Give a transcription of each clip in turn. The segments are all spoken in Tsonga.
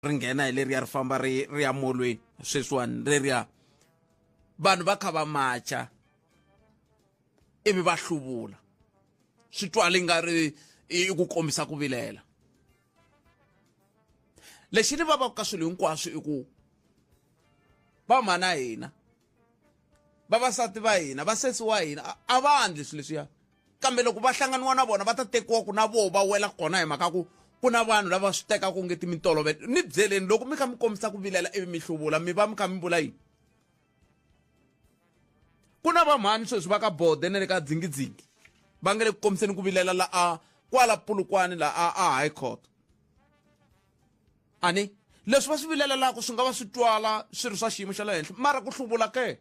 Ri nghena hi leriya ri famba ri ri ya molweni sweswiwani leriya vanhu va kha va macha ivi va hluvula swi twali nga ri i ku kombisa ku vilela lexi ni vavaka ka swilo hinkwaswo i ku vamhana hina vavasati va hina vasesi wa hina a va endli swilo leswiya kambe loko va hlanganiwa na vona va ta tekiwa ku na voho va wela kona hi mhaka ku ku na vanhu lava swi tekaka onge ti mintolovelo ni byeleni loko mi kha mi kombisa ku vilela ivi mi hluvula mi va mi kha mi vula yini ku na vamhani sweswi va ka bode na le ka dzingidzingi va nga le ku kombiseni ku vilela la a kwala pulukwani la a a high court ani leswi va swi vilelelaka swi nga va swi twala swi ri swa xiyimo xa le henhla mara ku hluvula ke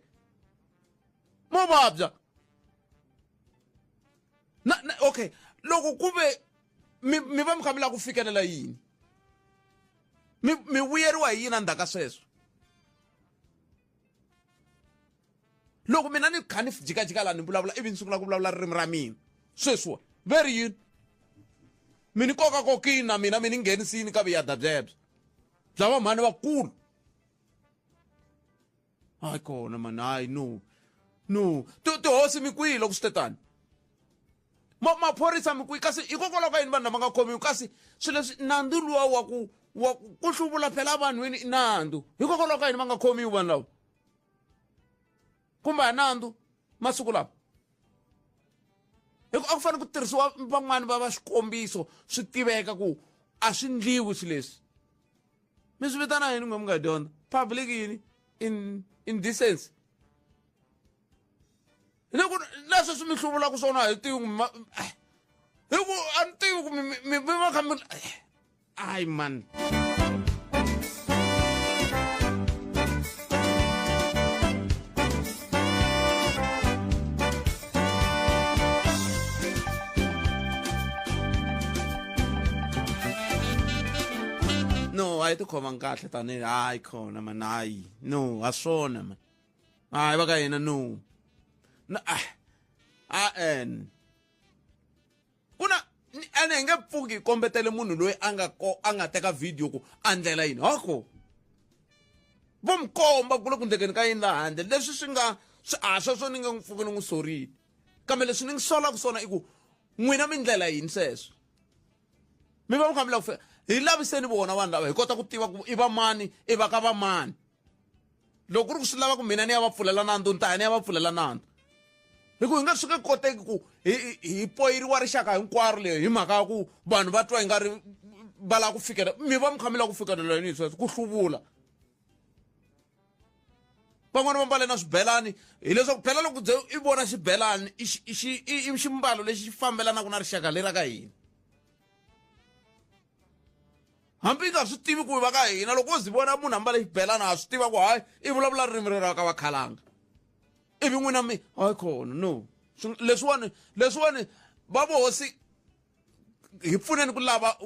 mo vabya na, na okay loko ku ve mi mi va mi kha mi lava ku fikelela yini mi mi vuyeriwa hi yini endzhaku ka sweswo loko mina ni kha ni jikajika laha ni vulavula ivi ni sungula ku vulavula ririmi ra mina sweswiwa ve ri yini mi ni kokakokini na mina mi ni nghenisini ka vuyada byebyo bya vamhani vakulu hayi kona mani hayi no no tihosi mi kwihi loko swi te tani maphorisa mi kwihi kasi hikokwalaho ka yini vanhu lava nga khomiwi kasi swilo leswi nandzu luwa wa ku wa ku hluvula phela vanhwini i nandzu hikokwalaho ka yini va nga khomiwi vanhu lava kumbe a nandzu masiku lawa hi ku a ku fanele ku tirhisiwa van'wani va va xikombiso swi tiveka ku a swi ndliwi swilo leswi mi swi vitana yini n'we mi nga dyondza public yini in indecency ni ku leswi swi mi hluvulaka swona hi tivi hi ku a ni tivi ku mi va kha mi ai man no a yi tikhomanga kahle tanihi hayi khona man hayi no a swona man hayi va ka hina no na ah a en ku na ene hi nge pfuki hi kombetele munhu loyi a nga ko a nga teka video ku a ndlela yini hoko vo mi komba ku le ku ndlekeni ka yini laha handle leswi swi nga swi a sweswo ni nge n'wi pfuki ni n'wi sorile kambe leswi ni ngi solaka swona i ku n'wina mi ndlela yini sweswo mi va mi kha mi lava ku fika hi laviseni vona vanhu lava hi kota ku tiva ku i va mani i va ka va mani loko ku ri ku swi lava ku mina ni ya va pfulela nandzu ni ta ya ni ya va pfulela nandzu hi ku hi nga swi nge koteki ku hi hi poyiriwa rixaka hinkwaro leyi hi mhaka ya ku vanhu va twa hi nga ri va lava ku fikela mi va mi kha mi lava ku fikelela yini hi sweswo ku hluvula van'wana va mbale na swibelani hileswaku phela loko ze i vona xibelani i ximbalo lexi xi fambelanaka na rixaka leri ra ka hina hambi i nga swi tivi ku va ka hina loko wo zi vona munhu ambale xibelani ha swi tiva ku hayi i vulavula ririmi rero ka vakhalanga ivi n'wina mi hayi khona no leswiwani leswiwani va vohosi hi pfuneni ku lava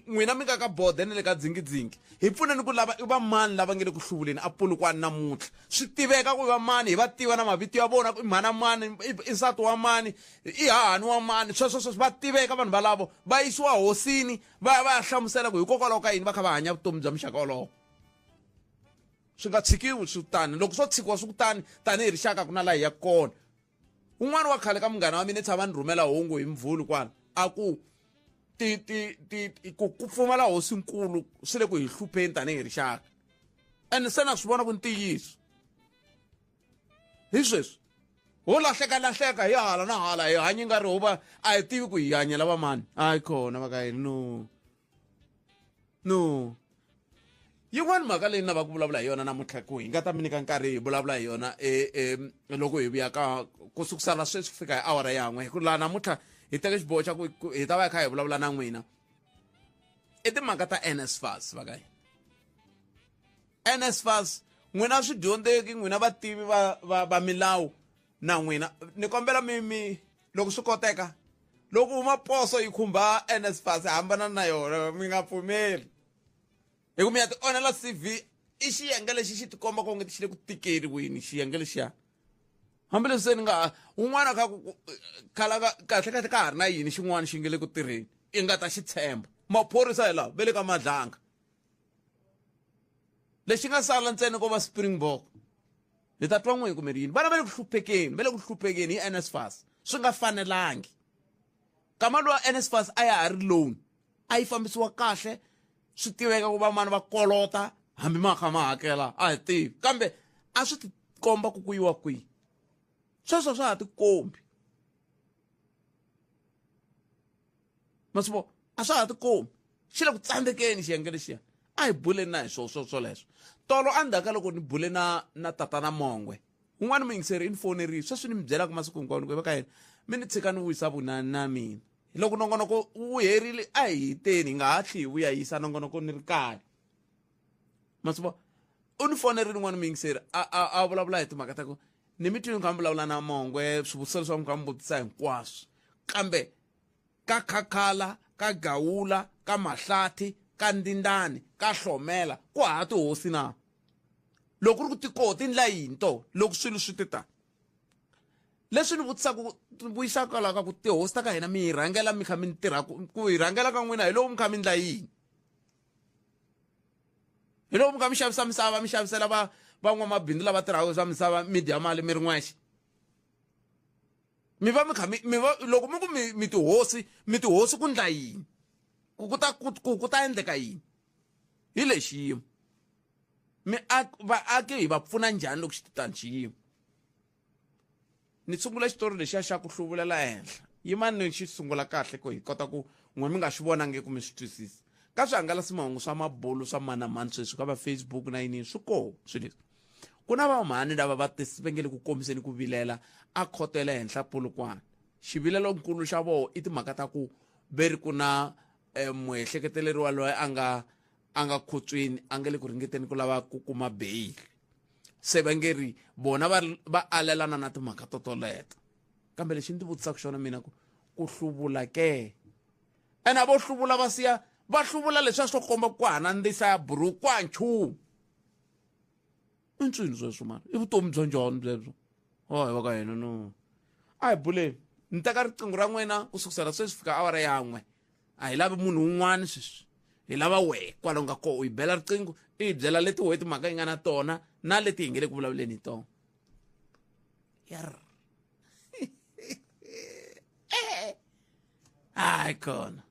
n'wina mi nga ka bode na le ka dzingidzingi hi pfuneni ku lava i va mani lava nge le ku hluvuleni a pulukwani namuntlha swi tiveka ku i va mani hi va tiva na mavito ya vona ku i mhana mani i nsati wa mani i hahani wa mani sweswo sweswo va tiveka vanhu valavo va yisiwa hosini va ya va ya hlamusela ku hikokwalaho ka yini va kha va hanya vutomi bya muxaka wolowo swi nga tshikiwi swi tani loko swo tshikiwa swi ku tani tanihi rixaka ku na laha hi ya kona un'wana wa khale ka munghana wa mina tshama ni rhumela hungu hi mvhulu kwala a ku ti ti ti ku ku pfumala hosinkulu swi le ku hi hlupheni tanihi rixaka ene se na swi vona ku ntiyiso hi sweswi ho lahleka lahleka hi hala na hala hi hanyi nga ri ho va a hi tivi ku hi hanyela vamani hayi khona va ka hina no no yin'wana mhaka leyi ni lavaka ku vulavula hi yona namuntlha ku hi nga ta mi nyika nkarhi hi vulavula hi yona e, e, loko hi vuya ka ku sukusela sweswi ku fika hi awara yan'we hi ku laha namuntlha hi teke xiboho xa ku hi ta va hi kha hi vulavula na n'wina i timhaka ta nsfas va ka hina nsfas n'wina swidyondzeki n'wina vativi va, va, va milawu na n'wina ni kombela mi mi loko swi koteka loko huma poso yi khumba nsfas hambana na yona mi nga pfumeli hi ku mi ya ti onhela cv i xiyenge lexi xi tikomba ku onge xi le ku tikeriweni xiyenge lexiya hambileswi se ni nga un'wana kha ku khala kahle kahle ka ha ri na yini xin'wana xi nge le ku tirheni i nga ta xi tshemba maphorisa hi lawa ve le ka madlanga Lexi nga sala ntsena ko va Springbok. Hi ta twa n'we kumbe yini. Vana va le ku hluphekeni, va le ku hluphekeni hi NSFAS. Swi nga fanelangi. Kama luwa NSFAS a ya ha ri loan. A yi fambisiwa kahle, swi tiveka ku va mani va kolota hambi ma kha ma hakela a hi tivi. Kambe a swi ti komba ku ku yiwa kwihi. Sweswo swa ha tikombi. Ma swi vona? A swa ha tikombi. Xi le ku tsandzekeni xiyenge lexiya. A hi buleni na hi swo swo swoleswo. Tolo endzhaku ka loko ni bule na na tatana Mongwe, un'wana muyingiseri i ni fonerile sweswi ni mi byelaka masiku hinkwawo ni ku va ka yena mi ni tshika ni wisa vunani na mina. Loko nongonoko wu herile a hi teni hi nga ha tlhi hi vuya yisa nongonoko ni ri kaya. Ma swi vona? U ni fonerile un'wana muyingiseri a a a vulavula hi timhaka ta ku ni mi twile mi kha mi vulavula na Mongwe swivutiso leswi va mi kha mi vutisa hinkwaswo kambe ka Khakhala, ka Gawula, ka Mahlathi, ka Ndindani, ka Hlomela ku hava tihosi na? Loko ku ri ku ti koho ti ndla yini to loko swilo swi te tani? Leswi ni vutisaka ni vuyisaka kwalaho ka ku tihosi ta ka hina mi hi rhangela mi kha mi tirha ku hi rhangela ka n'wina hi loko mi kha mi ndla yini? Hi loko mi kha mi xavisa misava mi xavisela va van'wamabindzu lava tirhaka swa misava mi dya mali mi ri n'wexe. Mi va mi kha mi mi va loko mi ku mi mi tihosi mi tihosi ku ndla yini? Ku ku ta ku ku ta endleka yini? Hi lexi xiyimo. Mi vaaki hi va pfuna njhani loko xi ti tani xiyimo? Ni sungula xitori lexiya xa ku hluvulela ehenhla. Yimani ni xi sungula kahle ku hi kota ku n'we mi nga xi vonangi ku mi swi twisisa. Ka swihangalasi-mahungu swa mabulu swa mani na mani sweswi ka va Facebook na yini swi koho swilo leswi. Ku na vamhani lava va va nge le ku kombiseni ku vilela a khoto ya le henhla Polokwane. Xivilelonkulu xa voho i timhaka ta ku ve ri ku na eh, muehleketeleriwa loyi a nga a nga khotsweni a nga le ku ringeteni ku lava ku kuma beyili. Se va nge ri vona va va alelana na timhaka to toleto. Kambe lexi ni ti vutisaka xona mina ku ku hluvula ke? Ene a vo hluvula va siya va hluvula leswiya swo komba ku hana ndzisa ya buruku ku ha nchumu. I ncini sweswo mara? I vutomi bya njhani byebyo? Oh, hi va ka hina no. A hi buleni. Ni teka riqingho ra n'wina ku sukusela sweswi fika awara ya n'we. A hi lavi munhu un'wana sweswi. Hi lava wehe kwala u nga kona u hi bela riqingho i hi byela leti wehe timhaka yi nga na tona na leti hi nge le ku vulavuleni hi tona. Yerr. Hayi khona.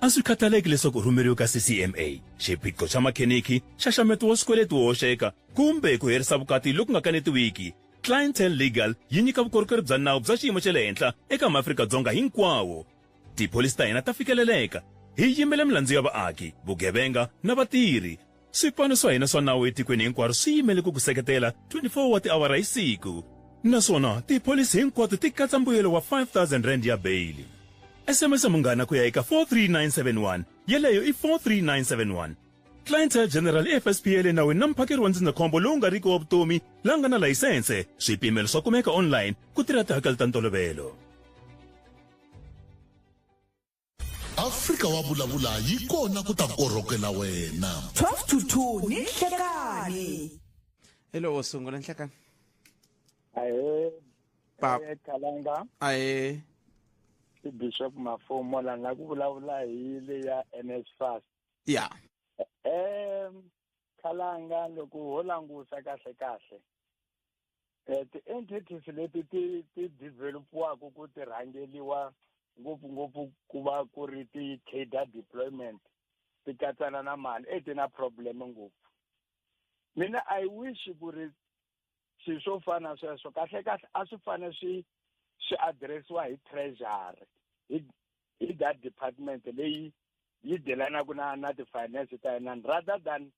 A swi khathaleki leswaku u rhumeriwe ka CCMA, xiphiqo xa makheniki, nxaxameto wa swikweleti wo hoxeka, kumbe ku herisa vukati loku nga kanetiwiki, Clientele Legal yi nyika vukorhokeri bya nawu bya xiyimo xa le henhla eka maAfrika-Dzonga hinkwawo. Tipholisi ta hina ta fikeleleka. Hi yimela milandzu ya vaaki, vugevenga na vatirhi. Swipano swa hina swa nawu etikweni hinkwaro swi yimele ku ku seketela 24 wa tiawara hi siku. Naswona tipholisi hinkwato ti katsa mbuyelo wa R5000 ya beyili. SMS Munghana ku ya eka 43971, yeleyo i 43971. Clientele General i FSP ya le nawini na muphakeri wa ndzindzakhombo lowu nga riki wa vutomi la nga na layisense. Swipimelo swa kumeka online ku tirha tihakelo ta ntolovelo. Afrika wa vulavula yi kona ku ta korhokela wena. 12 to 2 ni nhlekani. Hello wo sungula nhlekani. Ahee. Pa. Kalanga. Ahee. I Bishop Mafumo la nga ku vulavula hi le ya NSFAS. Ya. Khalanga loko ho langusa kahle kahle. Ti-entities leti ti ti developiwaka ku ti rhangeliwa ngopfungopfu ku va ku ri ti-cadre deployment ti katsana na mali e ti na problem ngopfu. Mina I wish ku ri swilo swo fana sweswo kahle kahle a swi fane swi swi addressiwa hi treasury hi hi that department leyi yi delanaka na na ti-finance ta yena rather than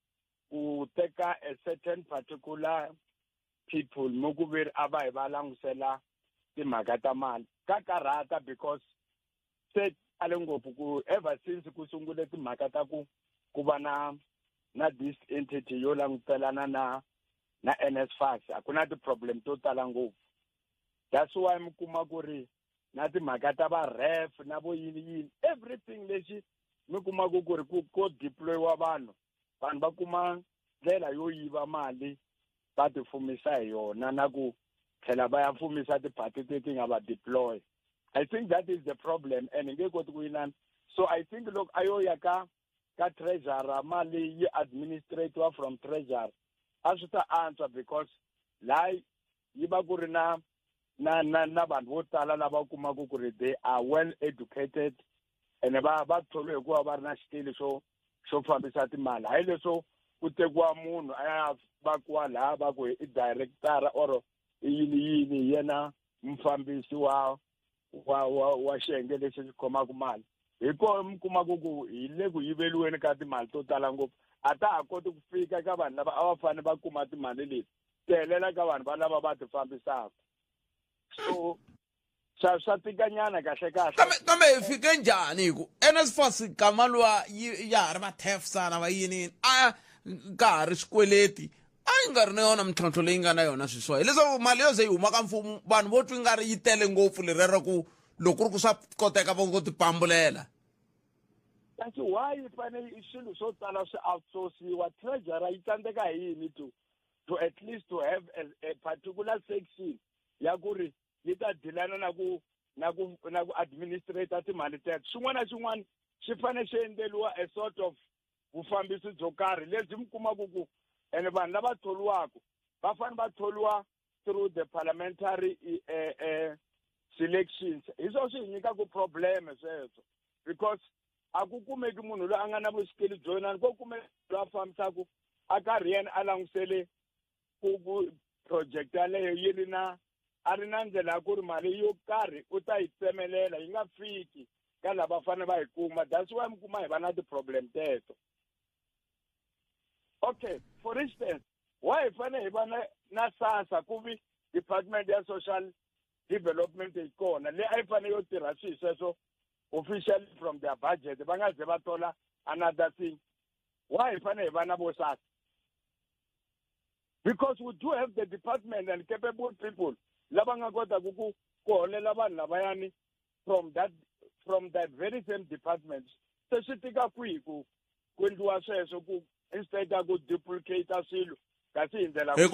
ku teka a certain particular people mo ku veri a va hi va langusela timhaka ta mali ka karhata because se ale ngopfu ku ever since ku sungule timhaka ta ku ku va na na this entity yo langutelana na na NSFAS a ku na ti-problem to tala ngopfu. That's why mi kuma ku ri na timhaka ta va ref na vo yini yini everything lexi mi kumaka ku ri ku ko deployiwa vanhu vanhu va kuma ndlela yo yiva mali va tifumisa hi yona na ku tlhela va ya fumisa tiphati leti nga va deploy. I think that is the problem and nge koti ku yinana. So I think loko a yo ya ka ka treasurer, mali yi administratiwa from treasury, a swi ta antswa, because laha yi va ku ri na vanhu vo tala lava kumaka ku ri they are well educated ene va tholiwe hikuva va ri na xikili xo fambisa timali. Hayi leswo ku tekiwa munhu a ya vakiwa laha va ku i director or i yini yini, hi yena mufambisi wa xiyenge lexi xi khomaka mali. Hi kona mi kumaka ku hi le ku yiveliweni ka timali to tala ngopfu, a ta ha koti ku fika ka vanhu lava a va fanele va kuma timali leti, ti helela ka vanhu va lava va ti fambisaka. So swa tikanyana kahle kahle. Kambe hi fike njhani hi ku NSFAS kama luwa ya ha ri va TEFSA na va yini a ka ha ri swikweleti, a yi nga ri na yona mintlhontlho leyi nga na yona sweswiwa, hileswaku mali yo ze yi huma ka mfumo vanhu vo twi nga ri yi tele ngopfu lerero ku loko ku ri ku swa koteka va ngo tipambulela. Kasi why yi fanele i swilo swo tala swi outsourciwa? Treasurer yi tsandzeka hi yini to at least to have a particular section ya ku ri yi ta dilana na ku administrate timali teto? Xin'wana na xin'wana xi fanele xi endleriwa a sort of vufambisi byo karhi lebyi mi kumaka ku ene vanhu lava tholiwaka va fanele va tholiwa through the parliamentary selections. Hi swona swi hi nyikaka problem sweswo, because a ku kumeki munhu loyi a nga na vuxikili byo inani, ko kumeka loyi a fambisaka a karhi yena a langutisele ku project yaleyo yi ri na a ri na ndlela ya ku ri mali yo karhi u ta yi tsemelela yi nga fiki ka lava fanele va yi kuma. That's why mi kuma hi va na ti-problem teto. Okay, for instance, why hi fanele hi va na SASSA ku vi department ya social development yi kona leyi a yi fanele yo tirha swilo sweswo officially from their budget, va nga ze va tola another thing? Why hi fanele hi va na vo SASSA? Because we do have the department and capable people lava nga kotaka ku holela vanhu lavayani from that very same department. Se swi tika kwihi ku endliwa sweswo, ku instead ya ku duplicate swilo kasi hi ndlela Hi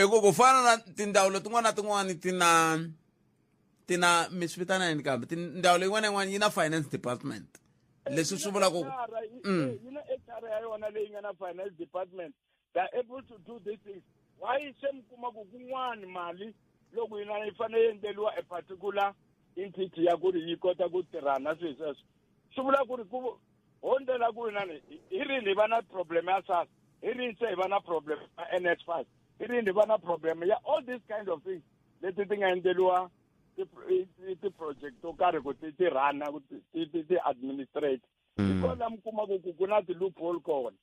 ku ku fana na tindzawulo tin'wana na tin'wana ti na mi swi vitana yini, kambe tindzawulo yin'wana na yin'wana yi na finance department, leswi swi vulaka ku Yi na HR ya yona leyi nga na finance department. They are able to do these things. Why se mi kuma ku kun'wani mali loko yi na yi fanele yi endleriwa a particular entity ya ku ri yi kota ku tirhana na swilo sweswo? Swi vula ku ri ku ho ndlela ku inani hi rini hi va na problem ya SASSA, hi rini se hi va na problem ya NSFAS, hi rini hi va na problem ya all these kind of things leti ti nga endleriwa ti-project to karhi ku ti run-a, ku ti administrate. Hi kona mi kumaka ku na ti-loophole kona,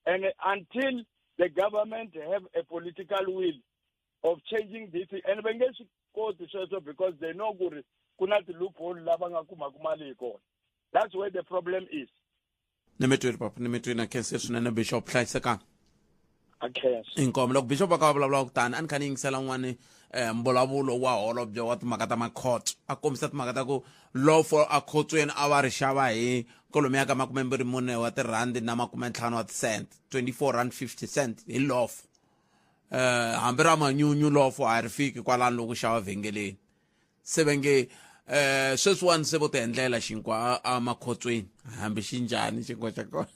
and until the government have a political will of changing this, and va nge swi koti sweswo because they know ku ri ku na ti-loophole lava nga kumaka mali hi kona. That's where the problem is. Ni mi twile, papa, ni mi twile. Na khense swinene, bishop. Hlayisekanga. A khensa. Inkomu. Loko bishop a ka va vulavula ku tani, a ni kha ni yingisela n'wani mbulavulo wa holobye wa timhaka ta makhotso, a kombisa timhaka ta ku lofo a khotsweni a va ri xava hi kolomu ya ka 24 wa tirhandi na 50 wa ti-cent, 24 rand 50 cent hi lofo. Hambi ra manyunyu lofo a ri fiki kwalano loko xava vhengeleni. Se va nge sweswiwani se vo ti endlela xinkwa a makhotsweni, hambi xi njhani xinkwa xa kona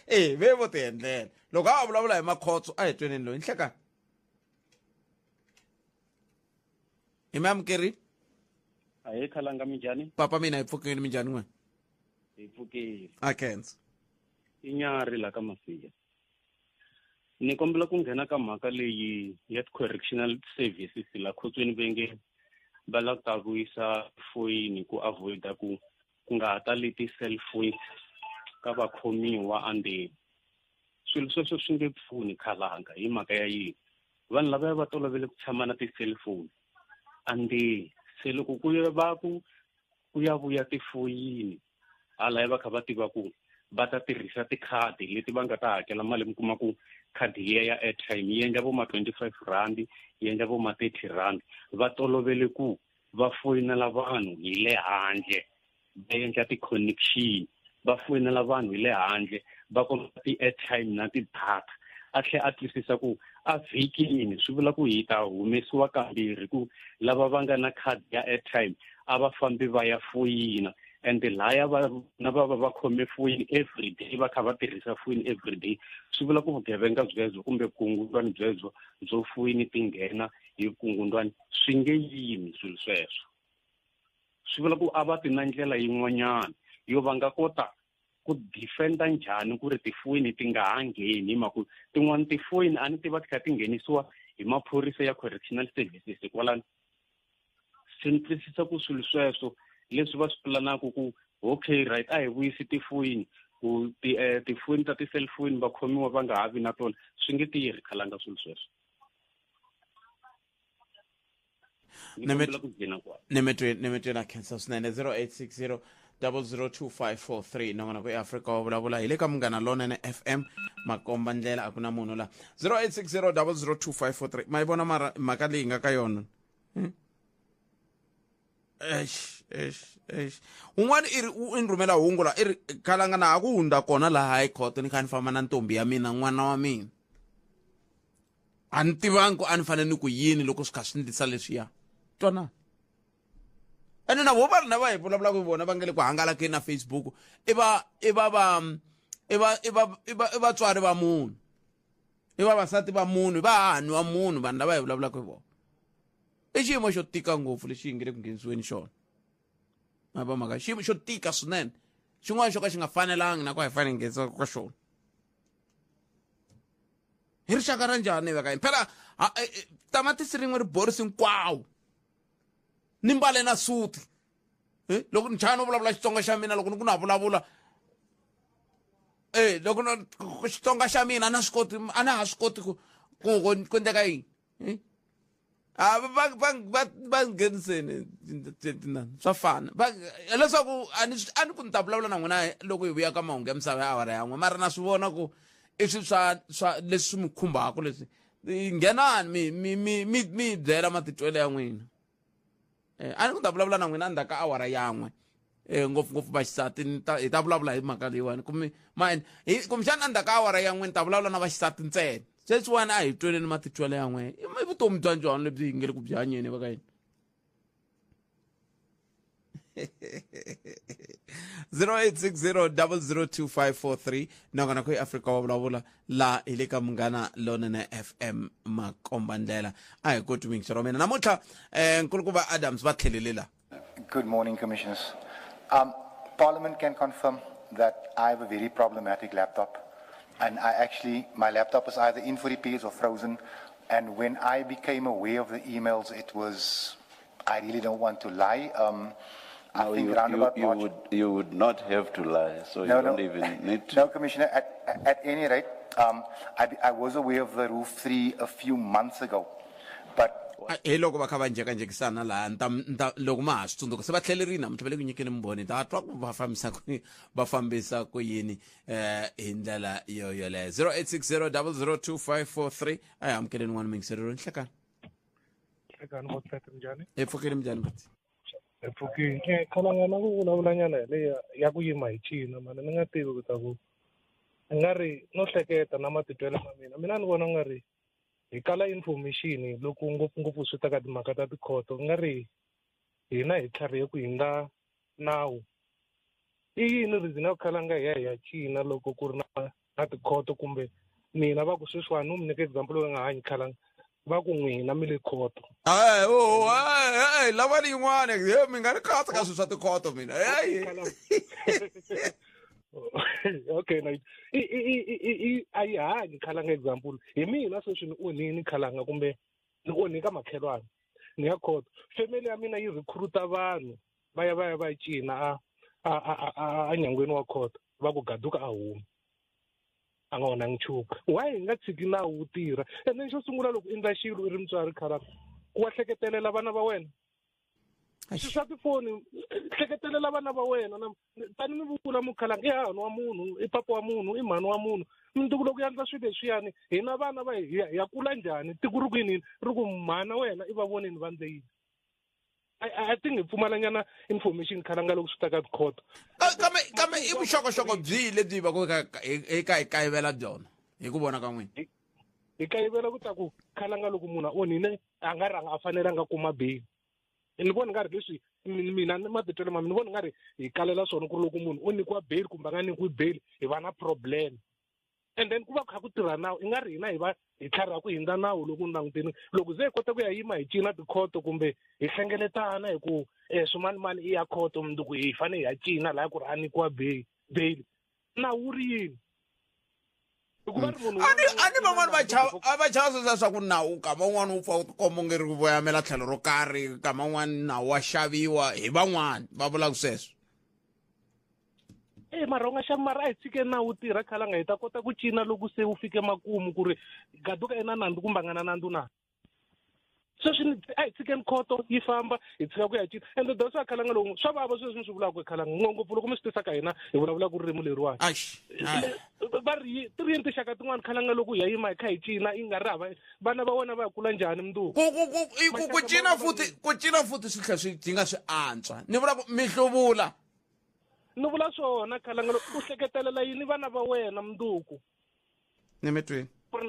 e ve vo ti endlela. Loko a vulavula hi makhotso, a hi tweneni loyi nhlekani hi mi amukeri. Ahee, khalanga, minjhani? Papa, mina hi pfukile. Minjhani n'wina? Hi pfukile. A khensa. I Nyari la ka Masiya. Ni kombela ku nghena ka mhaka leyi ya correctional services la khotsweni, ve nge va lava ku ta vuyisa foyini ku avoida ku nga ha tali ti-cellphone ka vakhomiwa andzeni. Swilo sweswo swi nge pfuni, khalanga. Hi mhaka ya yini? Vanhu lavaya va tolovele ku tshama na ti-cellphone andzeni, se loko ku va ku ya vuya tifoyini halaya, va kha va tiva ku va ta tirhisa tikhadi leti va nga ta hakela mali. Mi kuma ku khadi liya ya airtime yi endla vo ma 25 rand, yi endla vo ma 30 rand. Va tolovele ku va foyinela vanhu hi le handle, va endla ti-connection, va foyinela vanhu hi le handle, va komba ti-airtime na ti-data. A tlhela a twisisa ku a vhikini swi vula ku hi ta humesiwa kambirhi, ku lava va nga na khadi ya airtime a va fambi va ya foyina. And laya va na va va va khome foyini everyday, va kha va tirhisa foyini everyday, swi vula ku vugevenga byebyo kumbe vukungundwani byebyo byo foyini ti nghena hi vukungundwani swi nge yimi swilo sweswo. Swi vula ku a va ti na ndlela yin'wanyana yo va nga kota ku defenda njhani ku ri tifoyini ti nga ha ngheni, hi mhaka tin'wani tifoyini a ni tiva ti kha ti nghenisiwa hi maphorisa ya correctional services kwalano. Se ni twisisa ku swilo sweswo leswi va swi pulanaka ku okay right, a hi vuyisi tifoyini ku tifoyini ta ti-cellphone va khomiwa va nga ha vi na tona, swi nge tirhi khalanga swilo sweswo. Nemetweni a khensa swinene. 0860 002543 nongonoko eAfrika wa vulavula hi le ka Munghana Lonene FM, makomba ndlela a ku na munhu la. 0860 002543. Ma yi vona mara mhaka leyi nga ka yona? Eish, eish, eish. Un'wana i ri u ni rhumela hungu la, i ri khalanga na ha ku hundza kona laha high court, ni kha ni famba na ntombi ya mina, n'wana wa mina, a ni tivangi ku a ni fanele ni ku yini loko swi kha swi ndlisa leswiya. Twanana ene na vo va rina va hi vulavulaka hi vona va nga le ku hangalakeni na Facebook, i va i va va i va i va i va i vatswari va munhu, i vavasati va munhu, i vahahani wa munhu, vanhu lava hi vulavulaka hi vona. I xiyimo xo tika ngopfu lexi hi nge le ku nghenisiweni xona. Ma va mhaka xiyimo xo tika swinene, xin'wana xo ka xi nga fanelangi na ku a hi fanele hi nghenisa ka xona. Hi rixaka ra njhani va ka yini phela? Tamatisi rin'we ri borisi hinkwawo. Ni mbale na suti, loko ni chaya no vulavula Xitsonga xa mina, loko ni ku na vulavula loko no Xitsonga xa mina a na swi koti, a na ha swi koti ku ku endleka yini. A va va va va ngheniseni swa fana va leswaku a ni a ni ku ni ta vulavula na n'wina loko hi vuya ka mahungu ya misava ya awara yan'we, mara na swi vona ku i swilo swa leswi swi mi khumbaka leswi. Nghenani mi mi mi mi mi byela matitwelo ya n'wina. A ni ku ta vulavula na n'wina endzhaku ka awara yan'we, ngopfungopfu vaxisati, hi ta vulavula hi mhaka leyiwani kumbe ma hi kumbexana endzhaku ka awara yan'we ni ta vulavula na vaxisati ntsena. Sweswiwani a hi tweleni matitwelo ya n'we. I vutomi bya njhani lebyi hi nge le ku byi hanyeni va ka yini? 0860 002543 nakona ku Afrika wa vulavula la hi le ka Munghana Lonene FM, makomba ndlela. A hi koti muyingiseri wa mina namuntlha, nkulukumba Adams va tlhelele la. Good morning, Commissioners. Parliament can confirm that I have a very problematic laptop. And I actually, my laptop is either in for repairs or frozen. And when I became aware of the emails, it was, I really don't want to lie. I No, think you, round you, about you March. would not have to lie, so No, you no. don't even need to. No, Commissioner, at any rate, I was aware of the Rule 3 a few months ago. But Hi loko va kha va njhekanjhekisana laha ni ta ni ta loko ma ha swi tsundzuka, se va tlhelerile namuntlha, va le ku nyikeni mbhoni, ta twa ku va fambisa ku va fambisa ku yini hi ndlela yo yoleyo. 0860 002543. A hi amukeleni n'wana muyingiserero. Nhlekani. Hlekani Botset, njhani? Hi pfukile, minjhani buti? Hi pfukile. Khalanga na ku vulavulanyana hi leyi ya ku yima hi cina mani, ni nga tivi ku ta ku i nga ri no hleketa na matitwelo ma mina, mina ni vona nga ri hi kala information loko ngopfungopfu swi ta ka timhaka ta tikhoto, ku nga ri hina hi tlharihe ku hindza nawu. I yini reason ya ku khalanga hi ya hi ya cina loko ku ri na tikhoto? Kumbe mina va ku sweswiwani, ni mi nyika example loyi nga hanyi khalanga, va ku n'wina mi le khoto. Hey, oh, hey, hey, lavani yin'wana, he mi nga ri katsa ka swilo swa tikhoto mina. Hey. Okay, na i a yi hanyi khalanga. Example, hi mina sweswi ni onhini khalanga, kumbe ni onhi ka makhelwani, ni ya khoto, family ya mina yi recruita vanhu va ya va ya va cina a nyangweni wa khoto, va ku gaduka a humi a nga onhangi nchumu. Why hi nga tshiki nawu wu tirha? And then xo sungula, loko u endla xilo u ri mutswari khalanga, ku wa hleketelela vana va wena swilo swa tifoni, hleketelela vana va wena na tani mi vula mukhalanga, i hahani wa munhu, i papa wa munhu, i mhani wa munhu. Mundzuku loko yandla swilo leswiyani, hina vana va hi ya kula njhani? Tiko ri ku yini? Ri ku mhana wena i va voneni va ndle yini? I think hi pfumalanyana information khalanga loko swi ta ka tikhoto. Kambe i vuxokoxoko byihi lebyi hi va ku eka hi kayivela byona hi ku vona ka n'wina? Hi kayivela ku ta ku khalanga loko munhu a onhile, a nga rhanga a fanelanga kuma bail. Ni vona nga ri leswi. Mina ni matitwelo ma mina, ni vona nga ri hi kalela swona ku ri loko munhu o nyikiwa bail kumbe a nga nyikiwi bail, hi va na problem. And then ku va ku kha ku tirha nawu, i nga ri hina hi va hi tlhariha ku hindza nawu. Loko ni langutini, loko ze hi kota ku ya yima hi cina tikhoto kumbe hi hlengeletana hi ku swimanimani i ya khoto, mundzuku hi fanele hi ya cina laya ku ri a nyikiwa bail, nawu wu ri yini? Hikuva ri munhu A ni van'wani va chava, a va chava sweswiya swa ku nawu kama un'wana wu pfa wu tikomba onge ri voyamela tlhelo ro karhi, kama un'wana nawu wa xaviwa hi van'wani va vulaka sweswo. E mara u nga xavi, mara a hi tshike nawu wu tirha, khalanga, hi ta kota ku cina loko se wu fike makumu ku ri Gaduka i na nandzu kumbe a nga na nandzu na. Sweswi a hi tshikeni khoto yi famba, hi tshika ku ya cina. Ende that's why, khalanga, loko swa vava sweswi mi swi vulaka, khalanga, ngopfu loko mi swi tisa ka hina hi vulavulaka ririmi leriwani. Va ri ti ri yini tinxaka tin'wani, khalanga, loko hi ya yima hi kha hi cina, yi nga ri hava vana va wena va ya kula njhani mundzuku? Ku cina futhi, ku cina futhi swi tlhela swi dinga swi antswa. Ni vula ku mi hluvula. Ni vula swona, khalanga, loko u hleketelela yini vana va wena mundzuku? Ni mi twini. Ku ri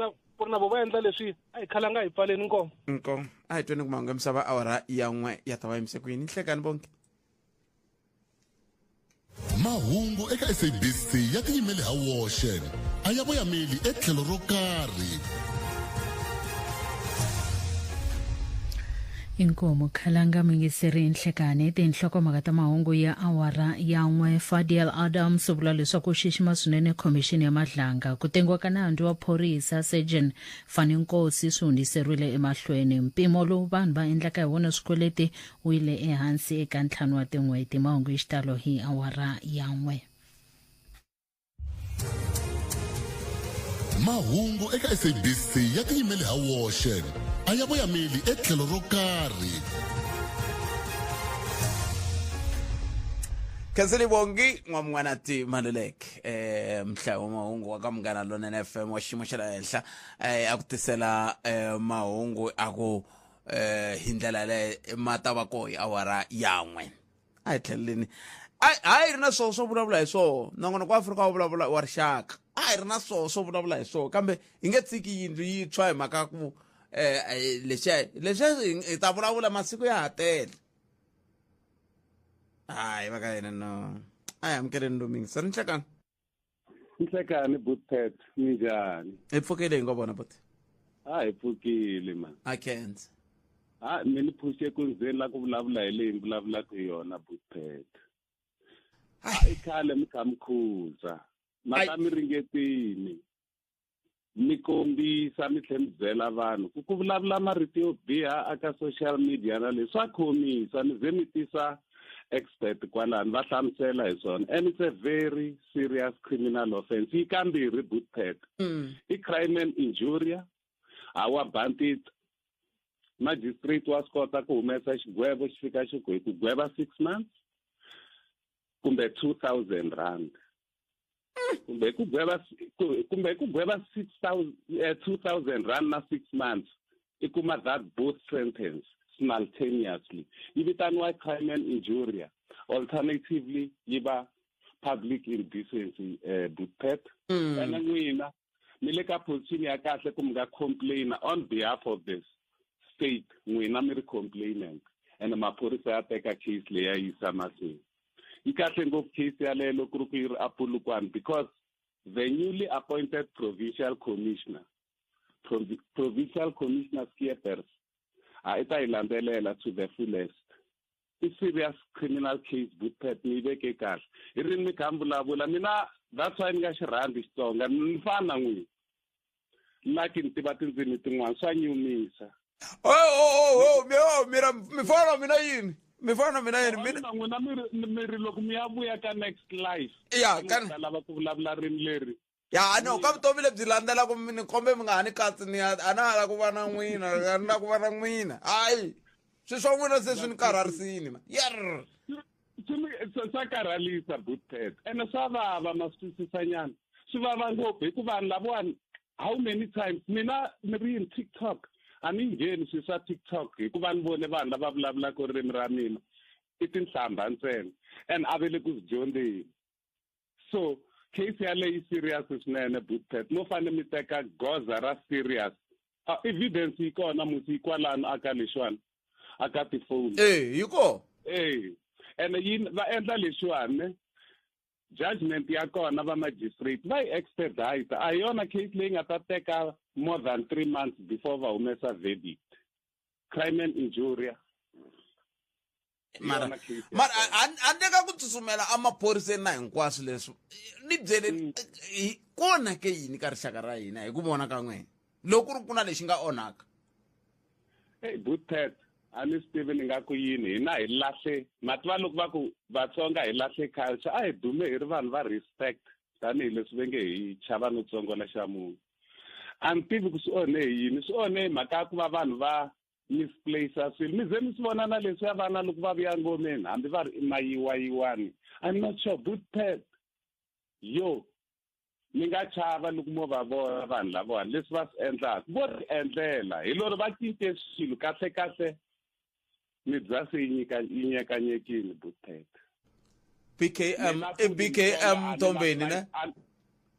na vo va endla leswi. A hi khalanga, hi pfaleni nkoma. Nko a hi tweni ku mahungu ya misava awara ya 1 ya ta va yimise ku yini. Nhlekani bonke. Mahungu eka SABC ya tiyimele ha woxe, a ya voyameli etlhelo ro karhi. Inkomu khalanga mingiseri nhlekani tinhlokomhaka ta mahungu ya awara ya 1. Fadiel Adams u vula leswaku u xixima swinene khomixini ya Madlanga. Ku tengiwa ka nandzu wa phorisa Surgeon Fani Nkosi swi hundziseriwile emahlweni. Mpimo lowu vanhu va endlaka hi wona swikweleti wu yile ehansi eka 5 wa tin'hweti. Mahungu hi xitalo hi awara ya 1. Mahungu eka SABC ya tiyimele ha woxe, a ya voyameli etlhelo ro karhi. Khenseli Bongi n'wam'wanati Maluleke, mhlayi wa mahungu wa ka Munghana Lonene FM wa xiyimo xa le henhla, a ku tisela mahungu a ku hi ndlela yaleyo ma ta va koho hi awara yan'we. A hi tlheleleni, a hi ri na swoho swo vulavula hi swoho. Nongonoko wa Afrika wa vulavula wa rixaka, a hi ri na swoho swo vulavula hi swoho, kambe hi nge tshiki yindlu yi tshwa hi mhaka ku lexiya lexiya hi ta vulavula masiku ya ha tele. Hayi va ka yena no, a hi amukeleni lomingi sari. Nhlekani. Nhlekani Butpet, minjhani? Hi pfukile, hi ngo vona buti. A hi pfukile man. A khensa. A mi ni phuxe ku ndzeni la ku vulavula hi leyi mi vulavulaka hi yona, Butpet. A i khale mi kha mi khuza maka mi ringetini mi kombisa mi tlhe mi byela vanhu ku ku vulavula marito yo biha aka social media na leswi swa khomisa. Mi ze mi tisa expert kwalano va hlamusela hi swona, and it's a very serious criminal offense. Yi kambirhi, Bootpet. I crime and injuria hawa bandit. Magistrate wa swi kota ku humesa xigwevo xi fika xi ku hi ku gweva 6 months kumbe R2000, kumbe ku gweva kumbe ku gweva 6000, R2000 na 6 months. I kuma that both sentence simultaneously. Yi vitaniwa crime and injuria, alternatively yi va public indecency, Bootpet. Ene n'wina mi le ka position ya kahle ku mi nga complaina on behalf of the state. N'wina mi ri complainant, and maphorisa ya teka case leyi ya yisa mahlweni. Yi kahle ngopfu case yaleyo loko ku ri ku yi ri aPolokwane, because the newly appointed provincial commissioner, Provincial Commissioner Skiepers, a i ta yi landzelela to the fullest. I serious criminal case, Bootpet. Ni yi veke kahle hi rini mi kha mi vulavula mina. That's why ni nga xi rhandzi Xitsonga. Ni fana na n'wina, lucky ni tiva tindzimi tin'wana, swa nyumisa. Oh, oh, mira, mi fana mina yini? Mi fana mina yini? Mina na n'wina mi ri loko mi ya vuya ka next life Ya, mi ta lava ku vulavula ririmi leri. Ya no, ka vutomi lebyi landzelaka ni kombe mi nga ha ni katsi. Ni a na ha la ku va na n'wina, a ni la ku va na n'wina. Hayi, swi swa n'wina se swi ni karharisini ma yer. Swa karhalisa, Bootpet, ene swa vava, ma swi twisisanyana. Swi vava ngopfu hikuva vanhu lavawani, how many times mina ni ri yini, TikTok a ni ngheni swilo swa TikTok hikuva ni vone vanhu lava vulavulaka ririmi ra mina i tinhlamba ntsena, and a ve le ku swi dyondzeni. So case yaleyo yi serious swinene, Bootpet. Mo fane mi teka goza ra serious. Evidence yi kona musi, yi kwalano aka lexiwani, aka tifoni. E yi kona. Eh, ene yi va endla leswiwani ne judgment ya kona va magistrate va yi expedite a hi yona case leyi nga ta teka more than three months before va humesa verdict crime and injuria mara mara handle ka ku tsutsumela emaphoriseni na hinkwaswo leswi ni byele mm. ku onhake yini ka rixaka ra hina hi ku vona ka n'wina loko ku ri ku na lexi nga onhaka hey butet a ni swi tivi ni nga ku yini hina hi lahle mativa loko va ku vatsonga hi lahle culture a hi dume hi ri vanhu va respect tanihileswi ve nge hi chava no tsongola xa munhu a ni tivi ku swi onhe hi yini swi onhe hi mhaka ya ku va vanhu va misplace swilo mi ze mi swi vona na leswiya vana loko va vuya ngomeni hambi va ri i mayiwayiwani i'm not sure good pet yo mi nga chava loko mo va vona vanhu lavawani leswi va swi endlaka vo ri endlela hi loro va cince swilo kahle kahle mibya se yi nyika yi nyekanyekile butet BKM i BKM Ntombeni ne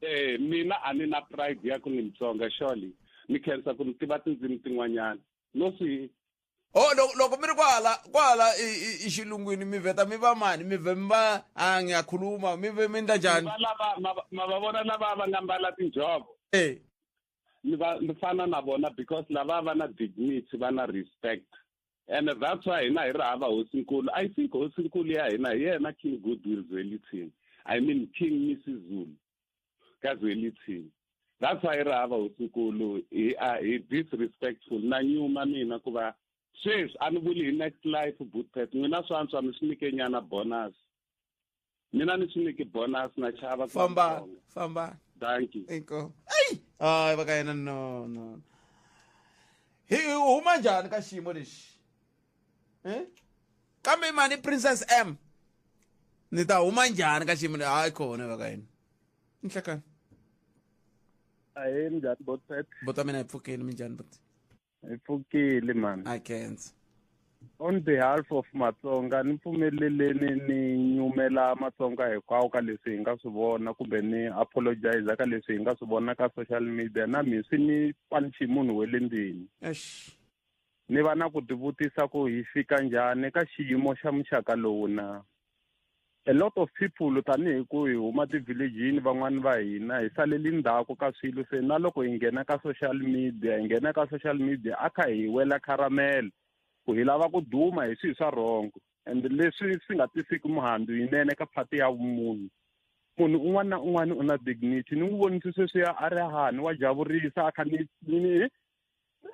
eh mina a ni na pride ya ku ni Mutsonga surely ni khensa ku ni tiva tindzimi tin'wanyana no swi Oh loko loko mi ri kwala kwala i xilungwini mi vheta mi va mani mi vhe mi va a ngiyakhuluma mi ve mi endla njhani lava ma va vona lava va nga mbala tinjhovo eh ni va ni fana na vona because lava va na dignity va na respect and that's why hina hi ri hava hosinkulu i think hosinkulu ya hina hi yena king goodwill zwelithini i mean king mrs zulu ka zwelithini that's why hi ri hava hosinkulu hi hi disrespectful na nyuma mina ku va sweswi a ni vuli hi next life bootpet n'wina swa antswa mi swi nyike nyana bonus mina ni swi nyiki bonus na chava famba famba thank you inko ayi hayi va ka yena no no hi huma njhani ka xiyimo lexi eh kambe mani princess m ni ta huma njhani ka xiyimo hayi khona va ka yena nhlekani ahe minjhani botpet bota mina hi pfukeni minjhani bot hi pfukile mani i can't on behalf of matsonga ni pfumeleleni ni nyumela matsonga hinkwawo ka leswi hi nga swi vona kumbe ni apologize ka leswi hi nga swi vona ka social media na mi swi ni panichi munhu we le ndlwini ni va na ku tivutisa ku hi fika njhani ka xiyimo xa muxaka lowu na a lot of people tanihi ku hi huma tivhilejini van'wani va hina hi saleli ndzhaku ka swilo se na loko hi nghena ka social media hi nghena ka social media a kha hi wela caramel ku hi lava ku duma hi swilo swa wrong and leswi swi nga tisiki muhandzu yinene ka phati ya vumunhu munhu un'wana na un'wana u na dignity ni n'wi vonise sweswiya a ri hani wa javurisa a kha ni ni ni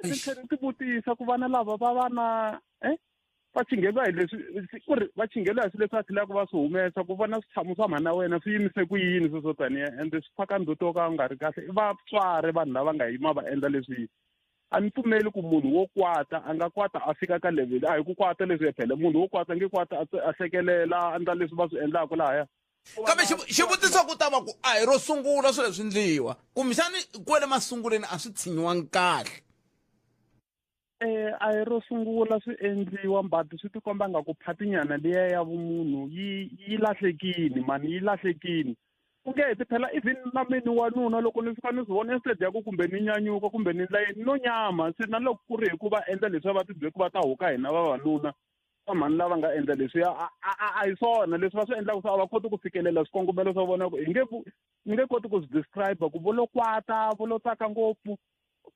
tlhela ni tivutisa ku vana lava va va na eh va chingheliwa hi leswi ku ri va chingheliwa hi swilo leswi va tlhelaka va swi humesa ku vona switshamu swa mhana wena swi yimise ku yini sweswo taniya ende swi faka ndzhuti wo ka wu nga ri kahle i vatswari vanhu lava nga yima va endla leswi a ni pfumeli ku munhu wo kwata a nga kwata a fika ka level a hi ku kwata leswi phela munhu wo kwata nge kwata a hlekelela a endla leswi va swi endlaka lahaya kambe xivutiso ku ta va ku a hi ro sungula swilo leswi ndliwa kumbexani kwele masunguleni a swi tshinyiwangi kahle eh a hi ro sungula swi endliwa but swi tikomba nga ku phatinyana liya ya vumunhu yi yi lahlekini mani yi lahlekini u nge heti phela even na mini wanuna loko ni fika ni swi vona instead ya ku kumbe ni nyanyuka kumbe ni ndla yini no nyama se na loko ku ri hi ku va endla leswiya va tibyele ku va ta huka hina vavanuna vamhani lava nga endla leswiya a hi swona leswi va swi endlaka swa a va koti ku fikelela swikongomelo swa vona ku hi nge ni nge koti ku swi describe ku vo lo kwata vo lo tsaka ngopfu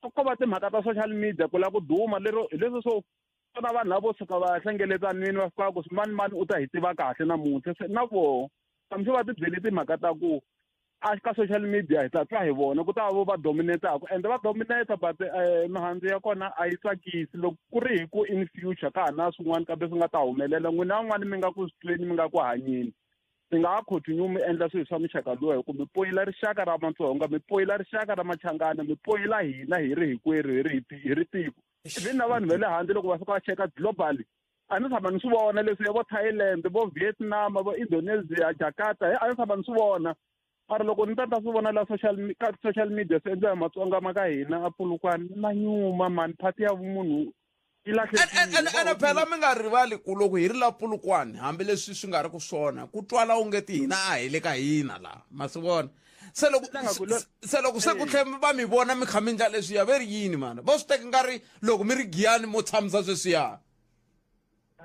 ko va timhaka ta social media ku lava ku duma lero hi leswi swo na vanhu lavo suka va hlengeletanini va fika ku mani mani u ta hi tiva kahle namuntlha se na voho hambi va tibyele timhaka ta ku a ka social media hi ta twa hi vona ku ta va va dominataka ende va dominata but eh, mihandzu ya kona a yi tsakisi loko ku ri hi ku in future ka ha na swin'wana kambe swi nga ta humelela n'wina van'wana mi nga ku swi tweni mi nga ku hanyeni mi nga ha continue mi endla swilo swa muxaka luwa hi ku mi poyila rixaka ra matsonga mi poyila rixaka ra machangana mi poyila hina hi ri hinkwerhu hi ri hi ri tiko even na vanhu va le handle loko va fika va cheka globally a ni tshama ni swi vona leswi ya vo thailand vo vietnam vo indonesia jakarta a ni tshama ni swi vona mara loko ni ta ta swi vona la social ka social media swi endliwa hi matsonga ma ka hina a polokwane na nyuma mani phati ya vumunhu yi lahlekile phela mi nga rivali ku loko hi ri la polokwane hambileswi swi nga ri ku swona ku twala ungeti hina a hi le ka hina laha ma swi vona se loko se loko se ku tlhe va mi vona mi kha mi ndla leswiya ve ri yini mana vo swi teka nga ri loko mi ri giyani mo tshamisa sweswiya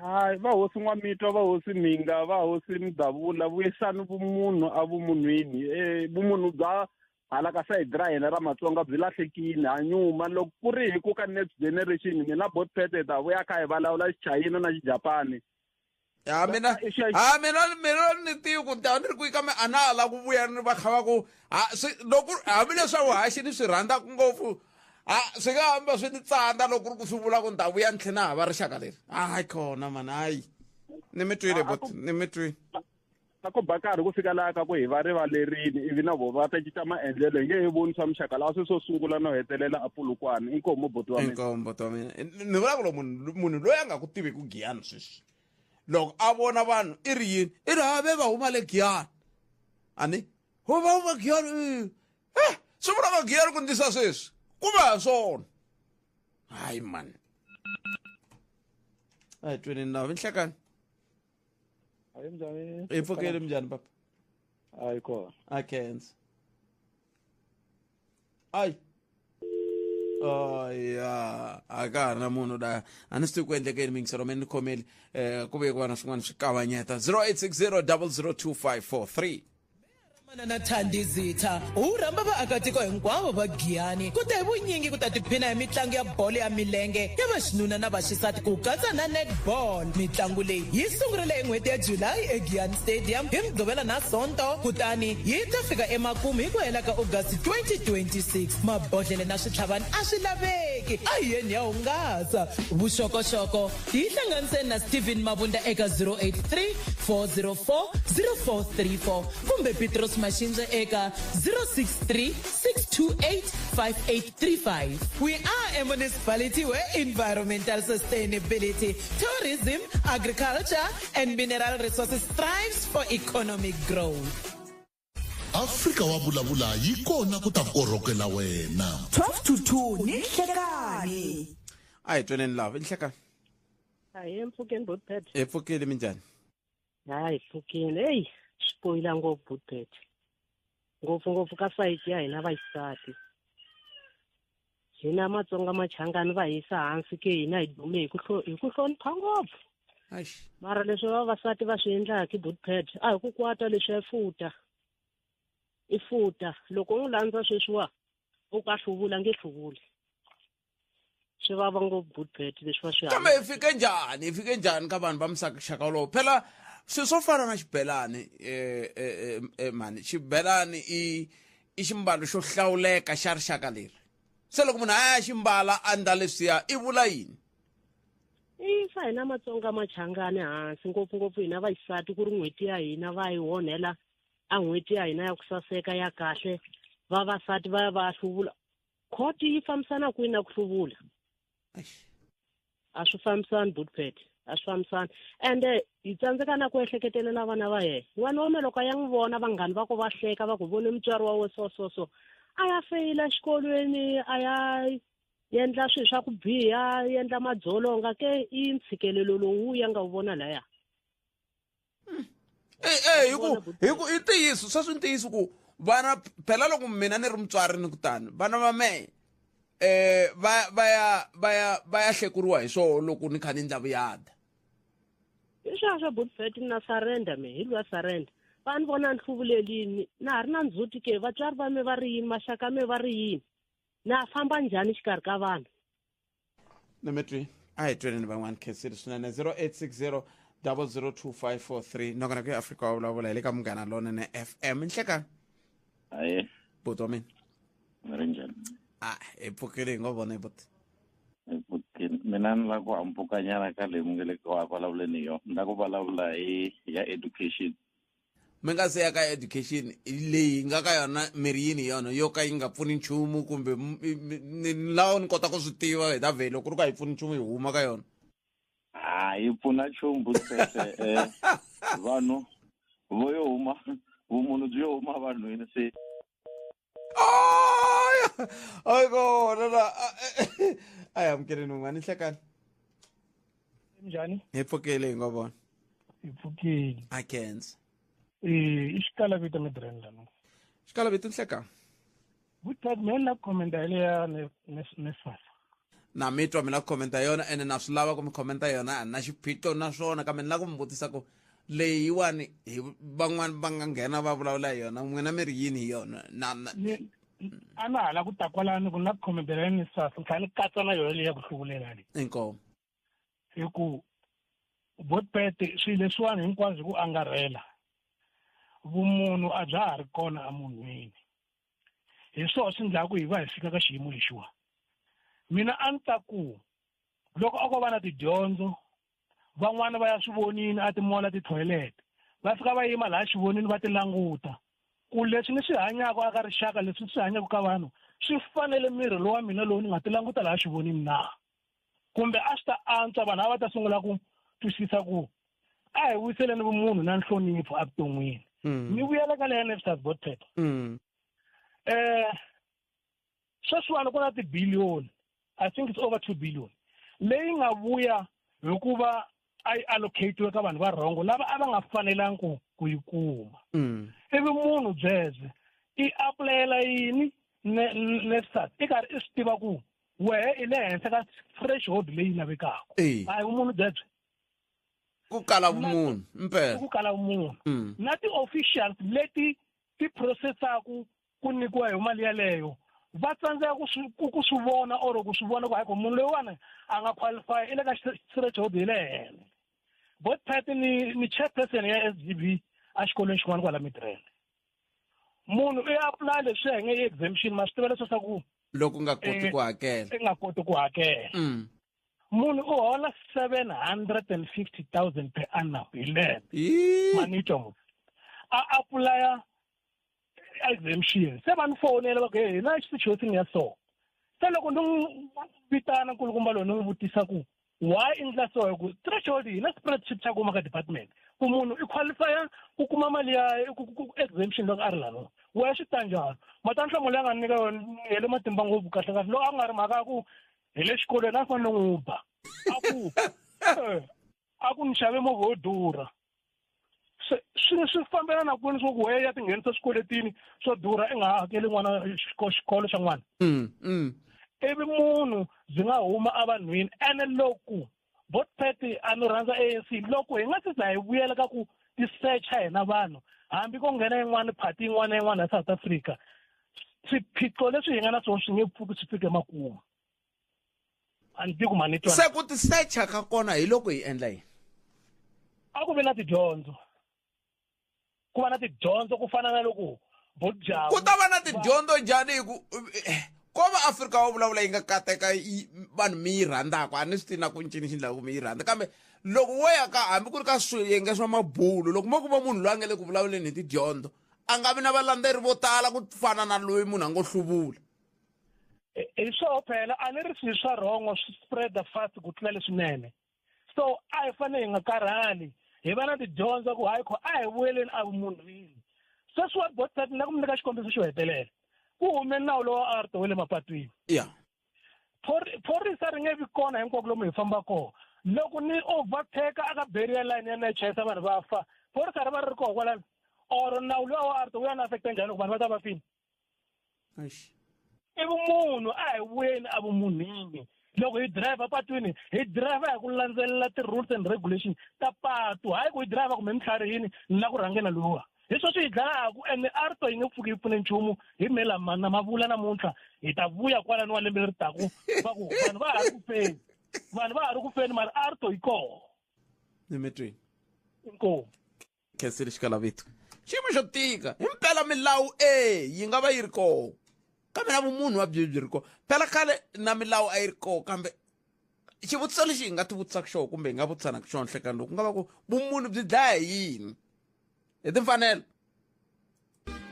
Hayi, va hosi N'wamitwa, va hosi Mhinga, va hosi Mudavula, vuyisani vumunhu a vumunhwini. Vumunhu bya hala ka sayidi ra hina ra Matsonga byi lahlekile, ha nyuma. Loko ku ri hi ku ka next generation, mina Botpete hi ta vuya kha hi vulavula Xichayina na Xijapani. Ya mina, ha mina, mina ni tivi ku ni ta ni ri kwihi, kambe a na ha lava ku vuya ni va kha va ku ha swi loko hambileswaku haxi ni swi rhandzaka ngopfu, ha swi nga hamba swi ni tsandza loko ku ri ku swi vula ku ni ta vuya ni tlhela na hava rixaka leri. Hayi kona mani, hayi ni mi twile bot, ni mi twile. A ku ba karhi ku fika laha ka ku hi va rivalerini, ivi na vona va ta cinca maendlelo, hi nge he voni swa muxaka lawa swi swo sungula no hetelela a Polokwane. Inkomu boti wa mina. Inkomu boti wa mina. Ni vula ku loko munhu loyi a nga ku tiviki Giyani sweswi, loko a vona vanhu i ri yini, i ri have va huma le Giyani, ani ho va huma Giyani, swi vula va Giyani ku ndlisa sweswi ku va ha swona. Hayi mani, a hi tweni na vinhlekani. Hayi mnjani? Hi pfukile, minjhani papa? Hayi kona. A khensa. Ayi. Aya, a ka ha ri na munhu la, a ni swi tivi ku endleka yini, mingiselo mi ni khomeli ku vuye ku va na swin'wana swi kavanyeta. 0860 002543. Manana Thandi Zitha u rhamba vaakatiko hinkwavo va Giyani ku ta hi vunyingi ku ta tiphina hi mitlangu ya bolo ya milenge ya vaxinuna na vaxisati ku katsa na netball. Mitlangu leyi yi sungurile hi n'hweti ya July eGiyani Stadium hi Mugqivela na Sonto, kutani yi ta fika emakumu hi ku hela ka August 2026. Mabodlhele na switlhavani a swi laveki, a hi yeni ya hungasa. Vuxokoxoko Hi hlanganiseni na Steven Mabunda eka 083 404 0434 kumbe Petros Mashinje eka 063 628 5835. We are a municipality where environmental sustainability, tourism, agriculture and mineral resources thrives for economic growth. Afrika wa vulavula yi kona ku ta korhokela wena. 12 to 2 ni nhlekani. A hi tweneni lava i nhlekani. Ahee, mpfukeni Botpet. Hi pfukile, minjhani? Hayi, pfukile. Eyi, swi poyila ngopfu Botpet, ngopfungopfu ka sayiti ya hina vaxisati. Hina Matsonga Machangani va hisa hansi ke, hina hi dume hi ku hi ku hlonipha ngopfu. Mara leswi vavasati va swi endlaka i Botpet, a hi ku kwata leswi ya futa i futa. Loko u n'wi landza sweswiwa u ka hluvula, nge hluvuli. Swi vava ngopfu Botpet leswi va swi Kambe hi fike njhani, hi fike njhani ka vanhu va muxaka wolowo? Phela swilo swo fana na xibelani, mani, xibelani i ximbalo xo hlawuleka xa rixaka leri. Se loko munhu a ya ximbala a ndla leswiya, i vula yini? I swa hina Matsonga Machangani hansi, ngopfungopfu hina vaxisati, ku ri n'hweti ya hina va yi onhela a n'hweti ya hina ya ku saseka ya kahle. Vavasati va ya va ya hluvula. Khoti yi fambisana kwihi na ku hluvula? A swi fambisani Botpet, a swi fambisani. Ende hi tsandzeka na ku ehleketelela vana va yena. N'wana wa mina loko a ya n'wi vona vanghani va ku va hleka, va ku vone mutswari wa we so so so, a ya feyila xikolweni, a ya endla swilo swa ku biha, endla madzolonga ke, i ntshikelelo lowu ya nga wu vona laya. Hi ku i ntiyiso sweswi, ntiyiso ku vana phela loko mina ni ri mutswari ni kutani vana va mehe va va ya va ya va ya hlekuriwa hi swoho loko ni kha ni ndla vuyada. Hi sweswo Botpet, na surrender me, hi lwa surrender. Va ni vona ni hluvulelini, na ha ri na ndzhuti ke, vatswari va me va ri yini, maxaka me va ri yini, na famba njhani xikarhi ka vanhu? Nometwi a hi tweneni van'wani. Khensile swinene. 0860 002543, nakona ku ya Afrika wa vulavula hi le ka Munghana Lonene FM. Nhlekani. Hayi. Buti wa mina. Mi ri njhani? A hi pfukile, hi ngo vona hi buti. Hi pfukile. Mina ni lava ku hambukanyana ka leyi mi nge le ku vulavuleni hi yona. Ni lava ku vulavula hi ya education. Mi nga se ya ka education leyi nga ka yona, mi ri yini yona yo ka yi nga pfuni nchumu, kumbe ni lawa ni kota ku swi tiva hi ta vhele loko ku ri ku a yi pfuni nchumu, hi huma ka yona? A yi pfuna nchumu Butete. Vanhu vo yo huma, vumunhu byi yo huma vanhwini se. Ayi kona la, a hi amukeleni un'wana. Nhlekani. Njhani? Hi pfukile, hi nga vona. Hi pfukile. A khensa. I xikalavito midrand lano. Xikalavito, nhleka. Butete, mina ni la ku commenta hi leya NSFAS. Na mi twa mi la ku commenta yona ene na swi lava ku mi commenta yona a na xiphiqo na swona kambe ni la ku mi vutisa ku leyiwani hi van'wani va nga nghena va vulavula hi yona n'wina mi ri yini hi yona na na a na ha la ku ta kwalano ku na ku khomentela ni sasa ni tlhela ni katsa na yona leyi ya ku hluvulela leyi inkomu hi ku botpet swilo leswiwani hinkwaswo hi ku angarhela vumunhu a bya ha ri kona emunhwini hi swona swi endlaku hi va hi fika ka xiyimo lexiwa mina a ni ta ku loko a ko va na tidyondzo van'wana va ya swivonini a timola ti-toilet va fika va yima laha xivonini va ti languta ku leswi ni swi hanyaka aka rixaka leswi swi hanyaka ka vanhu swi fanele miri lowa mina lowu ni nga ti languta laha xivonini na kumbe a swi ta antswa vanhu a va ta sungula ku twisisa ku a hi vuyiseleni vumunhu na nhlonipho evuton'wini mm. ni vuyela ka leya nefsas botpet mm. eh sweswiwani ku na tibiliyoni i think it's over 2 billion leyi nga vuya hikuva a yi allocatiwe ka vanhu va rhongo lava a va nga fanelangi ku ku yi kuma mm. ivi munhu byebye i apulayela yini nefsas i karhi i swi tiva ku wehe i le henhla ka threshold leyi lavekaka a hi vumunhu byebye ku kala vumunhu mpela ku kala vumunhu mm. na ti-officials leti ti processaku ku nyikiwa hi mali yaleyo va tsandzeka ku swi ku swi vona or ku swi vona ku hayi munhu loyiwani a nga qualify i le ka threshold yi le henhla bot pat ni ni chairperson ya S G B a xikolweni xin'wana kwala Midrand munhu i apply leswi hi nge exemption ma swi tiva leswi swa ku loko u nga koti eh, ku hakela i nga koti ku hakela mm. munhu u hola 750,000 per annum hi lembe manitwa munhu a apulaya exemption se va ni fonela va ku hey na situation ya so se loko ni n'wi vitana nkulukumba loyi ni n'wi vutisa ku why i ndla so hi ku threshold hi na spreadsheet xa kuma ka department ku munhu i qualifya ku kuma mali ya exemption loko a ri lano wehe swi ta njhani mata nhlamulo ya nga nyika yona ni hele matimba ngopfu kahle kahle loko a nga ri mhaka ya ku hi le xikolweni a fanele n'wi ba a ku eh, a ku ni xave movha wo durha se swi swi fambelana kwini swo ku wehe ya tinghenisa swikweletini swo durha i nga ha hakeli n'wana xikolo xa n'wana mm, mm. ivi munhu byi nga huma evanhwini ene loko botpet a no rhandza ANC loko hi nga se za hi vuyela ka ku tisecha hina vanhu hambi ko nghena yin'wana phati yin'wana na yin'wana ya South Africa swiphiqo leswi hi nga na swona swi nge pfuki swi fike makumu a ni tivi ku mani twa se ku tisecha ka kona hi loko hi endla yini a ku vi na tidyondzo ku va na tidyondzo ku fana na loko ku ta va na tidyondzo njhani hi ku eh, ko va afrika wa vulavula yi nga kateka vanhu mi yi rhandzaka a ni swi tivi na ku ncini xi ndlaku mi yi rhandza kambe loko wo ya ka hambi ku ri ka swiyenge swa mabulu loko mo kuma munhu loyi a nga le ku vulavuleni hi tidyondzo a nga vi na valandzeri vo tala ku fana na loyi munhu a ngo hluvula hi swoho phela a ni ri swilo swa rhongo swi spreada fast ku tlula leswinene so a hi fanele hi nga karhali hi va na tidyondzo ku hayi kho a hi vuyeleni a vumunhwini sweswi wa botset na ku mi nyika xikombiso xo hetelela ku hume nawu lowa a ri towele mapatwini ya phorisa ri nge vi kona hinkwako lomu hi famba kona loko ni overtake aka barrier line ya na yi chayisa vanhu va fa phorisa ri va ri ri kona kwalano or nawu luwa wa arto wu ya na affecta njhani loko vanhu va ta va fini i vumunhu a hi vuyeni a vumunhini loko hi driver patwini hi driver hi ku landzelela ti-rules and regulation ta patu hayi ku hi driver kumbe mitlharihini na ku rhangela lowa hi swo swi hi dlayaku ene arto yi nge pfuki yi pfune nchumu hi me lama na mavula namuntlha hi ta vuya kwalani wa lembe leri taku va ku vanhu va ha ri ku feni vanhu va ha ri ku feni mara arto yi koho emetweni inkomu khensile xikalavito xiyimo xo tika himpela milawu e yi nga va yi ri koho kambe na vumunhu va byi byi ri koho phela khale na milawu a yi ri koho kambe xivutiso lexi hi nga ti vutisaka xona kumbe hi nga vutisanaka xona nhlekani loku ku nga va ku vumunhu byi dlaya hi yini hi timfanelo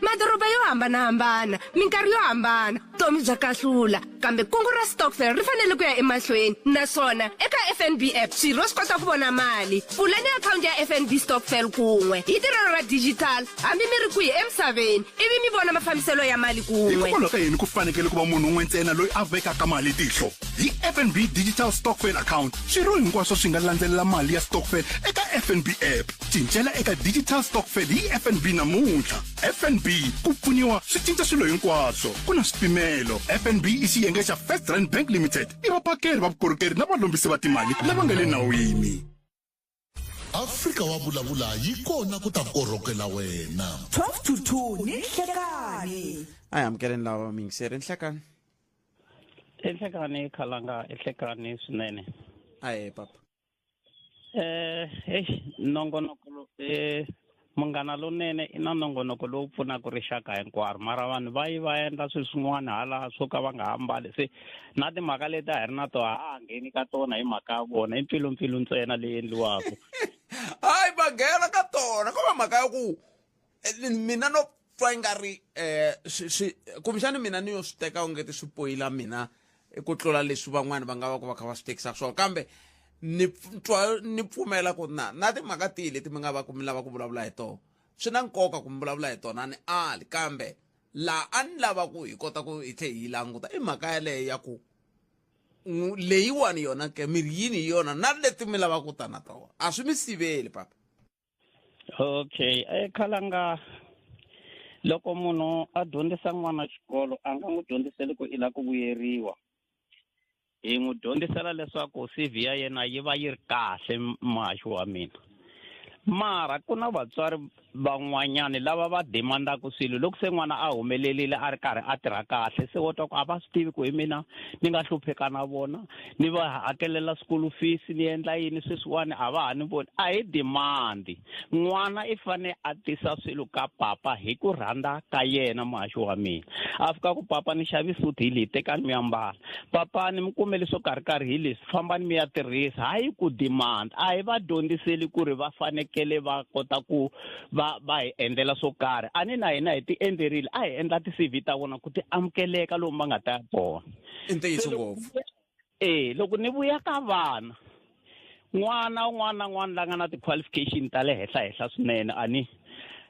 Madoroba yo hambanahambana, minkarhi yo hambana, vutomi bya kahlula. Kambe kungu ra stokvel ri fanele ku ya emahlweni. Naswona eka FNB app, swirho swi kota ku vona mali. Pfulani akhawunti ya FNB Stokvel kun'we hi tirhelo ra digital hambi mi ri kwihi emisaveni, ivi mi vona mafambiselo ya mali kun'we. Hikokwalaho ka yini ku fanekele ku va munhu un'we ntsena loyi a vekaka mali tihlo? Hi FNB Digital Stokvel Account, swirho hinkwaswo swi nga landzelela mali ya stokvel eka FNB app. Cincela eka Digital Stokvel hi FNB namuntlha. FNB, ku pfuniwa swi cinca swilo hinkwaswo. Ku na swipimelo. FNB i xiyenge Xiyenge xa First Rand Bank Limited i vaphakeri va vukorhokeri na valombisi va timali lava nga le nawini. Afrika wa vulavula yi kona ku ta korhokela wena. 12 to 2 ni nhlekani. A hi amukeleni lava miyingiseri nhlekani. Enhlekani khalanga enhlekani swinene. Ahe papa. Eh, eish, nongonoko lo eh munghana lonene i na nongonoko lowu pfunaka rixaka hinkwaro mara vanhu va yi va endla swilo swin'wana hala swo ka va nga hambali se na timhaka leti a hi ri na tona a ha ngheni ka tona hi mhaka ya vona i mpfilumpfilu ntsena leyi endliwaka hayi va nghena ka tona ko va mhaka ya ku eh, mina no twa i nga ri um kumbexani mina ni yo swi teka ongeti swi poyila mina ku tlula leswi van'wana va nga va ku va kha va swi tekisaka swona kambe ni twa ni pfumela ku na na timhaka tihi leti mi nga va ku mi lava ku vulavula hi tona swi na nkoka ku mi vulavula hi tona a ni ali kambe laha a ni lava ku hi kota ku hi tlhe hi languta i mhaka yaleyo ya ku leyiwani yona ke mi ri yini hi yona na leti mi lavaka ku ta na tona a swi mi siveli papa okay ekhalanga loko munhu a dyondzisa n'wana xikolo a nga n'wi dyondziseli ku i lava ku vuyeriwa hi n'wi dyondzisela leswaku CV ya yena yi va yi ri kahle muhaxi wa mina mara ku na vatswari van'wanyani lava va demandaka swilo loko se n'wana a humelerile a ri karhi a tirha kahle se wo twa ku a va swi tivi ku hi mina ni nga hlupheka na vona ni va hakelela school fees ni endla yini sweswiwani a va ha ni voni a hi demand n'wana i fane a tisa swilo ka papa hi ku rhandza ka yena muhaxi wa mina a fika ku papa ni xavi suti hi leyi tekani mi ambala papa ni mi kumele swo karhi-karhi hi leswi fambani mi ya tirhisa hayi ku demand a hi va dyondziseli ku ri va fanekele va kota ku va va hi endlela swo karhi a ni na hina hi ti endlerile a hi endla ti-C_V ta vona ku ti amukeleka lomu va nga ta ya kona i ntiyiso ngopfu e loko ni vuya ka vana n'wana un'wana na n'wana la nga na ti-qualification ta le henhla henhla swinene a ni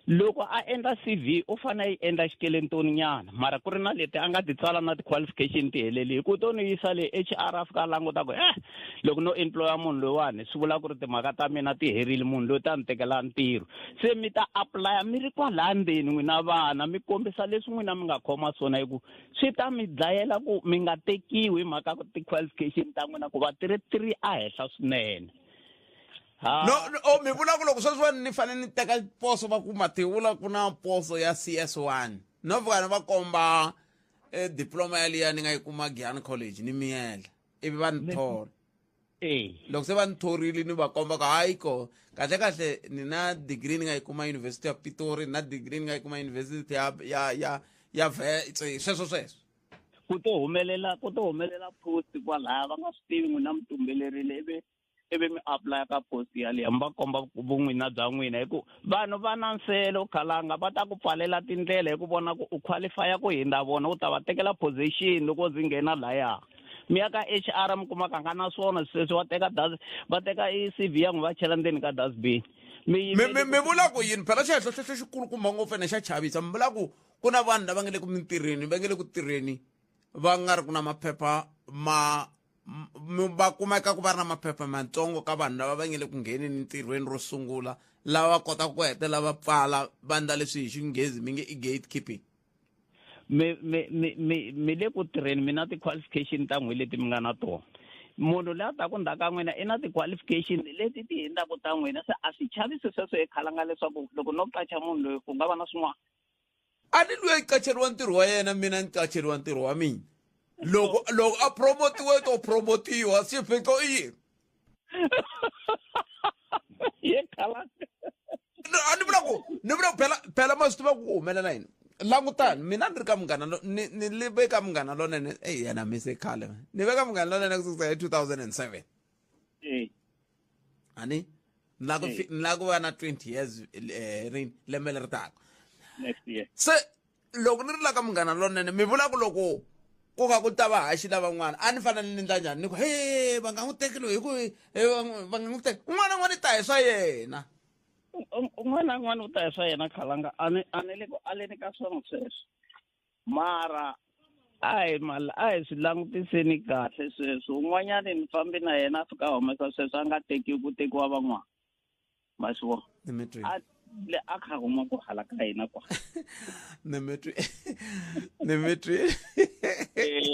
loko a endla C_V u fanele a yi endla xikelentoni nyana mara ku ri na leti a nga ti tsala na ti-qualification ti heleli hi ku to ni yisa le H_R a fika a languta ku eh loko no employer munhu loyiwani swi vula ku ri timhaka ta mina ti herile munhu loyi ta ni tekela ntirho se mi ta apply mi ri kwalaya ndzeni n'wina vana mi kombisa leswi n'wina mi nga khoma swona hi ku swi ta mi dlayela ku mi nga tekiwi hi mhaka ti-qualification ta n'wina ku va ti ri three a henhla swinene no no oh, mi vula ku loko sweswiwani ni fanele ni teka poso va ku mathewula ku na poso ya cs one no fika ni va komba eh, diploma yaliya ni nga yi kuma Giyani College ni miyela ivi va ni thola e loko se va ni thorile ni va komba ku hayi ko kahle kahle ni na degree ni nga yi kuma University of Pretoria ni na degree ni nga yi kuma University ya ya ya ya sweswo sweswo ku to humelela ku to humelela post kwalaya va nga swi tivi n'wina mi tumbelerile ivi ivi mi apply ka post yaliya mi va komba vun'wina bya n'wina hi ku vanhu va na nsele u khalanga va ta ku pfalela tindlela hi ku vona ku u qualify ku hindza vona u ta va tekela position loko ndzi nghena laya mi ya ka H_R mi kuma ka nga na swona sweswi va teka va teka i C_V ya n'wi va chela ndzeni ka dustbin mi mi mi vula ku yini phela xihehlo xexo xikulukumba ngopfu ene xa chavisa mi vula ku ku na vanhu lava nga le ku mintirhweni va nga le ku tirheni va nga ri ku na maphepha ma va kumeka ku va ri na maphepha matsongo ka vanhu lava va nga le ku ngheneni ntirhweni ro sungula lava va kotaka ku hetelela va pfala va endla leswi hi xinghezi mi nge i gate keeping mi mi mi mi mi le ku tirheni mi na ti-qualification ta n'wina leti mi nga na tona munhu loyi a taku ndzhaku ka n'wina i na ti-qualification leti ti hundzaka ta n'wina se a swi chavisi sweswo ekhalanga leswaku loko no qacha munhu loyi ku nga va na swin'wana a ni luya yi qacheriwa ntirho wa yena mina ni qacheriwa ntirho wa mina loko loko a promotiwe to promotiwa xiphiqo i yini ye khalanga a ni vula ku ni vula ku phela phela ma swi tiva ku humelela yini langutani mina ni ri ka munghana ni ni li ve ka munghana lonene eyi yena mi se khale ni ve ka munghana lonene ku sukela hi 2007 ani ni la ku ni la ku va na 20 years eh, rini lembe leri taka next year se loko ni ri la ka munghana lonene mi vula ku loko ku nga ku ta va haxi lavan'wana a ni fanele ni endla njhani ni ku he va nga n'wi teki loyi hi ku va nga n'wi teki un'wana na un'wana i ta hi swa yena un'wana na un'wana u ta hi swa yena khalanga a ni a ni le ku aleni ka swona sweswo mara a hi mali a hi swi langutiseni kahle sweswo un'wanyani ni fambi na yena a fika a humesa sweswo a nga tekiwi ku tekiwa van'wana ma swi vona Dimitri. A le a kha huma ku hala ka hina kwa Dimitri. Dimitri.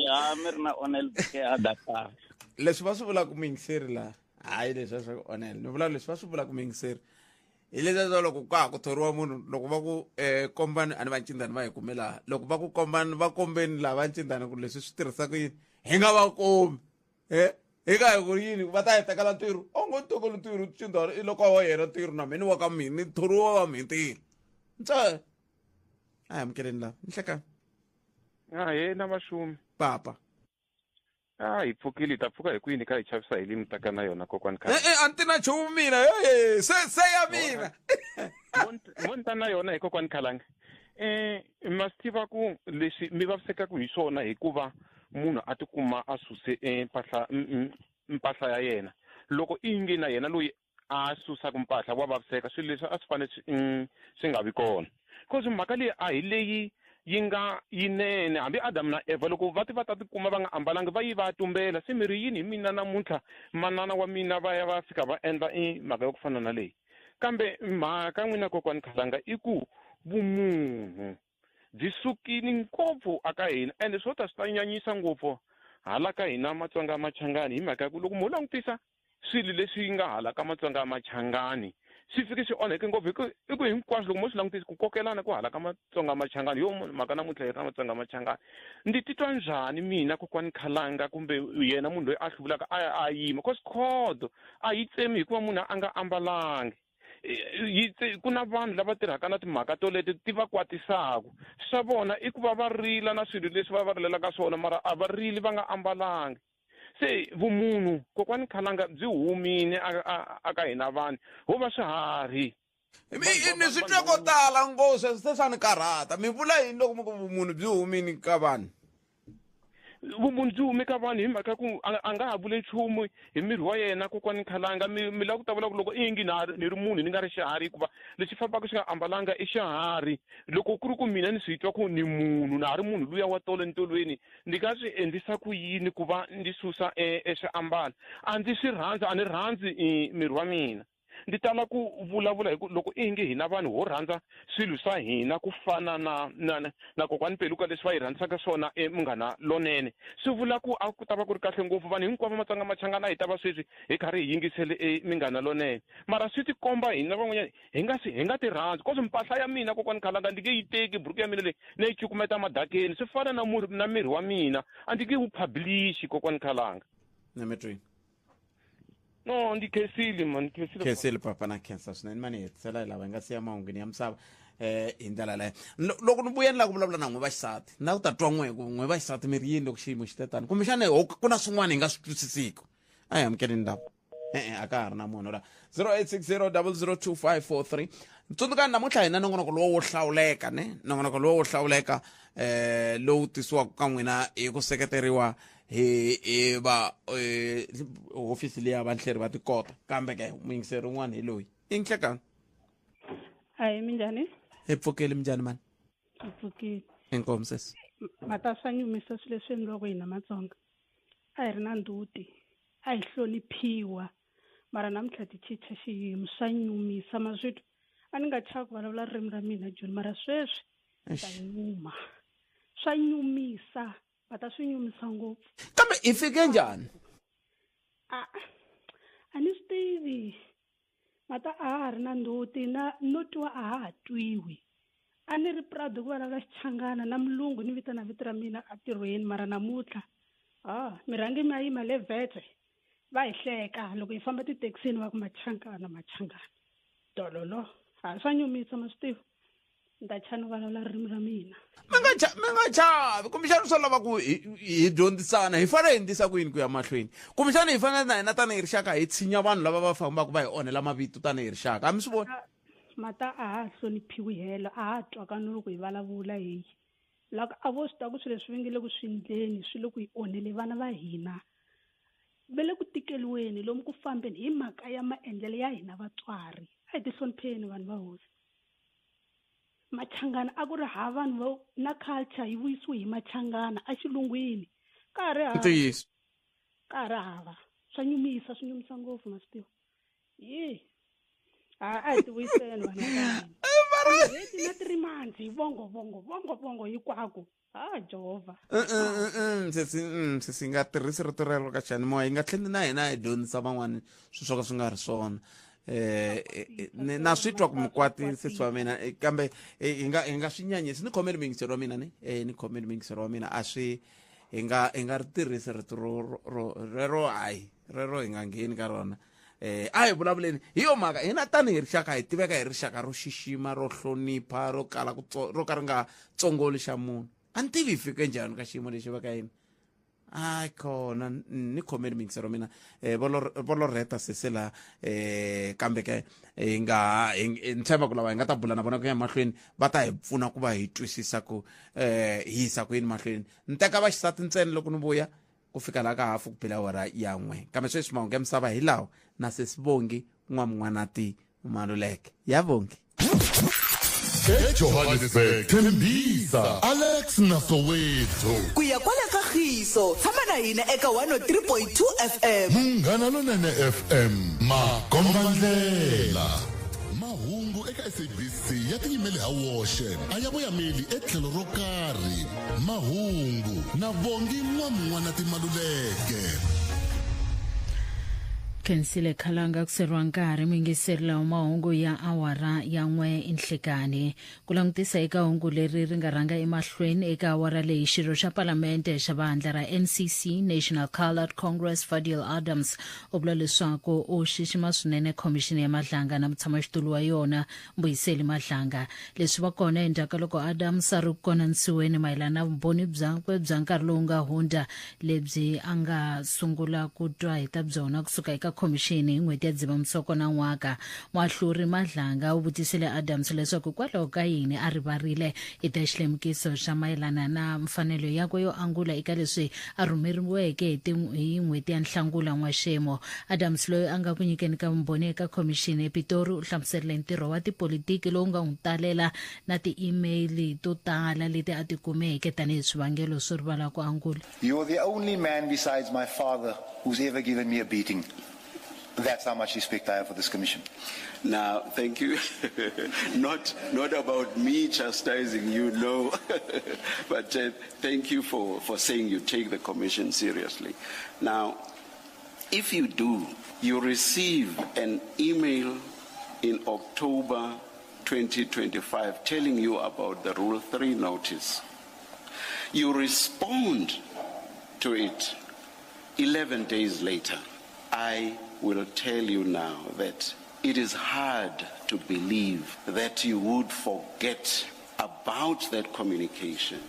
Ya mi ri na onel ke a data. Leswi va swi vulaka muyingiseri laha, hayi leswi swa ku onel, ni vula leswi va swi vulaka muyingiseri hi leswi loko ka ha ku thoriwa munhu, loko va ku kombani a ni va ncindani va hi kume laha, loko va ku kombani va kombeni laha va ncindani ku leswi swi tirhisaka yini, hi nga va kombi hi ka hi ku yini va ta hi tekela ntirho. A wu ngo tekeli ntirho ncindani, i loko wa yena ntirho na mina wa ka mina ni thoriwa wa mina ntirho ntsena. A hi amukeleni laha nhlekani. Ahee na maxumi papa. A hi pfukile, hi ta pfuka hi kwini kha hi chavisa hi limi taka na yona kokwani khale. E-e, a ni ti na nchumu mina, e se ya mina. Mo ni ta na yona hi kokwani khalanga. Ma swi tiva ku leswi mi vavisekaku hi swona hikuva munhu a tikuma a suse mpahla, mpahla ya yena. Loko i nge na yena loyi a susaka mpahla wa vaviseka, swilo leswi a swi fanele swi nga vi kona. Because mhaka leyi a hi leyi yi nga yinene. Hambi Adamu na Eva loko va ti va ta tikuma va nga ambalangi va yi va tumbela. Se mi ri yini hi mina namuntlha, manana wa mina va ya va fika va endla i mhaka ya ku fana na leyi. Kambe mhaka n'wina kokwani Khalanga i ku vumunhu byi sukile ngopfu aka hina, ende swo ta swi ta nyanyisa ngopfu hala ka hina Matsonga Machangani, hi mhaka ya ku loko mo langutisa swilo leswi nga hala ka Matsonga Machangani swi fike swi onheke ngopfu, hi ku hinkwaswo loko mo swi langutisa ku kokelana ku hala ka Matsonga Machangani. Yo mhaka namuntlha hi ri na Matsonga Machangani, ndzi titwa njhani mina kokwani Khalanga kumbe yena munhu loyi a hluvulaka a ya a yima? Cause khodo a yi tsemi hikuva munhu a nga ambalangi. Ku na vanhu lava tirhaka na timhaka toleto ti va kwatisaku. Swa vona i ku va va rila na swilo leswi va va rilelaka swona, mara a va rili va nga ambalangi. Se vumunhu kokwani Khalanga byi humile a ka hina vanhu, ho va swiharhi. Ni swi twa ko tala ngopfu sweswo, se swa ni karhata. Mi vula yini loko mi ku vumunhu byi humile ka vanhu? Vumunhu byi hume ka vanhu hi mhaka ku a nga ha vuli nchumu hi miri wa yena kokwani Khalanga. Mi lava ku ta vula ku loko ingi na ni ri munhu ni nga ri xiharhi, hikuva lexi fambaka xi nga ambalanga i xiharhi. Loko ku ri ku mina ni swi twa ku ni munhu, na ha ri munhu luya wa tolo ntolweni, ni nga swi endlisa ku yini ku va ndzi susa e swiambalo? A ndzi swi rhandzi, a ni rhandzi miri wa mina. Ndzi tala ku vulavula hi ku loko ingi hina vanhu ho rhandza swilo swa hina ku fana na kokwani Peluka leswi va hi rhandzisaka swona e Munghana Lonene, swi vula ku a ku ta va ku ri kahle ngopfu. Vanhu hinkwavo Matsonga Machangana hi ta va sweswi hi karhi hi yingisele e Munghana Lonene, mara swi tikomba hina van'wanyana hi nga hi nga ti rhandzi. Cause mpahla ya mina kokwani Khalanga ndzi nge yi teki, buruku ya mina leyi ni yi cukumeta madakeni, swi fana na murhi na miri wa mina a ndzi nge wu publish kokwani Khalanga. Nametweni. No, ndi khensile man, khensile. Khensile papa na khensa swinene mani, hetisela hi lava hi nga siya mahungwini ya misava hi ndlela leyo. Loko ni vuya ni lava ku vulavula na n'we vaxisati, ni lava ku ta twa n'we ku n'we vaxisati mi ri yini loko xiyimo xi te tani, kumbexana ku na swin'wana hi nga swi twisisiki. A hi amukeleni ndhawu. E-e, a ka ha ri na munhu la. 0860002543. Tsundzukani namuntlha hina nongonoko lowu wo hlawuleka, ne nongonoko lowu wo hlawuleka lowu tisiwaka ka n'wina hi ku seketeriwa hi va hofisi liya vanhleri va tikota. Kambe ke muyingiseri un'wana hi loyi. I nhlekani. Ahi, minjhani? Hi pfukile, minjhani mani? Hi pfukile. Inkomu sesi. Mata swa nyumisa swilo leswi endliwaka hina Matsonga. A hi ri na ndzhuti, a hi hloniphiwa, mara namuntlha ti chicha xiyimo, swa nyumisa maswitwa. A ni nga chavi ku vulavula ririmi ra mina Joni, mara sweswi ta nyuma. Swa nyumisa, va ta swi nyumisa ngopfu. Kambe hi fike njhani? A ni swi tivi. Mata a ha ri na ndzhuti, na no twiwa a ha ha twiwi. A ni ri proud ku vulavula Xichangana na mulungu ni vitana vito ra mina entirhweni, mara namuntlha mi rhange mi ya yima le Vetse va hi hleka loko hi famba tithekisini va ku Machangana, Machangana. Dololo, ha swa nyumisa ma swi tiva. Ni ta chava no vulavula ririmi ra mina. Mi nga mi nga chavi, kumbexana swo lava ku hi dyondzisana, hi fanele hi endlisa ku yini ku ya mahlweni. Kumbexana hi fanele na hina tanihi rixaka hi tshinya vanhu lava va fambaka va hi onhela mavito tanihi rixaka. A mi swi voni? Mata a ha hloniphiwi helo, a ha twakani loko hi vulavula hi. Loko a vo swi tiva ku swilo leswi va nge le ku swi endleni swi le ku hi onhele vana va hina. Va le ku tikeliweni lomu ku fambeni hi mhaka ya maendlelo ya hina vatswari. A hi ti hlonipheni vanhu va hosi. Machangana a ku ri ha vanhu vo na culture yi vuyisiwe hi Machangana a xilungwini. Ka ha ri hava. Ntiyiso. Ka ha ri hava. Swa nyumisa, swi nyumisa ngopfu ma swi tiva. Yi. A hi ti vuyiseni vanhu va hina. Rheti na 3 months hi vongo vongo vongo vongo hinkwako. Jehovha. Sesi sesi hi nga tirhisi rito rero ka xiyanimoya hi nga tlheli na hina hi dyondzisa van'wani swilo swo ka swi nga ri swona um na swi twa ku mikwati sesi wa mina kambe hi nga hi nga swi nyanyisi ni khomeli muyingiseri wa mina ni ni khomeli muyingiseri wa mina a swi hi nga hi nga ri tirhisi rito ro ro rero hayi rero hi nga ngheni ka rona eh a hi vulavuleni hi yo mhaka hina tanihi rixaka hi tiveka hi rixaka ro xixima ro hlonipha ro kala ku ro ka ri nga tsongoli xa munhu a ni tivi hi fike njhani ka xiyimo lexi va ka yini hayi khona ni khomeli miyingiselo mina um vo loreta sese laha um kambe ke hi nga ni tshemba ku lava hi nga ta bula na vona ku ya mahlweni va ta hi pfuna ku va hi twisisa ku um hi yisa ku yini mahlweni ni teka vaxisati ntsena loko ni vuya ku fika laha ka hafu ku bela awara ya n'we kambe sweswi mahungu ya misava hi lawa na sesi vongi n'wamun'wanati maluleke ya vongi ejohannesburg tembisa alex na soweto ku ya kwala ka khiso tshama na hina eka 103.2 fm munghana lonene fm makombandlela mahungu eka sabc ya tiyimele ha woxe a ya voyameli etlhelo ro karhi mahungu na vongi n'wamun'wana timaluleke Khensile Khalanga ku seriwa nkarhi muyingiseri lawa mahungu ya awara ya n'we inhlekani ku langutisa eka hungu leri ri nga rhanga emahlweni eka awara leyi xirho xa palamente xa vandla ra NCC National Coloured Congress Fadiel Adams u vula leswaku u xixima swinene khomixini ya Madlanga na mutshamaxitulu wa yona Mbuyiseli Madlanga. Leswi va kona endzhaku ka loko Adams a ri ku konanisiweni mayelana na vumbhoni byakwe bya nkarhi lowu nga hundza lebyi a nga sungula ku twa hi ta byona kusuka eka khomixini hi n'hweti ya Dzivamisoko nan'waka. Muahluri Madlanga u vutisile Adams leswaku hikwalaho ka yini a rivarile hi ta xilemukiso xa mayelana na mfanelo yakwe yo angula eka leswi a rhumeriweke hi hi n'hweti ya Nhlangula n'waxemu. Adams loyi a nga ku nyikeni ka vumbhoni eka khomixini ePitori u hlamuserile ntirho wa tipolitiki lowu nga n'wi talela na ti-email to tala leti a ti kumeke tanihi swivangelo swo rivala ku angula. You're the only man besides my father who's ever given me a beating. That's how much respect I have for this commission. Now, thank you. not, not about me chastising you, no. but uh, thank you for, for saying you take the commission seriously. Now, if you do, you receive an email in October 2025 telling you about the Rule 3 notice. You respond to it 11 days later. I will tell you now that it is hard to believe that you would forget about that communication.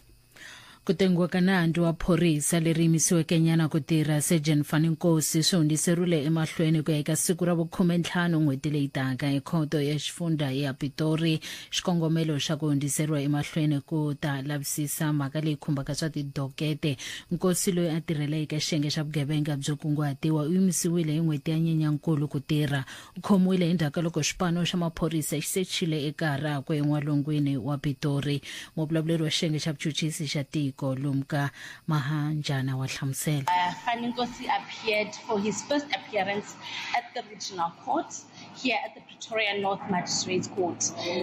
Ku tengiwa ka nandzu wa phorisa leri yimisiweke nyana ku tirha Sergeant Fani Nkosi swi hundziseriwile emahlweni ku ya eka siku ra vukhumentlhanu n'hweti leyi taka ekhoto ya xifundha ya Pitori. Xikongomelo xa ku hundziseriwa emahlweni ku ta lavisisa mhaka leyi khumbaka swa tidokete. Nkosi loyi a tirhela eka xiyenge xa vugevenga byo kunguhatiwa u yimisiwile hi n'hweti ya Nyenyankulu ku tirha. U khomiwile hi ndzhaku ka loko xipano xa maphorisa xi sechile ekaya rakwe en'walungwini wa Pitori. Muvulavuleri wa xiyenge xa vuchuchisi xa tiko Lumka Mahanjana wa hlamusela. Fani Nkosi appeared for his first appearance at the regional court here at the Pretoria North Magistrates Court.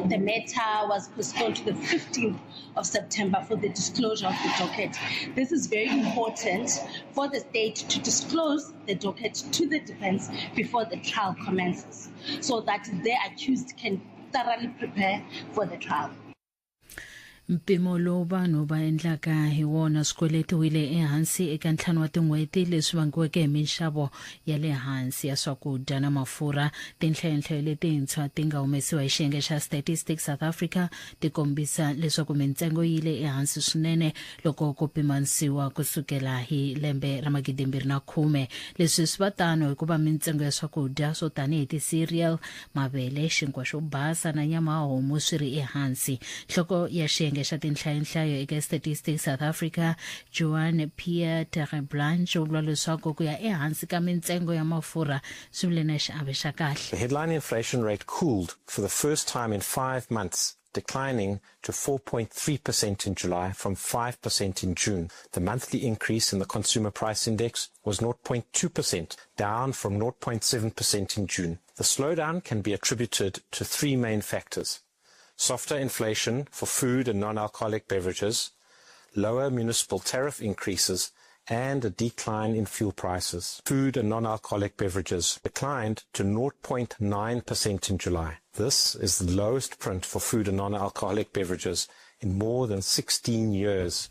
The matter was postponed to the 15th of September for the disclosure of the docket. This is very important for the state to disclose the docket to the defense before the trial commences so that the accused can thoroughly prepare for the trial. Mpimo lowu vanhu va endlaka hi wona swikweleti wu yile ehansi eka ntlhanu wa tin'hweti leswi vangiweke hi minxavo ya le hansi ya swakudya na mafurha. Tinhlayonhlayo letintshwa ti nga humesiwa hi xiyenge xa Statistics South Africa ti kombisa leswaku mintsengo yi yile ehansi swinene loko ku pimanisiwa ku sukela hi lembe ra 2010. Leswi swi va tano hikuva mintsengo ya swakudya swo tanihi ti-cereal, mavele, xinkwa xo basa na nyama ya homu swi ri ehansi. Nhloko ya xiyenge xa tinhlayonhlayo eka Statistics South Africa, Joan Pierre Terreblanche u vula leswaku ku ya ehansi ka mintsengo ya mafurha swi vile na xiave xa kahle. The headline inflation rate cooled for the first time in five months, declining to 4.3% in July from 5% in June. The monthly increase in the consumer price index was 0.2%, down from 0.7% in June. The slowdown can be attributed to three main factors: softer inflation for food and non-alcoholic beverages, lower municipal tariff increases, and a decline in fuel prices. Food and non-alcoholic beverages declined to 0.9% in July. This is the lowest print for food and non-alcoholic beverages in more than 16 years.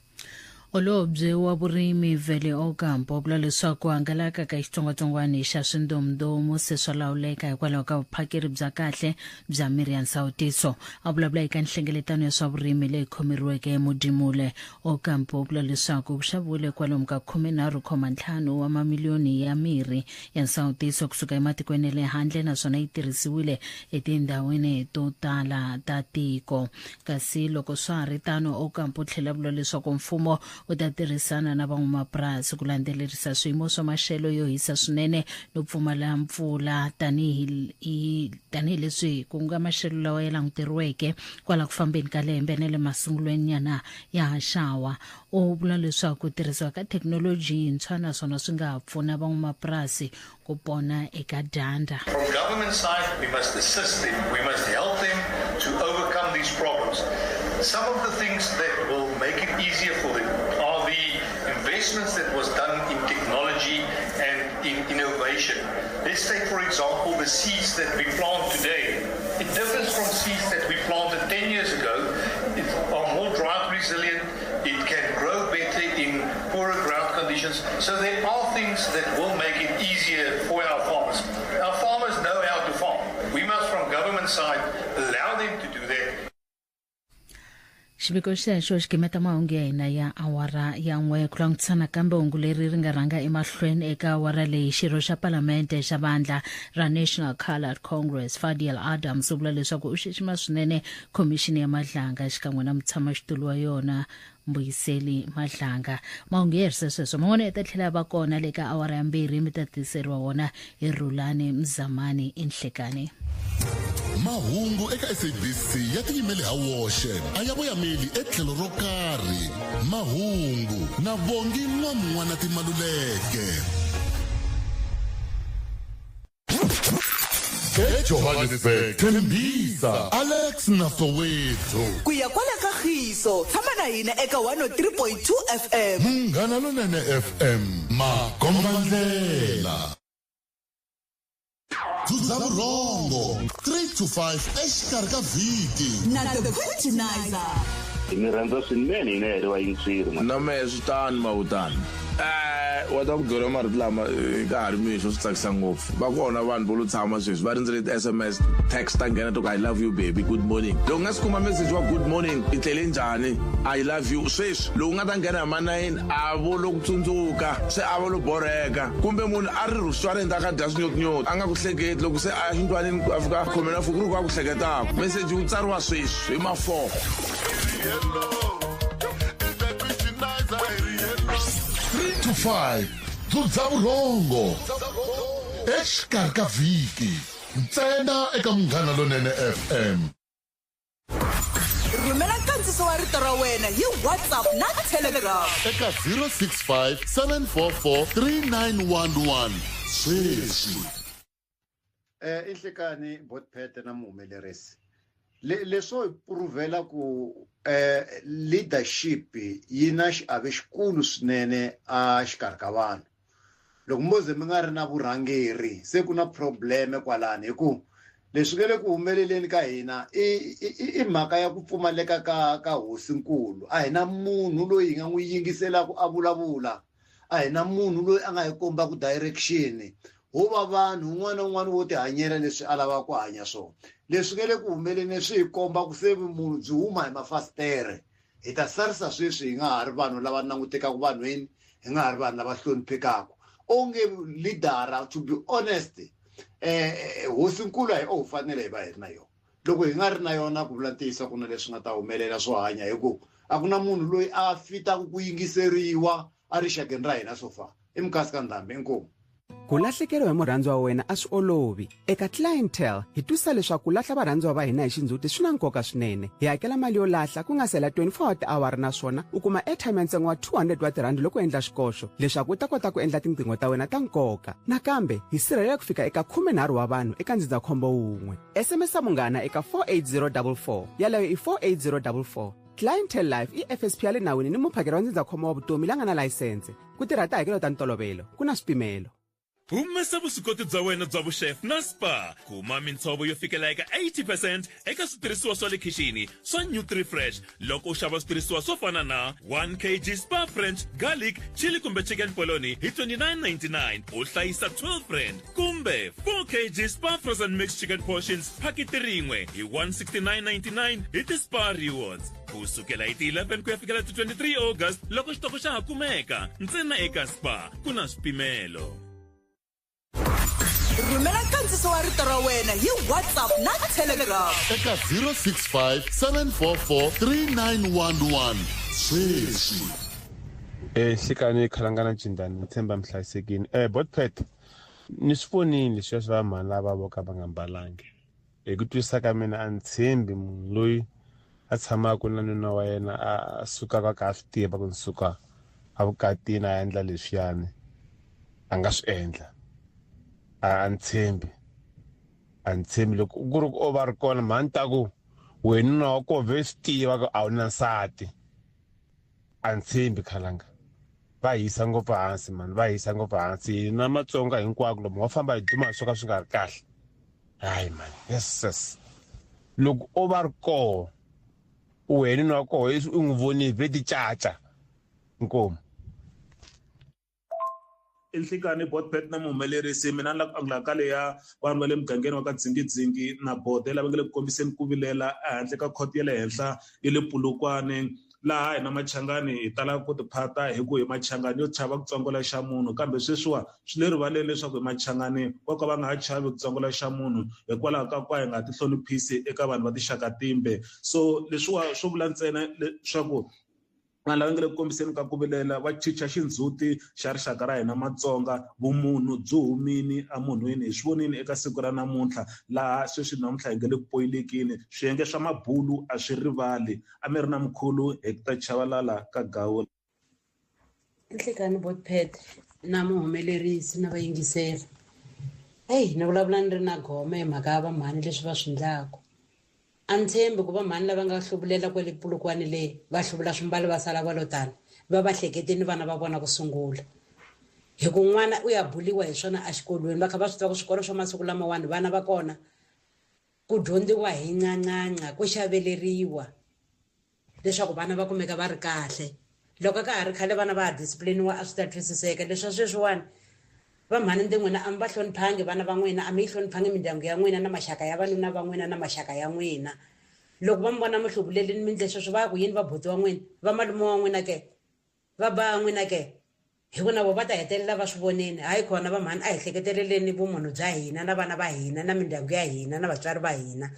Holobye wa vurimi Vele Ocampo u vula leswaku ku hangalaka ka xitsongwatsongwana xa swindomundomu se swa lawuleka hikwalaho ka vuphakeri bya kahle bya mirhi ya nsawutiso. A vulavula eka nhlengeletano ya swa vurimi leyi khomeriweke eModimolle, Ocampo u vula leswaku ku xaviwile kwalomu ka 13.5 wa mamiliyoni ya mirhi ya nsawutiso kusuka ematikweni ya le handle naswona yi tirhisiwile etindhawini to tala ta tiko. Kasi loko swa ha ri tano, Ocampo u tlhele a vula leswaku mfumo wu ta tirhisana na van'wamapurasi ku landzelerisa swiyimo swa maxelo yo hisa swinene no pfumala mpfula tanihi tanihileswi ku nga maxelo lawa ya languteriweke kwala ku fambeni ka lembe na le masungulweni nyana ya haxawa. U vula leswaku ku tirhisiwa ka thekinoloji yintshwa naswona swi nga ha pfuna van'wamapurasi ku pona eka dyandza. From government side, we must assist them, we must help them to overcome these problems. Some of the things that will make it easier for them are the investments that was done in technology and in innovation. Let's take, for example, the seeds that we plant today. It differs from seeds that we planted 10 years ago. It are more drought resilient. It can grow better in poorer ground conditions. So there are things that will make it easier for our farmers. Our farmers know how to farm. We must, from government side, allow them to do that. Xiviko xexo xi gimeta mahungu ya hina ya awara ya n'we. Ku langutisana kambe hungu leri ri nga rhanga emahlweni eka awara leyi, xirho xa palamende xa vandla ra National Coloured Congress Fadiel Adams u vula leswaku u xixima swinene khomixini ya Madlanga xikan'we na mutshamaxitulu wa yona Mbuyiseli Madlanga. Mahungu ya herisa sweswo, man'wana ya ta tlhela ya va kona le ka awara ya mbirhi, mi ta tiseriwa wona hi Rhulani Mzamani Inhlekani. Mahungu eka SABC ya tiyimele ha woxe, a ya voyameli etlhelo ro karhi. Mahungu na Bongi N'wamun'wana Timaluleke. EJohannesburg, Tembisa, Alex na Soweto. Ku ya kwala ka Khiso, tshama na hina eka 103.2 FM. Munghana Lonene FM, makombandlela. Dzudza vurhongo 3 to 5 exikarhi ka vhiki. Na The Quintinizer. Hi mi rhandza swinene hina hi ri vayingiseri. Na mehe swi tano mavutani. Eh, wa ta ku byela marito lama eh, ka ha ri mixo swi tsakisa ngopfu. Va kona vanhu vo lo tshama sweswi va rindzele ti-SMS text ta nghena to ku I love you baby good morning. Loko u nga si kuma message wa good morning i tlele njhani I love you sweswi loko u nga ta nghena hi ma 9 a vo lo ku tsundzuka se a vo lo borheka kumbe munhu a ri restaurant a kha dya swinyotinyoto a nga ku hleketi loko se a ya xindlwanini a fika a khome na fuku ku ri ku a ku hleketaka meseji wu tsariwa sweswi hi ma 4 3 to 5 dzudza vurhongo exikarhi ka vhiki ntsena eka munghana lonene fm Rhumela nkandziso wa rito ra wena hi WhatsApp na Telegram. Eka 065 744 3911 sweswi. Eh i nhlekani Botpete na muhumelerisi. Le leswo hi puruvhela ku eh leadership yi na xiave xikulu swinene a xikarhi ka vanhu. Loko mo ze mi nga ri na vurhangeri se ku na problem kwalani hi ku leswi nga le ku humeleleni ka hina i i i mhaka ya ku pfumaleka ka ka hosinkulu a hi na munhu loyi hi nga n'wi yingiselaka a vulavula a hi na munhu loyi a nga hi kombaka direction ho va vanhu un'wana na un'wana wo tihanyela leswi a lavaka ku hanya swona leswi nga le ku humeleleni swi hi komba ku se vumunhu byi huma hi mafasitere Hi ta sarisa sweswi hi nga ha ri vanhu lava langutekaka vanhwini, hi nga ha ri vanhu lava hloniphekaka. Onge leader-a, to be honest, hosinkulu a hi o fanele hi va hi ri na yona. Loko hi nga ri na yona, ku vula ntiyiso a ku na leswi nga ta humelela swo hanya hi ku a ku na munhu loyi a fitaka ku yingiseriwa erixakeni ra hina so far. I Mukasi ka Ndhambi. Inkomu. Ku lahlekeriwa hi murhandziwa wa wena a swi olovi. Eka Clientele, hi twisisa leswaku ku lahla varhandziwa va hina hi xindzhuti swi na nkoka swinene. Hi hakela mali yo lahla ku nga si hela 24 wa tiawara naswona u kuma airtime ya ntsengo wa 200 wa tirhandi loko u endla xikoxo leswaku u ta kota ku endla tinqingho ta wena ta nkoka. Nakambe, hi sirhelela ku fika eka 13 wa vanhu eka ndzindzakhombo wun'we. SMS-a Munghana eka 48044. Yaleyo i 48044. Clientele Life i FSP ya le nawini ni muphakeri wa ndzindzakhombo wa vutomi la nga na layisense. Ku tirha tihakelo ta ntolovelo, ku na swipimelo. Humesa vuswikoti bya wena bya vuxef na Spar. Kuma mintshovo yo fikela eka 80 percent eka switirhisiwa swa le khixini swa Nutrifresh loko u xava switirhisiwa swo fana na 1 kg Spar French garlic, chili kumbe chicken polony hi 29.99 u hlayisa 12 rand kumbe 4 kg Spar frozen mixed chicken portions phakiti rin'we hi 169.99 hi ti-Spar Rewards. Ku sukela hi ti 11 ku ya fikela ti 23 August loko xitoko xa ha kumeka ntsena eka Spar ku na swipimelo. Rhumela nkandziso wa rito ra wena hi WhatsApp na Telegram eka 065 744 3911 sweswi. Eh nhlikani khalangana cindani ni tshemba mi hlayisekile eh botpet ni swi vonile leswiya swa mhani lava vo ka va nga mbalangi hi ku twisisa ka mina a ni tshembi munhu loyi a tshamaka na nuna wa yena a sukaka a kha a swi tiva ku ni suka evukatini a endla leswiyani a nga swi endla a ni tshembi a ni tshembi loko ku ri ku o va ri kona mhani ta ku wena nuna wa koho ve swi tiva ku a wu na nsati a ni tshembi khalanga va hisa ngopfu hansi mani va hisa ngopfu hansi hina matsonga hinkwako lomu wa famba hi duma swo ka swi nga ri kahle hayi mani yes yes loko o va ri koho wena nwa koho u n'wi vonile ve ti caca inkomu I nhlikani Botpet na muhumelerisi mina ni la ku angula ka leya vanhu va le mugangeni wa ka Dzingidzingi na Bode lava nga le ku kombiseni ku vilela ehandle ka khoto ya le henhla ya le Polokwane laha hina Machangani hi talaka ku tiphata hi ku hi Machangani yo chava ku tsongola xa munhu kambe sweswiwa swi le rivaleni leswaku hi Machangani va ka va nga ha chavi ku tsongola xa munhu hikwalaho ka ku ka hi nga ti hloniphisi eka vanhu va tinxaka timbe so leswiwa swo vula ntsena leswaku Vanhu lava nga le ku kombiseni ka ku vilela va chicha xindzhuti xa rixaka ra hina Matsonga. Vumunhu byi humini emunhwini, hi swi vonile eka siku ra namuntlha laha sweswi namuntlha hi nga le ku poyilekeni. Swiyenge swa mabulu a swi rivali. A mi ri na mkhulu Hector Chavalala ka Gawula. I nhlikani Botpet na muhumelerisi na vayingiseri. Heyi ni vulavula ni ri na gome hi mhaka ya vamhani leswi va swi ndlaku. A ni tshembi ku va mhani lava nga hluvulela kwale Polokwane le va hluvula swimbalo va sala va lo tani, va va hlekete ni vana va vona ku sungula. Hi ku n'wana u ya buliwa hi swona exikolweni, va kha va swi tiva ku swikolo swa masiku lamawani vana va kona ku dyondziwa hi ncancanca, ku xaveleriwa. leswaku vana va kumeka va ri kahle loko ka ha ri khale vana va ha discipliniwa a swi ta twisiseka leswa sweswiwani va mhani ndi n'wina a mi va hloniphangi vana va n'wina a mi yi hloniphangi mindyangu ya n'wina na maxaka ya vanuna va n'wina na maxaka ya n'wina loko va mi vona mi hluvulelini mi ndle sweswo va ya ku yini va buti wa n'wina va malume wa n'wina ke Va ba n'wina ke? Hi ku na vo va ta hetelela va swi vonile. Hayi khona va mhani, a hi hleketeleleni vumunhu bya hina na vana va hina na mindyangu ya hina na vatswari va hina.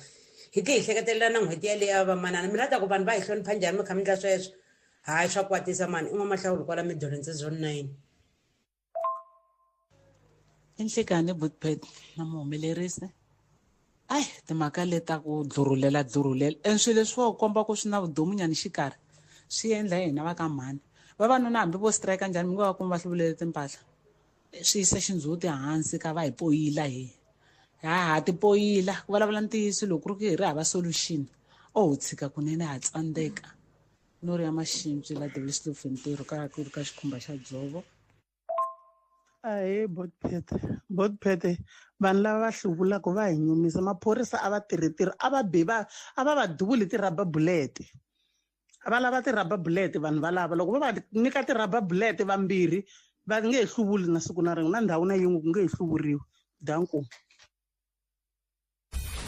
Hi tlhe hi hleketelela na n'hweti yaleyo ya vamanana. Mi lava ku vanhu va hi hlonipha njhani mi kha mi ndla sweswo? Hayi swa kwatisa mhani, i N'wamahlawuli kwala Midolentse Zone 9. I nhlikani Botpet na muhumelerisi ayi timhaka leti ta ku dlurhulela dlurhulela and swilo leswiwa ku komba ku swi na vudomi nyana xikarhi swi endla hi hina va ka mhani vavanuna hambi vo strike njhani mi nge va kumi va hluvulele timpahla swi yisa xindzhuti hansi ka va hi poyila hi ha ha ti poyila ku vulavula ntiyiso loko ku ri ku hi ri hava solution o ho tshika kunene ha tsandzeka no ri ya maxintswi la devil's ntirho ka ku ri ka xikhumba xa dzovo Ahee Botpet Botpet vanhu lava va hluvulaka va hi nyumisa maphorisa a va tirhi ntirho a va bi va a va va duvuli ti-rubber bullet va lava ti-rubber bullet vanhu valava loko vo va nyika ti-rubber bullet vambirhi va nge he hluvuli na siku na rin'we na ndhawu na yin'we ku nge he hluvuriwi danko.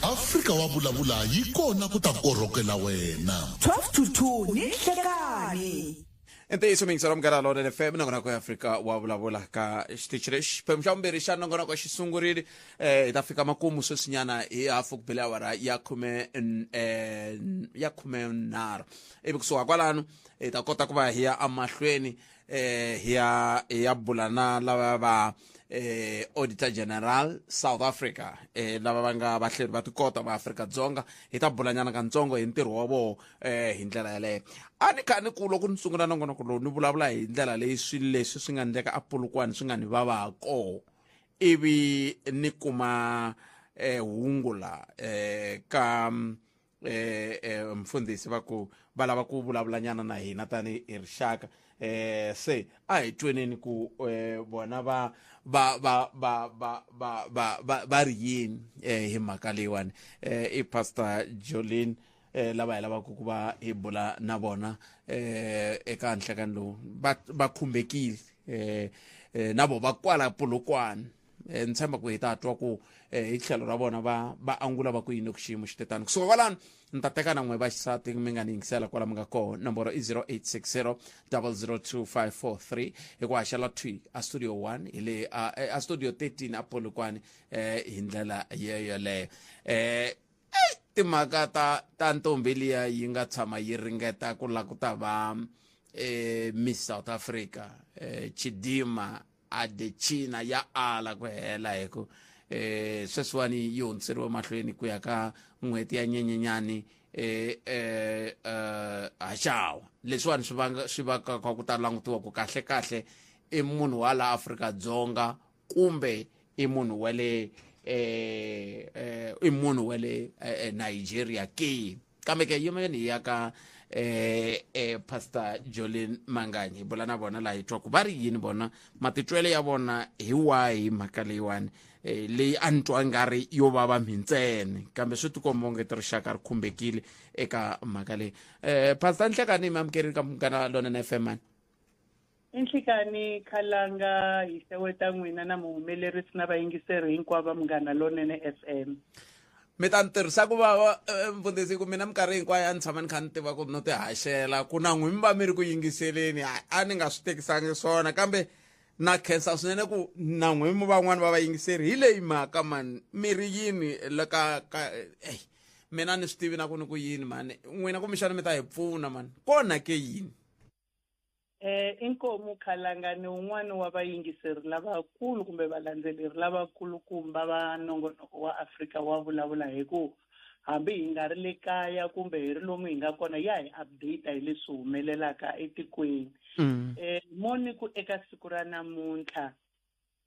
Afrika wa vulavula yi kona ku ta korhokela wena. 12 to 2 ni nhlekani. I ntiyiso miyingiselo munghana lonene fm nongonoko ya afrika wa vulavula ka xitichi lexi xiphemu xa vumbirhi xa nongonoko xi sungurile eh hi ta fika makumu sweswinyana hi hafu ku bele awara ya khume eh, ya khume nharhu ivi kusuka kwalano hi ta kota ku va hi ya emahlweni eh hi ya hi ya bula na lava va eh auditor general south africa eh lava va nga vahleri va tikota va afrika dzonga hi ta bulanyana kantsongo hi ntirho wa vona eh hi ndlela yaleyo a ni kha ni ku loko ni sungula nongonoko lowu ni vulavula hi ndlela leyi swilo leswi swi nga endleka apolokwane swi nga ni vava koho ivi ni kuma eh hungu la eh ka eh, eh mfundhisi va ku va lava ku vulavulanyana na hina tani hi rixaka eh se a hi tweneni ku eh, vona va va va va va va va va va ri yini eh, hi mhaka leyiwani eh, i pastor Jolene eh, lava hi lavaka ku va hi bula na vona eh, eka nhlekani lowu va va khumbekile eh, eh, na vo va kwala Polokwane eh, ni tshemba ku hi ta twa ku eh, hi tlhelo ra vona va va angula va ku yini ku xiyimo xi tetani kusuka kwalano ni ta teka na n'we va xisati mi nga ni yingisela kwala mi nga kona nomboro i 0860 002543 hi ku haxela thwi a studio 1 hi le a, a studio 13 a Polokwane eh, hi ndlela yoyoleyo eh, timhaka ta ta ntombi liya yi nga tshama yi ringeta ku lava ku ta va eh, Miss South Africa eh, Chidima Adechina ya ala ku hela hi ku eh, sweswiwani yi hundziseriwe mahlweni ku ya ka n'hweti ya Nyenyenyani eh, eh, eh, haxawa leswiwani swi vanga swi va ka ku ta langutiwa ku kahle kahle i munhu wa la Afrika-Dzonga kumbe i munhu wa le eh, eh, i munhu wa le eh, Nigeria ke kambe ke yimeni hi ya ka eh, eh, pastor Jolene Manganyi hi bula na vona laha hi twaku va ri yini vona matitwele ya vona hi wahi mhaka leyiwani eh, leyi a ni twa nga ri yo vava mhintsene kambe swi tikomba onge ti rixaka ri khumbekile eka mhaka leyi eh, pastor Nhlekani mi amukerile ka Munghana Lonene FM mani I nhlikani Khalanga hi xeweta n'wina na muhumelerisi na vayingiseri hinkwavo va Munghana Lonene FM. Mi ta ni tirhisa ku vava eh, mfundhisi ku mina minkarhi hinkwayo a ni tshama ni kha ni tiva ku no ti haxela ku na n'wi mi va mi ri ku yingiseleni a ni nga swi tekisangi swona kambe na khensa swinene ku na n'wi mi van'wani va vayingiseri hi leyi mhaka mani mi ri yini leka ka ey mina ni swi tivi na ku ni ku yini mani n'wina kumbexana mi ta hi pfuna mani kona ke yini Eh, inkomu Khalanga ni un'wana wa vayingiseri lavakulu kumbe valandzeleri lavakulukumba va nongonoko wa Afrika wa vulavula hi ku hambi hi nga ri le kaya kumbe hi ri lomu hi nga kona ya hi update hi leswi humelelaka etikweni. Eh, mo ni ku eka siku ra namuntlha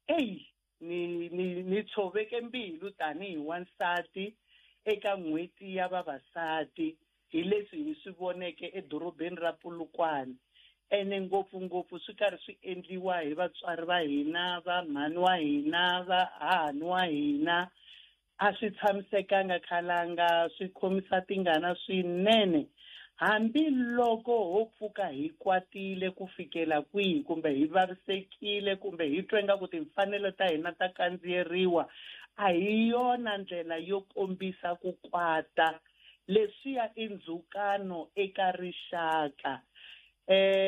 eyi ni ni ni tshoveke mbilu tanihi wansati eka n'hweti ya vavasati hi leswi hi swi voneke edorobeni ra Polokwane ene ngopfungopfu swi karhi swi endliwa hi vatswari va hina va mhani wa hina va hahani wa hina A swi tshamisekanga khalanga, swi khomisa tingana swinene. Hambi loko ho pfuka hi kwatile ku fikela kwihi kumbe hi vavisekile kumbe hi twe nga ku timfanelo ta hina ta kandziyeriwa, a hi yona ndlela yo kombisa ku kwata. Leswiya i ndzhukano eka rixaka.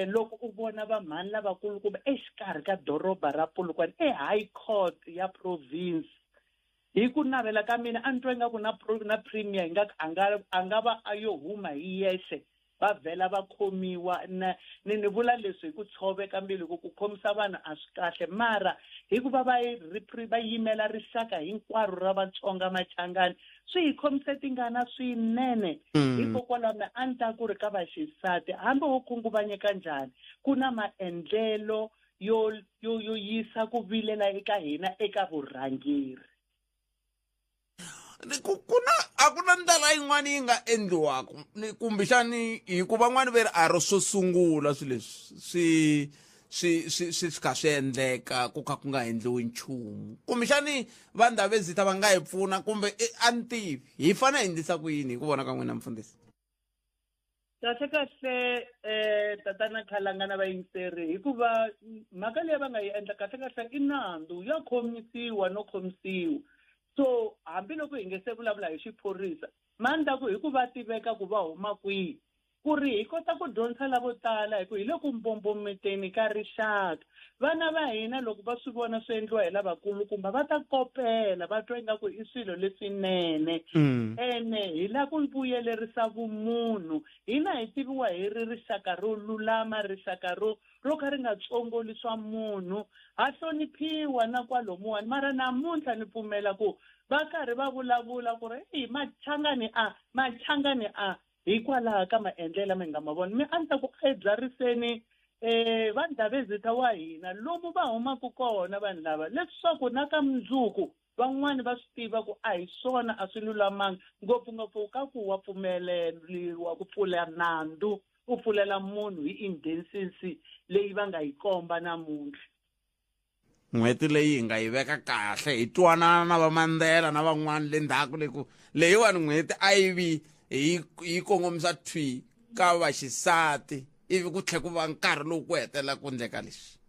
Loko u vona vamhani lavakulukumba exikarhi ka doroba ra Polokwane, eHigh Court ya province, Hi ku navela ka mina a ni twa ingaku na na premier ingaku a nga a nga va a yo huma hi yexe va vhela va khomiwa na ni ni vula leswi hi ku tshoveka mbilu hi ku ku khomisa vanhu a swi kahle mara hikuva va va yimela rixaka hinkwaro ra Vatsonga Machangani swi hi khomise tingana swinene hikokwalaho me a ni ta ku ri ka vaxisati hambi wo khunguvanyeka njhani ku na maendlelo yo yo yo yisa ku vilela eka hina eka vurhangeri ku ku na a ku na ndlela yin'wana yi nga endliwaka ni kumbexani hikuva van'wani ve ri a ro swo sungula swilo leswi swi swi swi swi swi kha swi endleka ku kha ku nga endliwi nchumu kumbexani va ndhavezitha va nga hi pfuna kumbe a ni tivi hi fanele hi endlisa ku yini hi ku vona ka n'wina mfundhisi Kahle kahle eh tatana Khalanga na vayingiseri hikuva mhaka leyi va nga yi endla kahle kahle i nandzu ya khomisiwa no khomisiwa so hambiloko hi nge se vulavula hi xiphorisa mandla ku hi ku va tiveka ku va huma kwihi ku ri hi kota ku dyondzisa lavo tala hi ku hi le ku mbombometeni ka rixaka vana va hina loko va swi vona swi endliwa hi lavakulukumba va ta kopela va twa ingaku i swilo leswinene ene hi la ku vuyelerisa vumunhu hina hi tiviwa hi ri rixaka ro lulama rixaka ro ro ka ri nga tsongoli swa munhu ha hloniphiwa na kwalomuwani mara namuntlha ni pfumela ku va karhi va vulavula ku ri eyi machangani a machangani a hikwalaho ka maendlelo lama hi nga ma vona mi a ni ta ku a hi byariseni um va ndhavezitha wa hina lomu va humaka kona vanhu lava leswaku na ka mundzuku Van'wani va swi tiva ku a hi swona, a swi lulamanga, ngopfungopfu ka ku wa pfumeleriwa ku pfula nandzu, u pfulela munhu hi indecency leyi va nga yi komba namuntlha. N'hweti leyi hi nga yi veka kahle, hi twanana na va Mandela na van'wana le ndzhaku le ku leyiwani n'hweti a yi vi hi yi kongomisa thwi ka vaxisati, ivi ku tlhe ku va nkarhi lowu ku hetelela ku endleka leswi.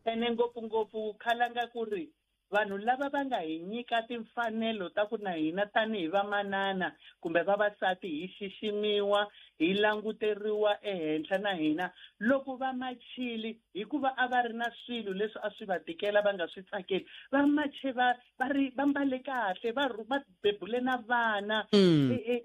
Ene ngopfungopfu khalanga ku ri vanhu lava va nga hi nyika timfanelo ta ku na hina tanihi vamanana kumbe vavasati hi xiximiwa, hi languteriwa ehenhla na hina loko va machile, hikuva a va ri na swilo leswi a swi va tikela va nga swi tsakeli, va mache va va ri va mbale kahle, va va bebule na vana.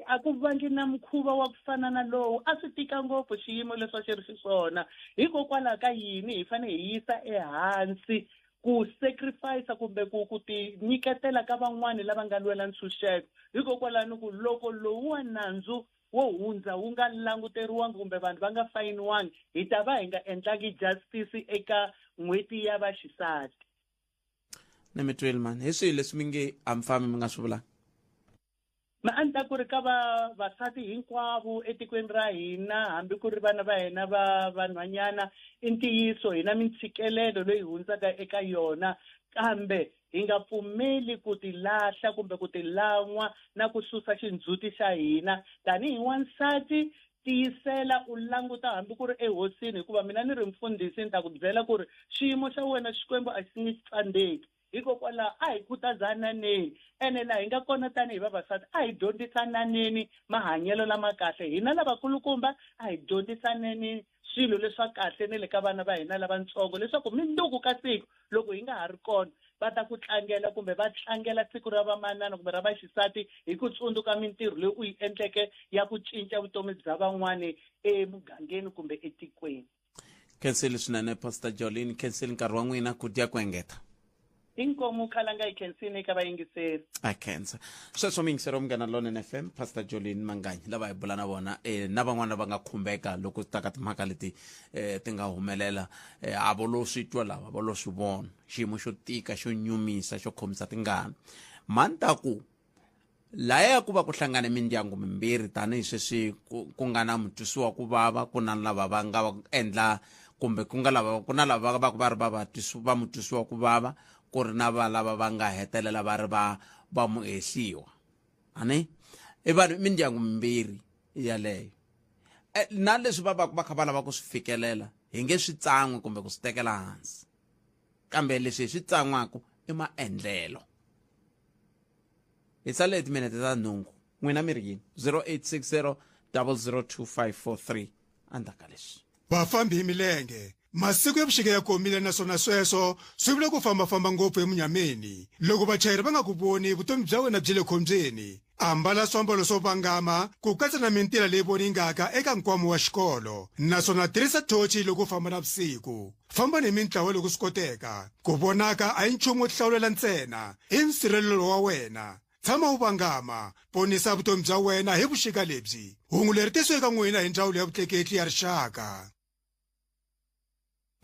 A ku vangi na mukhuva wa ku fana na lowu, a swi tika ngopfu xiyimo leswi a xi ri xiswona. Hikokwalaho ka yini hi fanele hi yisa ehansi ku sacrifice kumbe ku ti nyiketela ka van'wani lava nga lwela ntshunxeko? Hikokwalaho ni ku loko lowuwa nandzu wo hundza wu nga languteriwangi kumbe vanhu va nga fayiniwangi, hi ta va hi nga endlangi justice eka n'hweti ya vaxisati. Ni mi twile mani, hi swihi leswi mi nge a mi fambi mi nga swi vulanga? Ma a ni ta ku ri ka vavasati hinkwavo etikweni ra hina, hambi ku ri vana va hina va vanhwanyana, i ntiyiso hi na mintshikelelo leyi hundzaka eka yona, kambe hi nga pfumeli ku tilahla kumbe ku tilan'wa na ku susa xindzhuti xa hina. Tanihi wansati, tiyisela u languta hambi ku ri ehosini, hikuva mina ni ri mfundhisi ni ta ku byela ku ri xiyimo xa wena Xikwembu a xi nge xi tsandzeki. Hikokwalaho a hi khutazananeni, ene laha hi nga kona tanihi vavasati a hi dyondzisananeni mahanyelo lama kahle. Hina lavakulukumba a hi dyondzisaneni swilo leswa kahle ne le ka vana va hina lavatsongo, leswaku mundzuku ka siku loko hi nga ha ri kona va ta ku tlangela kumbe va tlangela siku ra vamanana kumbe ra vaxisati hi ku tsundzuka mintirho leyi u yi endleke ya ku cinca vutomi bya van'wani emugangeni kumbe etikweni. Khensile swinene Pastor Jolene, khensile nkarhi wa n'wina, ku dya ku engeta. Inkomu khalanga, hi khensini eka vayingiseri. A khensa. Sweswo muyingiseri wa Munghana Lonene FM, Pastor Jolene Manganyi, lava hi bula na vona na van'wana lava nga khumbeka loko swi ta ka timhaka leti ti nga humelela. A vo lo swi twa lava, vo lo swi vona, xiyimo xo tika, xo nyumisa, xo khomisa tingana. Mhani ta ku laya ku va ku hlangane mindyangu mimbirhi, tanihi sweswi ku nga na mutwisiwa ku vava, ku na lava va nga endla kumbe ku nga lava, ku na lava va ku va ri va va mutwisiwa ku vava, ku ri na va lava va nga hetelela va ri va muhehliwa. Ani i vanhu mindyangu mimbirhi yaleyo. Na leswi va va va kha va lava ku swi fikelela, hi nge swi tsan'wi kumbe ku swi tekela hansi, kambe leswi hi swi tsan'waka i maendlelo. Hi sale timinete ta 8, n'wina mi ri yini? 0860 002543 endzhaku ka leswi. Vafambi hi milenge, masiku ya vuxika ya komile naswona sweswo swi vula ku fambafamba ngopfu emunyameni. Loko vachayeri va nga ku voni, vutomi bya wena byi le khombyeni. Ambala swiambalo swo vangama ku katsa na mintila leyi voningaka eka nkwama wa xikolo naswona tirhisa thochi loko u famba navusiku. Famba ni mintlawa loko swi koteka. Ku vonaka a hi nchumu wo tihlawulela ntsena, i nsirhelelo wa wena. Tshama u vangama, ponisa vutomi bya wena hi vuxika lebyi. Hungu leri tisiwe eka n'wina hi Ndzawulo ya Vutleketli ya Rixaka.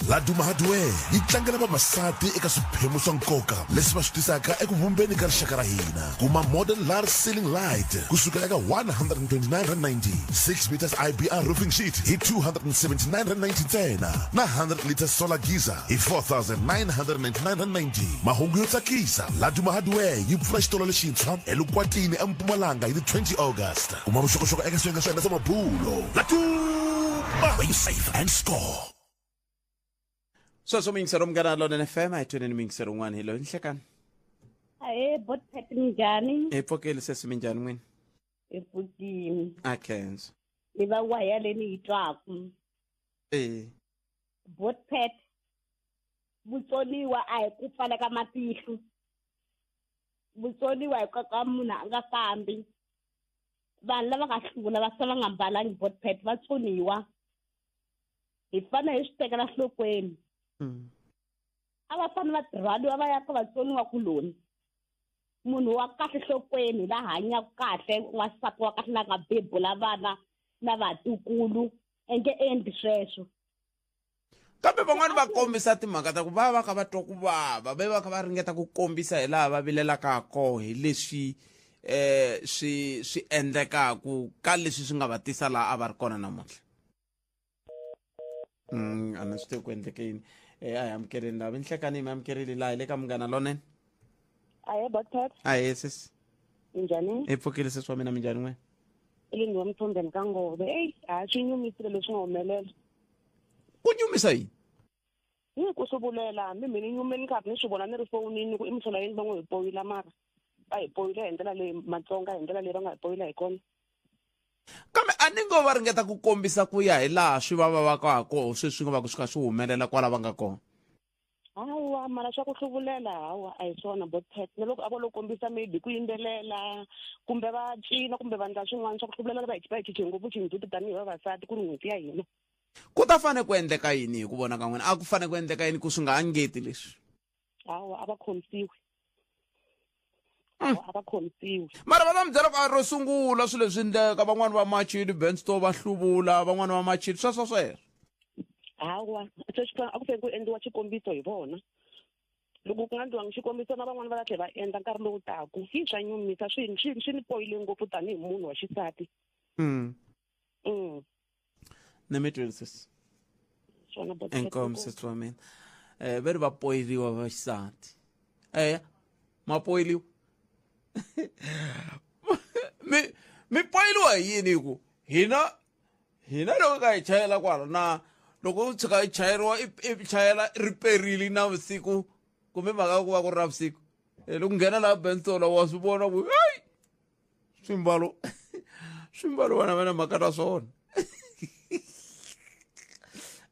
Laduma Hardware yi tlangela vavasati eka swiphemu swa nkoka leswi va swi tisaka eku vumbeni ka rixaka ra hina. Kuma modern large ceiling light ku sukela eka R129.90, 6 meters IBR roofing sheet hi R279.90 ntsena na 100 liters solar geyser hi R4,999.90. Mahungu yo tsakisa, Laduma Hardware yi pfula xitolo lexintshwa eLukwatini eMpumalanga hi ti 20 August. Kuma vuxokoxoko eka swiyenge swa hina swa mabulo. Laduma, where you save and score. Sweswo muyingiseri wa Munghana Lonene FM, a hi tweneni muyingiseri un'wana hi loyi. Nhlekani. Ahe, botpet, minjhani? Hi pfokeli sesi, minjhani n'wini? Hi pfukini. A khensa. Ni va waya leyi ni yi twaku. Botpet, vutsoniwa a hi ku pfala ka matihlo, vutsoniwa hi ka munhu a nga fambi. Vanhu lava nga hluvula va sala va nga mbalangi, botpet, va tsoniwa, hi fanele hi swi tekela nhlokweni. A va fanele va tirhwaliwa va ya ka vatsoniwa kuloni. Munhu wa kahle nhlokweni, la hanyaka kahle, n'wansati wa kahle la nga bebula vana na vatukulu, enge endli sweswo. Kambe van'wani va kombisa timhaka ta ku va va kha va twa ku vava, va va kha va ringeta ku kombisa hi laha va vilelaka koho hi leswi swi swi endlekaku ka leswi swi nga va tisa laha a va ri kona namuntlha. A ni swi tivi ku endleke yini. A hi amukeleni lava inhlekani hi mi amukerile laha hi le ka Munghana Lonene. Ahee Botpet. Ahee sis. Minjhani? Hi pfukile sis wa mina, minjhani n'wina? I Lindi wa Mthombeni ka Ngove. Eyi, ha swi nyumisile leswi nga humelela. Ku nyumisa yini? Hi ku swi vulela hambi mina ni nyume ni karhi ni swi vona ni ri fonini ku i mihlola yini va ngo hi poyila mara va hi poyila hi ndlela leyi Matsonga hi ndlela leyi va nga hi poyila hi kona. Kambe a ni ngo va ringeta ku kombisa ku ya hi laha swi va vavaka ha koho sweswi nga va ku swi kha swi humelela kwala va nga kona. Hawa mara swa ku hluvulela hawa a hi swona Botpet na loko a vo lo kombisa maybe ku yimbelela kumbe va cina kumbe va ndla swin'wana swa ku hluvulela va hi va hi chiche ngopfu xindzhuti tanihi vavasati ku ri n'hweti ya hina. Ku ta fane ku endleka yini hi ku vona ka n'wina? A ku fane ku endleka yini ku swi nga angeti leswi? Hawa a va khomisiwi. Hawa a va khomisiwi. Mara va ta mi byela ku a ro sungula swilo leswi endleka, van'wani va machini Bensto va hluvula, van'wani va machini sweswo sweswo. Hawa sweswi a ku fanele ku endliwa xikombiso hi vona. Loko ku nga endliwangi xikombiso na van'wani va ta tlhela va endla nkarhi lowu taku. Hi swa nyumisa swi swi swi ni poyile ngopfu tanihi munhu wa xisati. Ni mi twile sis. Swona bot. Inkomu sis wa mina. Ve ri va poyiliwa va xisati. Eya, ma poyiliwa. Mi mi poyiliwa hi yini hi ku hina hina loko ka hi chayela kwala na loko u tshuka i chayeriwa i chayela ri perile na vusiku kumbe mhaka ya ku va ku ri na vusiku loko nghena laha Bensola wa swi vona ku hayi swimbalo swimbalo vana va na mhaka na swona.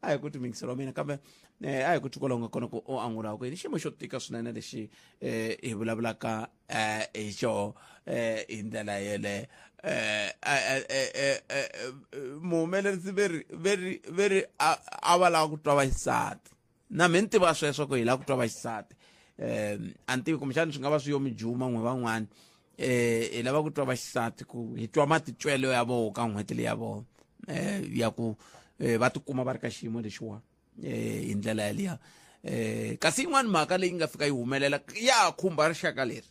A hi ku timingiselo wa mina kambe a hi ku twikola u nga kona ku u angula ku yini xiyimo xo tika swinene lexi hi vulavulaka hi xoho hi ndlela yele muhumelerisi veri veri veri a va lava ku twa vaxisati na mi ni tiva sweswo ku hi lava ku twa vaxisati a ni tivi kumbexani swi nga va swi yo mi juma n'we van'wani hi lava ku twa vaxisati ku hi twa matitwelo ya voho ka n'hweti leyi ya vona ya ku va tikuma va ri ka xiyimo lexiwani hi ndlela yaliya kasi yin'wani mhaka leyi nga fika yi humelela ya ha khumba rixaka leri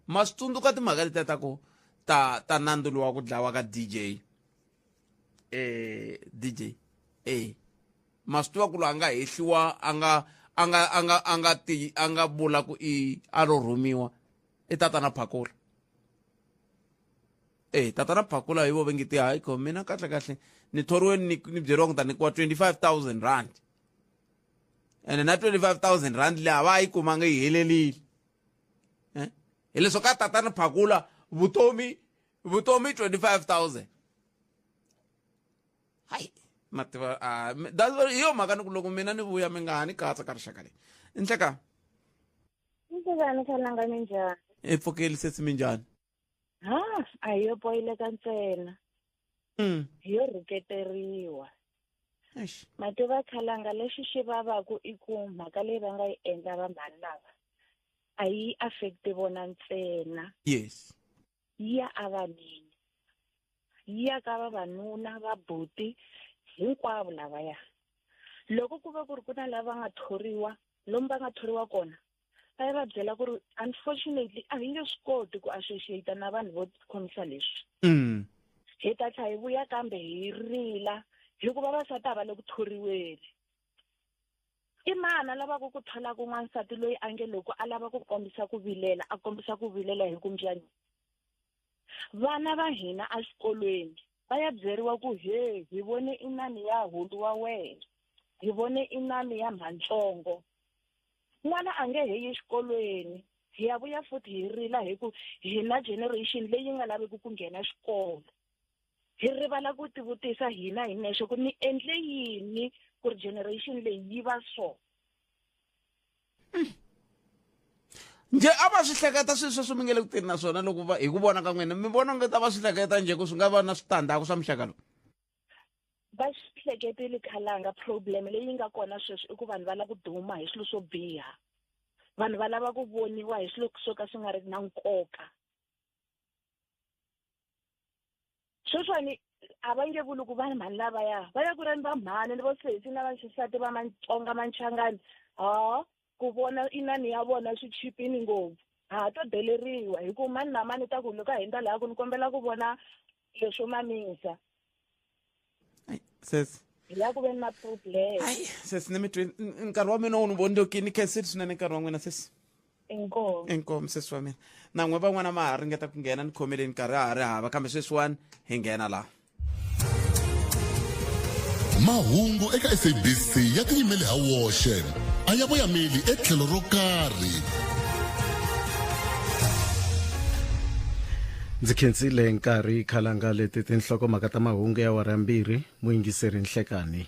ma swi tsundzuka timhaka letiya ta ku ta ta nandzu lowa ku dlawa ka DJ DJ ma swi tiva ku loyi a nga hehliwa a nga a nga a nga a nga ti a nga vula ku i a lo rhumiwa i tatana Phakula. Tatana Phakula hi vo va nge ti hayi kho mina kahle kahle ni thoriwe ni ni byeriwa ku ta nyikiwa 25000 rand ene na 25000 rand leyi a va yi kumanga yi helelile. Hileswo ka tatana Phakula vutomi vutomi 25000. Hayi mativa that's hi yo mhaka ni ku loko mina ni vuya mi nga ha ni katsa ka rixaka leyi. Nhleka. Nhlekani Khalanga minjhani? I pfukile sesi minjhani? Ha, a hi yo poyileka ntsena. Hi yo rhuketeriwa. Eish. Mativa Khalanga lexi xi vavaku i ku mhaka leyi va nga yi endla vamhani lava a yi affect vona ntsena. Yes. Yi ya avanini. Yi ya ka vavanuna, vabuti, hinkwavo lavaya. Loko ku va ku ri ku na lava nga thoriwa, lomu va nga thoriwa kona, va ya va byela ku ri unfortunately a hi nge swi koti ku associate na vanhu vo khomisa leswi. Hi ta tlhela hi vuya kambe hi rila hikuva vavasati a va le ku thoriweni. I mani a lavaka ku thola ku n'wansati loyi a nge loko a lava ku kombisa ku vilela, a kombisa ku vilela hi ku mbyanyi? Vana va hina exikolweni va ya byeriwa ku he, hi vone inani ya hulu wa wena, hi vone inani ya mhantsongo. N'wana a nge he yi exikolweni, hi ya vuya futhi hi rila hi ku hina generation leyi nga laveki ku nghena xikolo. Hi rivala ku tivutisa hina hi nexe ku ni endle yini ku ri generation leyi yi va so. Njhe a va swi hleketa swilo sweswo mi nge le ku tirhi na swona loko va hi ku vona ka n'wina mi vona onge ta va swi hleketa njhe ku swi nga va na switandzhaku swa muxaka lowu? Va swi hleketile Khalanga, problem leyi nga kona sweswi i ku vanhu va lava ku duma hi swilo swo biha. Vanhu va lava ku voniwa hi swilo swo ka swi nga ri na nkoka. Sweswiwani A va nge vuli ku vanhu mhani lavaya va ya ku ri va mhani ni vo sesi na vaxisati va Matsonga Machangani ha ku vona inani ya vona swi chipini ngopfu ha to deleriwa hi ku mani na mani ta ku loko a hindza laha ku ni kombela ku vona leswo mamisa sesi hi la ku ve ni na problem sesi ni mi twi nkarhi wa mina wu ni vondzokini khensile swinene nkarhi wa n'wina sesi inkomu inkomu sesi wa mina na n'we van'wana ma ha ringeta ku nghena ni khomeleni nkarhi a ha ri hava kambe sweswiwani hi nghena laha mahungu eka sabc ya tiyimele ha woxe a ya voyameli etlhelo ro karhi Ndzi khensile nkarhi khalanga leti tinhlokomhaka ta mahungu ya awara ya mbirhi muyingiseri nhlekani.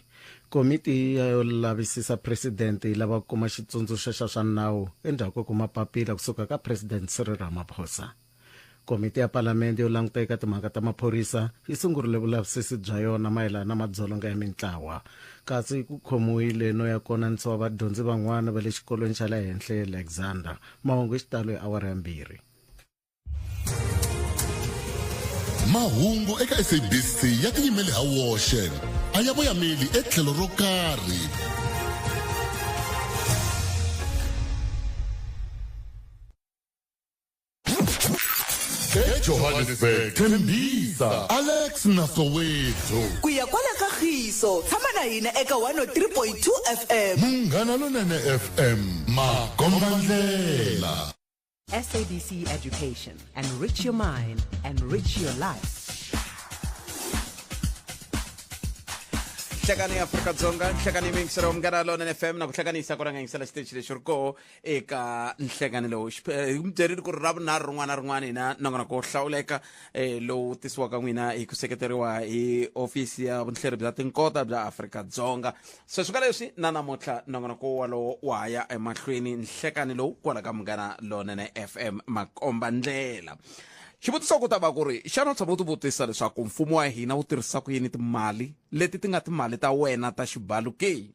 Komiti yo lavisisa presidente yi lava ku kuma xitsundzuxo xa swa nawu endzhaku ko kuma papila kusuka ka President Cyril Ramaphosa. Komiti ya Palamende yo languta eka timhaka ta maphorisa yi sungurile vulavisisi bya yona mayelana na madzolonga ya mintlawa. Kasi ku khomiwile no ya konanisiwa vadyondzi van'wana va le xikolweni xa le henhla eAlexander. Mahungu hi xitalo hi awara ya mbirhi. Mahungu eka SABC ya tiyimele ha woxe a ya voyameli etlhelo ro karhi. eJohannesburg, Tembisa, Alex na Soweto. Ku ya kwala ka Khiso, tshama na hina eka 103.2 FM. Munghana Lonene FM, makombandlela. SABC Education. Enrich your mind, enrich your life. Nhlekani ya Afrika-Dzonga, nhlekani miyingiselo wa Munghana Lonene FM na ku hlanganisa ku rhanganyisela xiteji lexi ri koho eka nhlekani lowu. Hi mi byerile ku ri Ravunharhu rin'wana na rin'wana hina nongonoko wo hlawuleka lowu tisiwaka n'wina hi ku seketeriwa hi hofisi ya vunhleri bya tinkota bya Afrika-Dzonga. Sweswi ka leswi na namuntlha nongonoko walowo wa ha ya emahlweni nhlekani lowu kwala ka Munghana Lonene FM makomba ndlela. Xivutiso ku ta va ku ri xana u tshama u tivutisa leswaku mfumo wa hina wu tirhisa ku yini timali leti ti nga timali ta wena ta xibalo ke?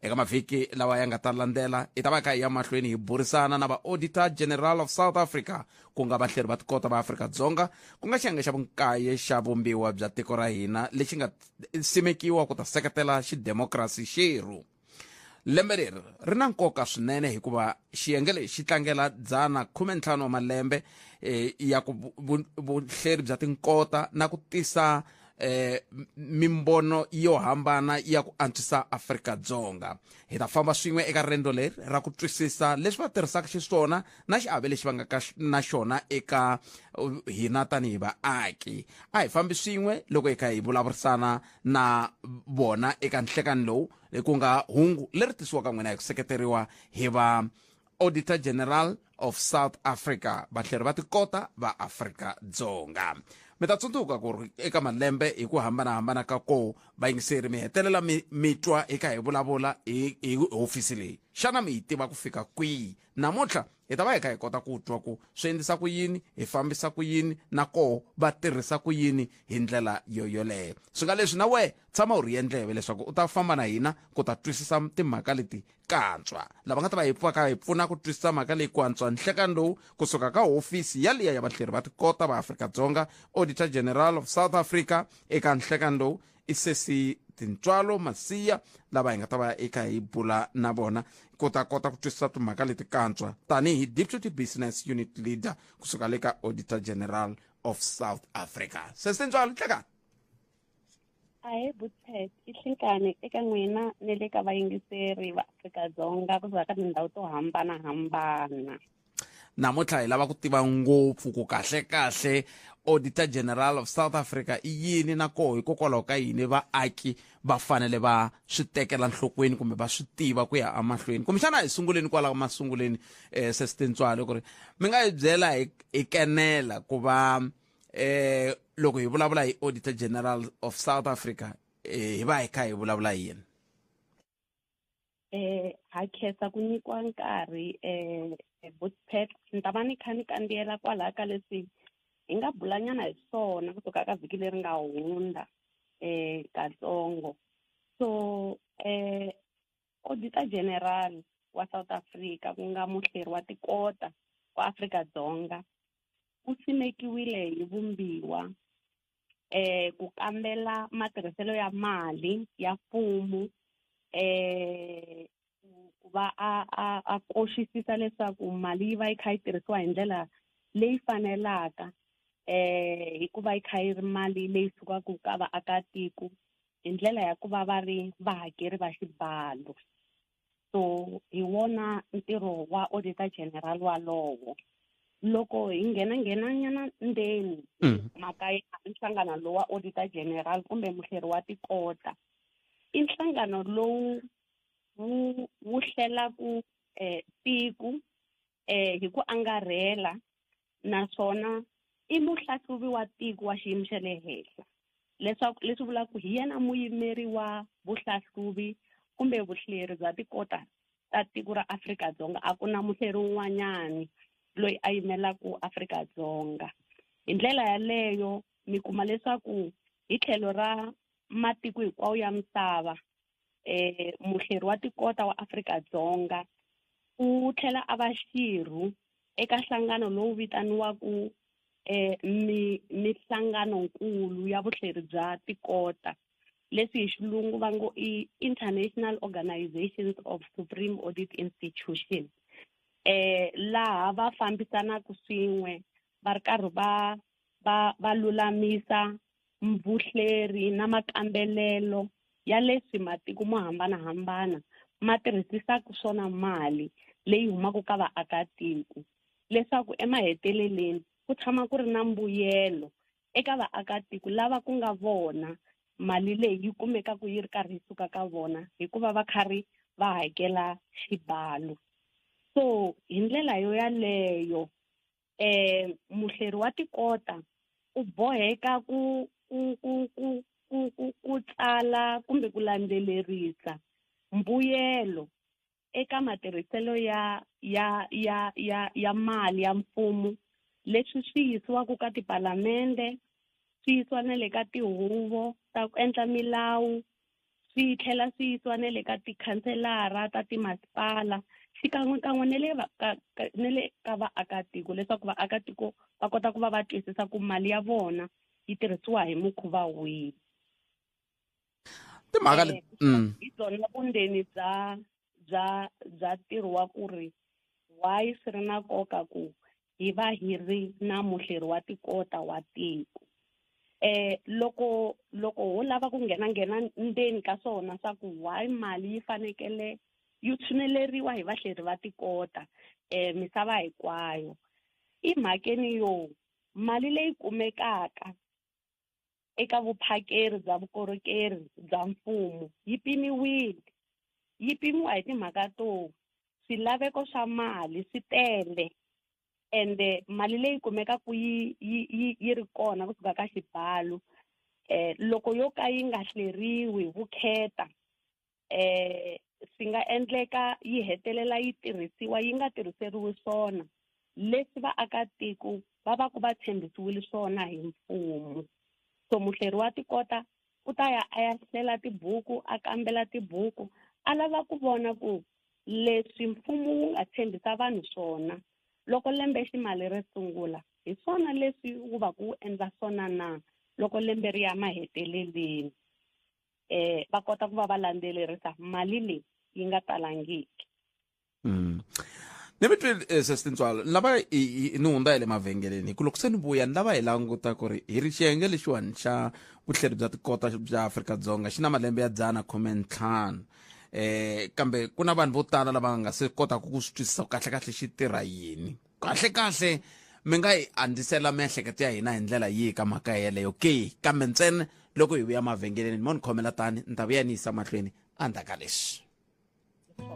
Eka mavhiki lawa ya nga ta landzela hi ta va kha hi ya mahlweni hi burisana na va Auditor General of South Africa ku nga vahleri va tikota va Afrika-Dzonga ku nga xiyenge xa vunkaye xa vumbiwa bya tiko ra hina lexi nga simekiwa ku ta seketela xidemokirasi xerhu. Lembe leri ri na nkoka swinene hikuva xiyenge lexi xi tlangela 115 wa malembe ya ku vuhleri bya tinkota na ku tisa mimbono yo hambana ya ku antswisa Afrika-Dzonga. Hi ta famba swin'we eka riendzo leri ra ku twisisa leswi va tirhisaka xiswona na xiave lexi va nga ka na xona eka hina tanihi vaaki. A hi fambi swin'we loko hi kha hi vulavurisana na vona eka nhlekani lowu ku nga hungu leri tisiwaka n'wina hi ku seketeriwa hi va Auditor General of South Africa, vahleri va tikota va Afrika-Dzonga. Mi ta tsundzuka ku ri eka malembe hi ku hambanahambana ka koho vayingiseri mi hetelela mi mi twa hi kha hi vulavula hi hi hofisi leyi. Xana mi yi tiva ku fika kwihi? Namuntlha hi ta va hi kha hi kota ku twa ku swi endlisa ku yini, hi fambisa ku yini na koho va tirhisa ku yini hi ndlela yo yoleyo. Swi nga leswi na wehe tshama u rhiye ndleve leswaku u ta famba na hina ku ta twisisa timhaka leti kantswa. Lava nga ta va hi pfaka hi pfuna ku twisisa mhaka leyi ku antswa nhlekani lowu kusuka ka hofisi yaliya ya vahleri va tikota va Afrika-Dzonga, Auditor General of South Africa, eka nhlekani lowu i Sesi Tintswalo Masiya lava hi nga ta va eka hi bula na vona ku ta kota ku twisisa timhaka leti kantswa tanihi Deputy Business Unit Leader kusuka le ka Auditor General of South Africa. Sesi Tintswalo, nhlekani. Ahee Butpet, i hlinkani eka n'wina ni le ka vayingiseri va Afrika-Dzonga kusuka ka tindhawu to hambanahambana. Namuntlha hi lava ku tiva ngopfu ku kahle-kahle Auditor General of South Africa i yini na koho hikokwalaho ka yini vaaki va fanele va swi tekela nhlokweni kumbe va swi tiva ku ya emahlweni. Kumbexana hi sunguleni kwala masunguleni Sesi Tintswalo ku ri mi nga hi byela hi kenela ku va loko hi vulavula hi Auditor General of South Africa hi va hi kha hi vulavula hi yini? Ha khensa ku nyikiwa nkarhi Butpet, ni ta va ni kha ni kandziyela kwalaho ka leswi hi nga bulanyana hi swona kusuka ka vhiki leri nga hundza katsongo. So Auditor General wa South Africa ku nga muhleri wa tikota wa Afrika-Dzonga u simekiwile hi vumbiwa Ku kambela matirhiselo ya mali ya mfumo, ku va a koxisisa leswaku mali yi va yi kha yi tirhisiwa hi ndlela leyi fanelaka, hikuva yi kha yi ri mali leyi sukaka ka vaakatiko hi ndlela ya ku va va ri vahakeri va xibalo. So hi wona ntirho wa Auditor General walowo. Loko hi nghena nyana ndzeni mhaka ya nhlangano lowu wa Auditor General kumbe muhleri wa tikota, i nhlangano lowu wu hlelaku tiko hi ku angarhela, naswona i muhlahluvi wa tiko wa xiyimo xa le henhla, leswaku leswi vulaka ku hi yena muyimeri wa vuhlahluvi kumbe vuhleri bya tikota ta tiko ra Afrika-Dzonga. A ku na muhleri un'wanyani loyi a yimelaka Afrika-Dzonga. Hi ndlela yaleyo mi kuma leswaku hi tlhelo ra matiko hinkwawo ya misava, muhleri wa tikota wa Afrika-Dzonga u tlhela a va xirho eka nhlangano lowu vitaniwaka mihlanganonkulu ya vuhleri bya tikota, leswi hi xilungu va ngo i International Organizations of Supreme Audit Institution, laha va fambisanaka swin'we va ri karhi va lulamisa vuhleri na makambelelo ya leswi matiko mo hambanahambana ma tirhisisaka swona mali leyi humaka ka vaakatiko, leswaku emaheteleleni ku tshama ku ri na mbuyelo eka vaakatiko lava ku nga vona mali leyi yi kumekaka yi ri karhi yi suka ka vona hikuva va karhi va hakela xibalo. So hi ndlela yo yaleyo, muhleri wa tikota u boheka ku tsala kumbe ku landzelerisa mbuyelo eka matirhiselo ya mali ya mfumo, leswi swi yisiwaka ka tipalamende, swi yisiwa na le ka tihuvo ta ku endla milawu, swi tlhela swi yisiwa na le ka tikhanselara ta timasipala, xikan'wekan'we na le ka vaakatiko, leswaku vaakatiko va kota ku va va twisisa ku mali ya vona yi tirhisiwa hi mukhuva wihi. Timhaka leti, Hi byona vundzeni bya ntirho wa ku ri why swi ri na nkoka ku hi va hi ri na muhleri wa tikota wa tiko. Loko ho lava ku nghena ndzeni ka swona swa ku why mali yi fanekele yi tshuneleriwa hi vahleri va tikota, misava hinkwayo, i mhakeni yo mali leyi kumekaka eka vuphakeri bya vukorhokeri bya mfumo yi pimiwile. Yi pimiwa hi timhaka to swilaveko swa mali swi tele, ende mali leyi kumekaka yi ri kona kusuka ka xibalo, loko yo ka yi nga hleriwi hi vukheta, swi nga endleka yi hetelela yi tirhisiwa yi nga tirhiseriwi swona leswi vaakatiko va va ku va tshembisiwile swona hi mfumo. So muhleri wa tikota u ta ya a ya hlela tibuku, a kambela tibuku, a lava ku vona ku leswi mfumo wu nga tshembisa vanhu swona loko lembe ximali ri sungula, hi swona leswi wu va ku wu endla swona na loko lembe ri ya maheteleleni. Va kota ku va va landzelerisa mali leyi yi nga talangiki. Ni mi twile, sesi Tintswalo, ni lava ni hundza hi le mavhengeleni, hi ku loko se ni vuya ni lava hi languta ku ri hi ri xiyenge lexiwani xa vuhleri bya tikota bya Afrika-Dzonga xi na malembe ya 115, kambe ku na vanhu vo tala lava nga se kotaka ku swi twisisa ku kahlekahle xi tirha yini. Kahlekahle mi nga yi andzisela miehleketo ya hina hi ndlela yihi ka mhaka yeleyo ke? Kambe ntsena loko hi vuya mavhengeleni, mo ni khomela tani, ni ta vuya ni yisa mahlweni endzhaku ka leswi.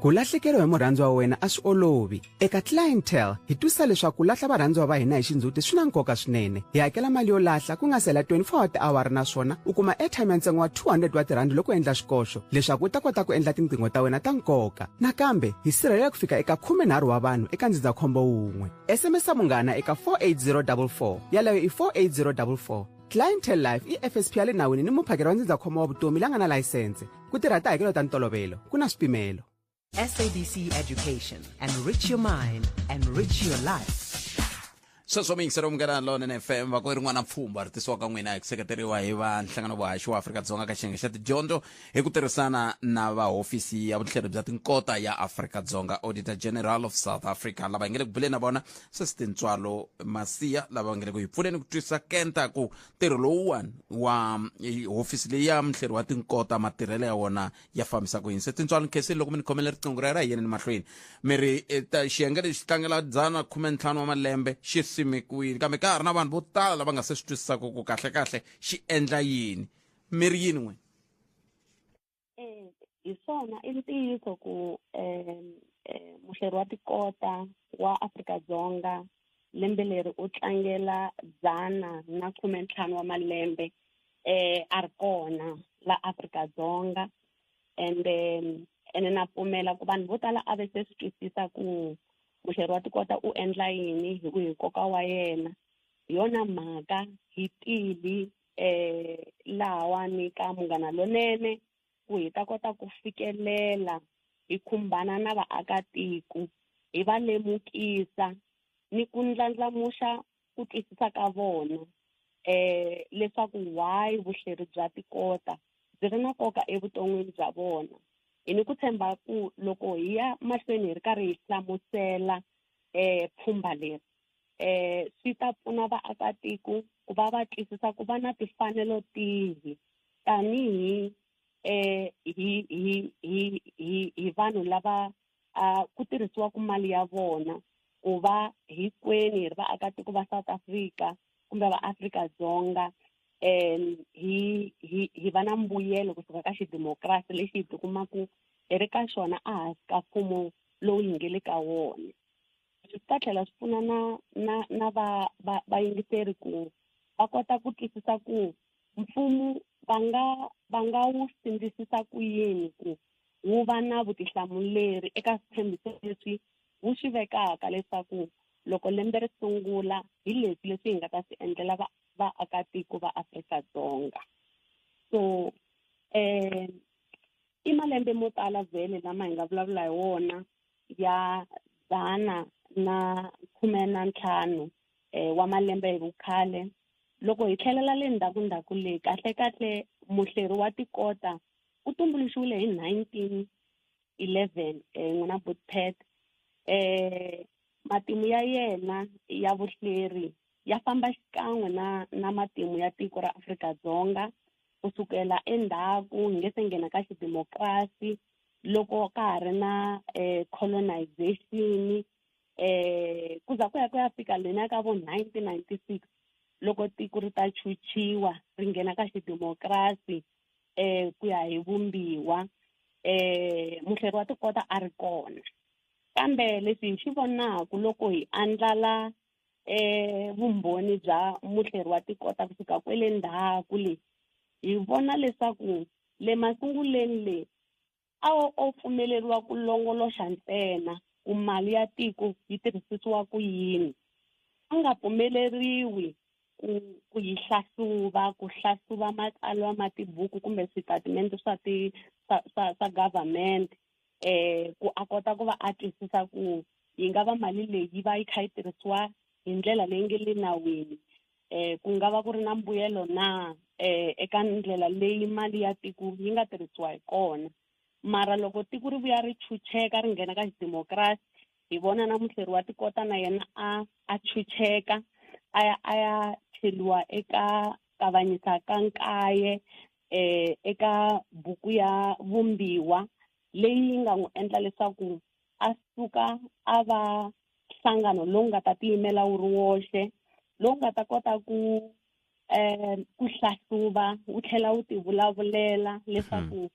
Ku lahlekeriwa hi murhandziwa wa wena a swi olovi. Eka Clientele hi twisisa leswaku ku lahla varhandziwa va hina hi xindzhuti swi na nkoka swinene. Hi hakela mali yo lahla ku nga se hela 24 wa tiawara naswona u kuma airtime ya ntsengo wa 200 wa tirhandi loko u endla xikoxo leswaku u ta kota ku endla tinqingho ta wena ta nkoka. Nakambe hi sirhelela ku fika eka 13 wa vanhu eka ndzindzakhombo wun'we. SMS munghana eka 48044, yaleyo i 48044. Clientele Life i FSP ya le nawini ni muphakeri wa ndzindzakhombo wa vutomi la nga na layisense. Ku tirha tihakelo ta ntolovelo, ku na swipimelo. SABC Education. Enrich your mind, enrich your life. Sweswo mi yingisela Munghana Lonene FM va ku i rin'wana pfhumba ri tisiwaka n'wina hi ku seketeriwa hi va nhlangano vuhaxi wa Afrika-Dzonga ka xiyenge xa tidyondzo hi ku tirhisana na va hofisi ya vuhleri bya tinkota ya Afrika-Dzonga Auditor General of South Africa lava hi nge le ku buleni na vona sweswi Tintswalo Masiya lava va nge le ku hi pfuneni ku twisisa kenta ku ntirho lowuwani wa hofisi leyi ya muhleri wa tinkota matirhelo ya wona ya fambisa ku yini se Tintswalo nkhensile loko mi ni khomele riqingho ra yena hi yeni ni mahlweni mi ri eh, xiyenge lexi tlangela 115 wa malembe xi simekiwile kambe ka ha ri na vanhu vo tala lava nga se swi twisisaka ku kahle-kahle xi endla yini mi ri yini n'wina Eh, hi swona i ntiyiso ku um muhleri wa tikota wa Afrika-Dzonga lembe leri u tlangela 115 wa malembe eh a ri kona la Afrika-Dzonga ende ene na pfumela ku vanhu vo tala a ve se swi twisisa ku muhleri wa tikota u endla yini hi ku hi nkoka wa yena hi yona mhaka hi tili eh lahawani ka Munghana Lonene ku hi ta kota ku fikelela hi khumbana na vaakatiko hi va lemukisa ni ku ndlandlamuxa ku twisisa ka vona eh leswaku why vuhleri bya tikota byi ri na nkoka evuton'wini bya vona hi ni ku tshemba ku loko hi ya mahlweni hi ri karhi hi hlamusela eh pfhumba leri eh swi ta pfuna vaakatiko ku va va twisisa ku va na timfanelo tihi tanihi eh hi hi hi hi hi vanhu lava a ku tirhisiwaka mali ya vona ku va hinkwenu hi ri vaakatiko va South Africa kumbe va Afrika-Dzonga um hi hi hi va na mbuyelo kusuka ka xidimokirasi lexi hi tikumaka hi ri ka xona ehansi ka mfumo lowu hi nge le ka wona swi ta tlhela swi pfuna na na na va va vayingiseri ku va kota ku twisisa ku mfumo va nga va nga wu sindzisisa ku yini ku wu va na vutihlamuleri eka switshembiso leswi wu swi vekaka leswaku loko lembe ri sungula hi leswi leswi hi nga ta swi endlela va vaakatiko va Afrika-Dzonga so eh i malembe mo tala vhele lama hi nga vulavula hi wona ya 115 eh, wa malembe hi vukhale loko hi tlhelela le ndzhaku ndzhaku le kahle kahle muhleri wa tikota u tumbuluxiwile hi 1911 eh, n'wina Butpet eh matimu ya yena ya vuhleri ya famba xikan'we na na matimu ya tiko ra Afrika-Dzonga kusukela endzhaku hi nge se nghena ka xidimokirasi loko ka ha ri na eh, colonization eh ku za ku ya ku ya fika lena ka vo 1996 loko tiko ri ta chuchiwa ri nghena ka xidimokirasi eh ku ya hi vumbiwa eh muhleri wa tikota a ri kona kambe leswi hi xi vonaka loko hi andlala eh vumbhoni bya muhleri wa tikota kusuka kwele ndzhaku le hi vona leswaku le masunguleni le a o pfumeleriwa ku longoloxa ntsena ku mali ya tiko yi tirhisisiwa ku yini a nga pfumeleriwi ku ku yi hlahluva ku hlahluva matsalwa ma tibuku kumbe switatimende swa ti swa swa swa government eh ku a kota ku va a twisisa ku yi nga va mali leyi yi va yi kha yi tirhisiwa hi ndlela leyi nge le nawini eh ku nga va ku ri na mbuyelo na eh eka ndlela leyi mali ya tiko yi nga tirhisiwa hi kona mara loko tiko ri vuya ri chucheka ri nghena ka xidimokirasi hi vona na muhleri wa tikota na yena a a chucheka a ya a ya cheliwa eka kavanyisa ka nkaye eh eka buku ya vumbiwa leyi nga n'wi endla leswaku a suka a va nhlangano lowu nga ta tiyimela wu ri woxe lowu nga ta kota ku eh ku hlahluva wu tlhela wu tivulavulela leswaku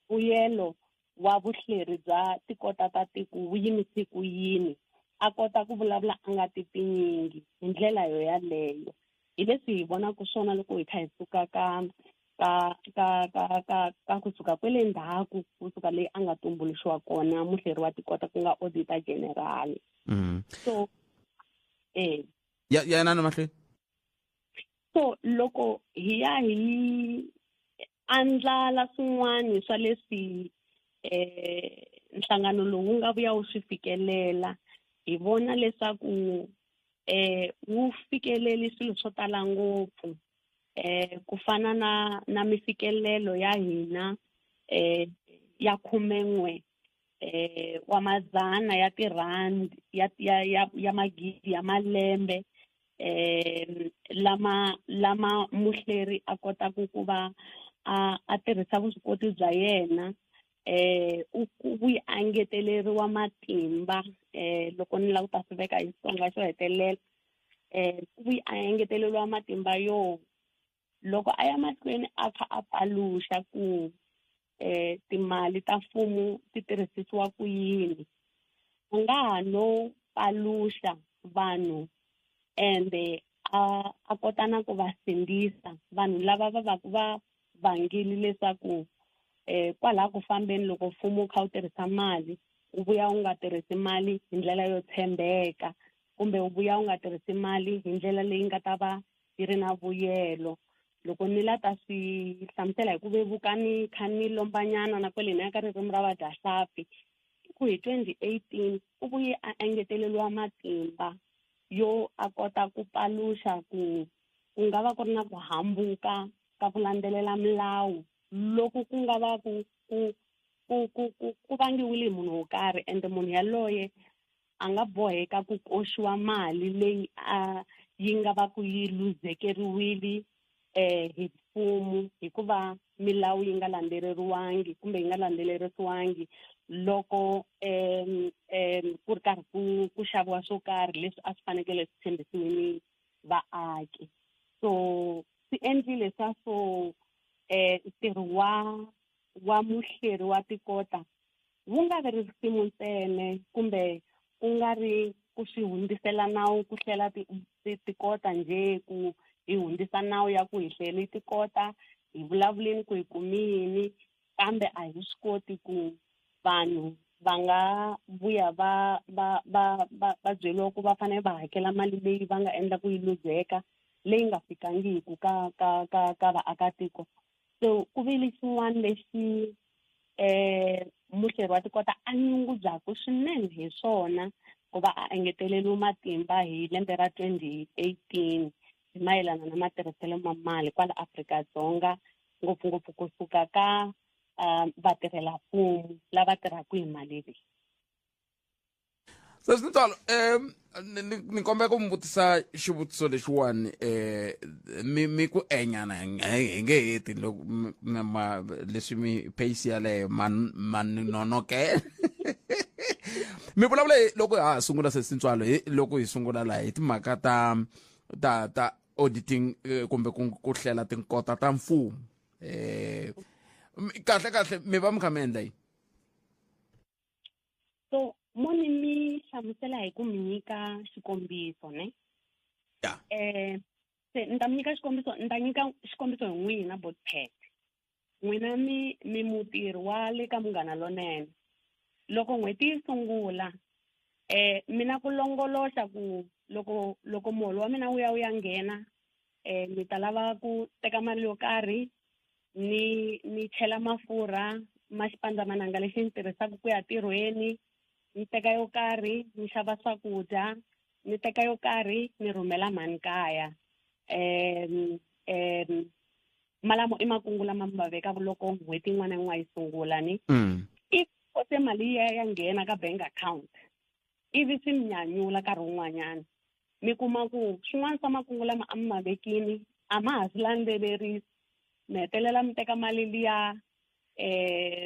mbuyelo wa vuhleri bya tikota ta tiko wu yimise ku yini a kota ku vulavula a nga tipfinyingi hi ndlela yo yaleyo hi leswi hi vonaka swona loko hi kha hi suka ka ka ka ka ka ka kusuka kwele ndzhaku kusuka leyi a nga tumbuluxiwa kona muhleri wa tikota ku nga auditor general so eh ya ya na mahlweni so loko hi ya hi andlala swin'wana swa leswi eh nhlangano lowu nga vuya wu swi fikelela hi vona leswaku Wu fikeleli swilo swo tala ngopfu, ku fana na mifikelelo ya hina ya 11 wa madzana ya tirhandi ya magidi ya malembe, lama muhleri a kotaka ku va a tirhisa vuswikoti bya yena. U vuyi engeteleriwa matimba, loko ni lava ku ta swi veka hi Xitsonga xo hetelela, u vuyi a engeteleriwa matimba yo loko a ya mahlweni a kha a paluxa ku timali ta mfumo ti tirhisisiwa ku yini, a nga ha no paluxa vanhu ende a kota na ku va sindzisa vanhu lava va va ku va vangile leswaku kwalaho ku fambeni loko mfumo wu kha wu tirhisa mali, wu vuya wu nga tirhisi mali hi ndlela yo tshembeka, kumbe wu vuya wu nga tirhisi mali hi ndlela leyi nga ta va yi ri na vuyelo. Loko ni la ta swi hlamusela hi ku vevuka ni kha ni lombanyana na kwale ni ya ka ririmi ra vadyahlampfi, ku hi 2018 u vuye a engeteleriwa matimba yo a kota ku paluxa ku ku nga va ku ri na ku hambuka ka ku landzelela milawu loko ku nga va ku vangiwile hi munhu wo karhi, ende munhu yaloye a nga boheka ku koxiwa mali leyi a yi nga va ku yi luzekeriwile hi mfumo hikuva milawu yi nga landzeleriwangi kumbe yi nga landzelerisiwangi loko ku ri karhi ku xaviwa swo karhi leswi a swi fanekele swi tshembisiwile vaaki. So swi endlile swa so ntirho wa muhleri wa tikota wu nga vi risimu ntsena, kumbe ku nga ri ku swi hundzisela nawu ku hlela tikota njhe, ku hi hundzisa nawu ya ku hi hlele tikota, hi vulavuleni ku hi kumi yini, kambe a hi swi koti ku vanhu va nga vuya va byeriwa ku va fanele va hakela mali leyi va nga endla ku yi luzeka, leyi nga fikangiku ka vaakatiko. So ku vile xin'wana lexi muhleri wa tikota a nyungubyaka swinene hi swona ku va a engeteleriwe matimba hi lembe ra 2018 hi mayelana na matirhiselo ma mali kwala Afrika-Dzonga, ngopfungopfu kusuka ka vatirhelamfumo lava tirhaka hi mali leyi. Se swi tsalo, ni kombela ku mi vutisa xivutiso lexiwani, mi ku enyana hi nge heti loko leswi mi pace yaleyo ma ni nonokela. Mi vulavula hi loko ha sungula se Tintswalo, hi loko hi sungula laha hi timhaka ta auditing, kumbe ku hlela tinkota ta mfumo. Kahle kahle mi va mi kha mi endla yini? So moni mi hlamusela hi ku mi nyika xikombiso, ne? Se ni ta mi nyika xikombiso, ni ta nyika xikombiso hi n'wina Botpet. N'wina mi mutirhi wa le ka Munghana Lonene. Loko n'hweti yi sungula, mina ku longoloxa ku loko muholo wa mina wu ya wu ya nghena, ni ta lava ku teka mali yo karhi, ni chela mafurha ma xipandzamananga lexi ni tirhisaka ku ya ntirhweni, ni teka yo karhi ni xava swakudya, ni teka yo karhi ni rhumela mhani kaya. Malamo i makungu lama mi va vekaka loko n'hweti yin'wana na yin'wana yi sungula, ni? If se mali ya nghena ka bank account, ivi swi mi nyanyula nkarhi wun'wanyana, mi kuma ku swin'wana swa makungu lama a mi ma vekini a ma ha swi landzelerisi, mi hetelela mi teka mali liya,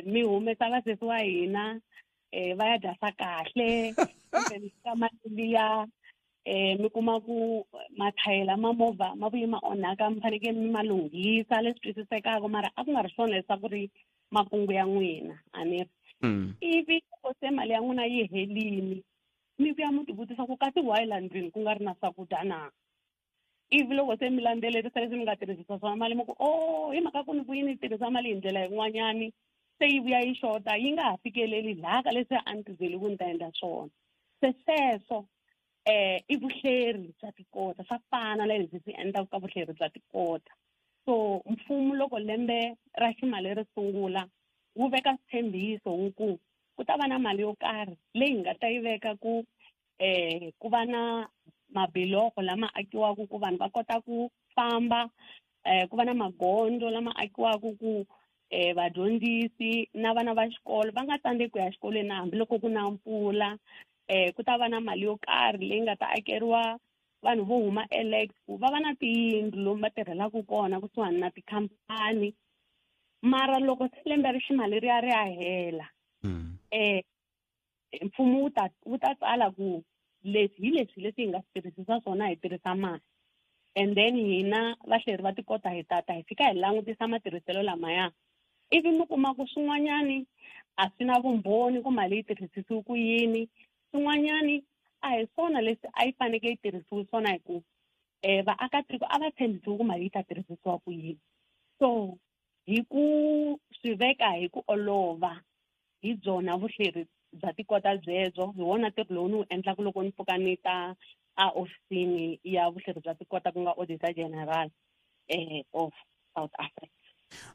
mi humesa vasesi wa hina, va ya dya swa kahle, kumbe mi teka mali liya, mi kuma ku mathayela ma movha ma vuye ma onhaka, mi fanekele mi ma lunghisa leswi twisisekaka, mara a ku nga ri swona leswaku ri makungu ya n'wina, a ni ri? Ivi loko se mali ya n'wina yi helile, mi vuya mi tivutisa ku kasi why la ndlwini ku nga ri na swakudya na? Ivi loko se mi landzelerisa leswi mi nga tirhisisa swona mali, mi ku, oh, hi mhaka ku ni vuye ni tirhisa mali hi ndlela yin'wanyani, se yi vuya yi xota, yi nga ha fikeleli laha ka leswi a ni ti byeli ku ni ta endla swona. Se sweswo, i vuhleri bya tikota, swa fana na leswi swi endlaka ka vuhleri bya tikota. So mfumo loko lembe ra ximali ri sungula, wu veka switshembiso wu ku ku ta va na mali yo karhi leyi hi nga ta yi veka ku ku va na mabiloko lama akiwaka ku vanhu va kota ku famba, ku va na magondzo lama akiwaka ku vadyondzisi na vana va xikolo va nga tsandzeki ku ya exikolweni na hambiloko ku na mpfula. Ku ta va na mali yo karhi leyi nga ta akeriwa vanhu vo huma Alex ku va va na tiyindlu lomu va tirhelaka kona kusuhani na tikhampani. Mara loko se lembe ri ximali ri ya ri ya hela, mfumo wu ta tsala ku leswi hi leswi leswi hi nga swi tirhisisa swona, hi tirhisa mali, and then hina vahleri va tikota hi tata hi fika hi langutisa matirhiselo lamaya, ivi mi kuma ku swin'wanyani a swi na vumbhoni ku mali yi tirhisisiwe ku yini, swin'wanyani a hi swona leswi a yi fanekele yi tirhisiwe swona, hi ku vaakatiko a va tshembisiwe ku mali yi ta tirhisisiwa ku yini. So hi ku swi veka hi ku olova, hi byona vuhleri bya tikota byebyo, hi wona ntirho lowu ni wu endlaka loko ni pfuka ni ta a ofisini ya vuhleri bya tikota, ku nga Auditor General of South Africa.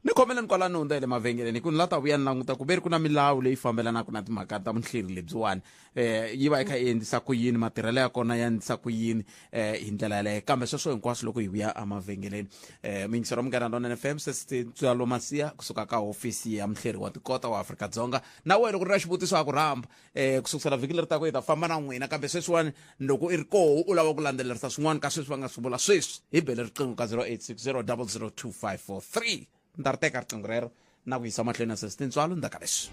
Ni khomeleni kwalano, hundza hi le mavhengeleni, hi ku ni la ta vuya ni languta ku ve ri ku na milawu leyi fambelanaka na timhaka ta muhleri lebyiwani, yi va yi kha yi endlisa ku yini, matirhelo ya kona ya endlisa ku yini, hi ndlela yaleyo. Kambe sweswo hinkwaswo loko hi vuya emavhengeleni. Muyingiseri wa Munghana Lonene FM, Sesitswalo Masiya kusuka ka hofisi ya muhleri wa tikota wa Afrika-Dzonga. Na wena loko ri na xivutiso a ku rhamba, ku sukusela vhiki leri taka hi ta famba na n'wina. Kambe sweswiwani loko i ri koho u lava ku landzelerisa swin'wana ka sweswi va nga swi vula sweswi, hi bele riqingho ka 0860 00 2543. Ni ta ri teka riqingho rero na ku yisa mahlweni na Sesi Tintswalo ndzhaku ka leswi.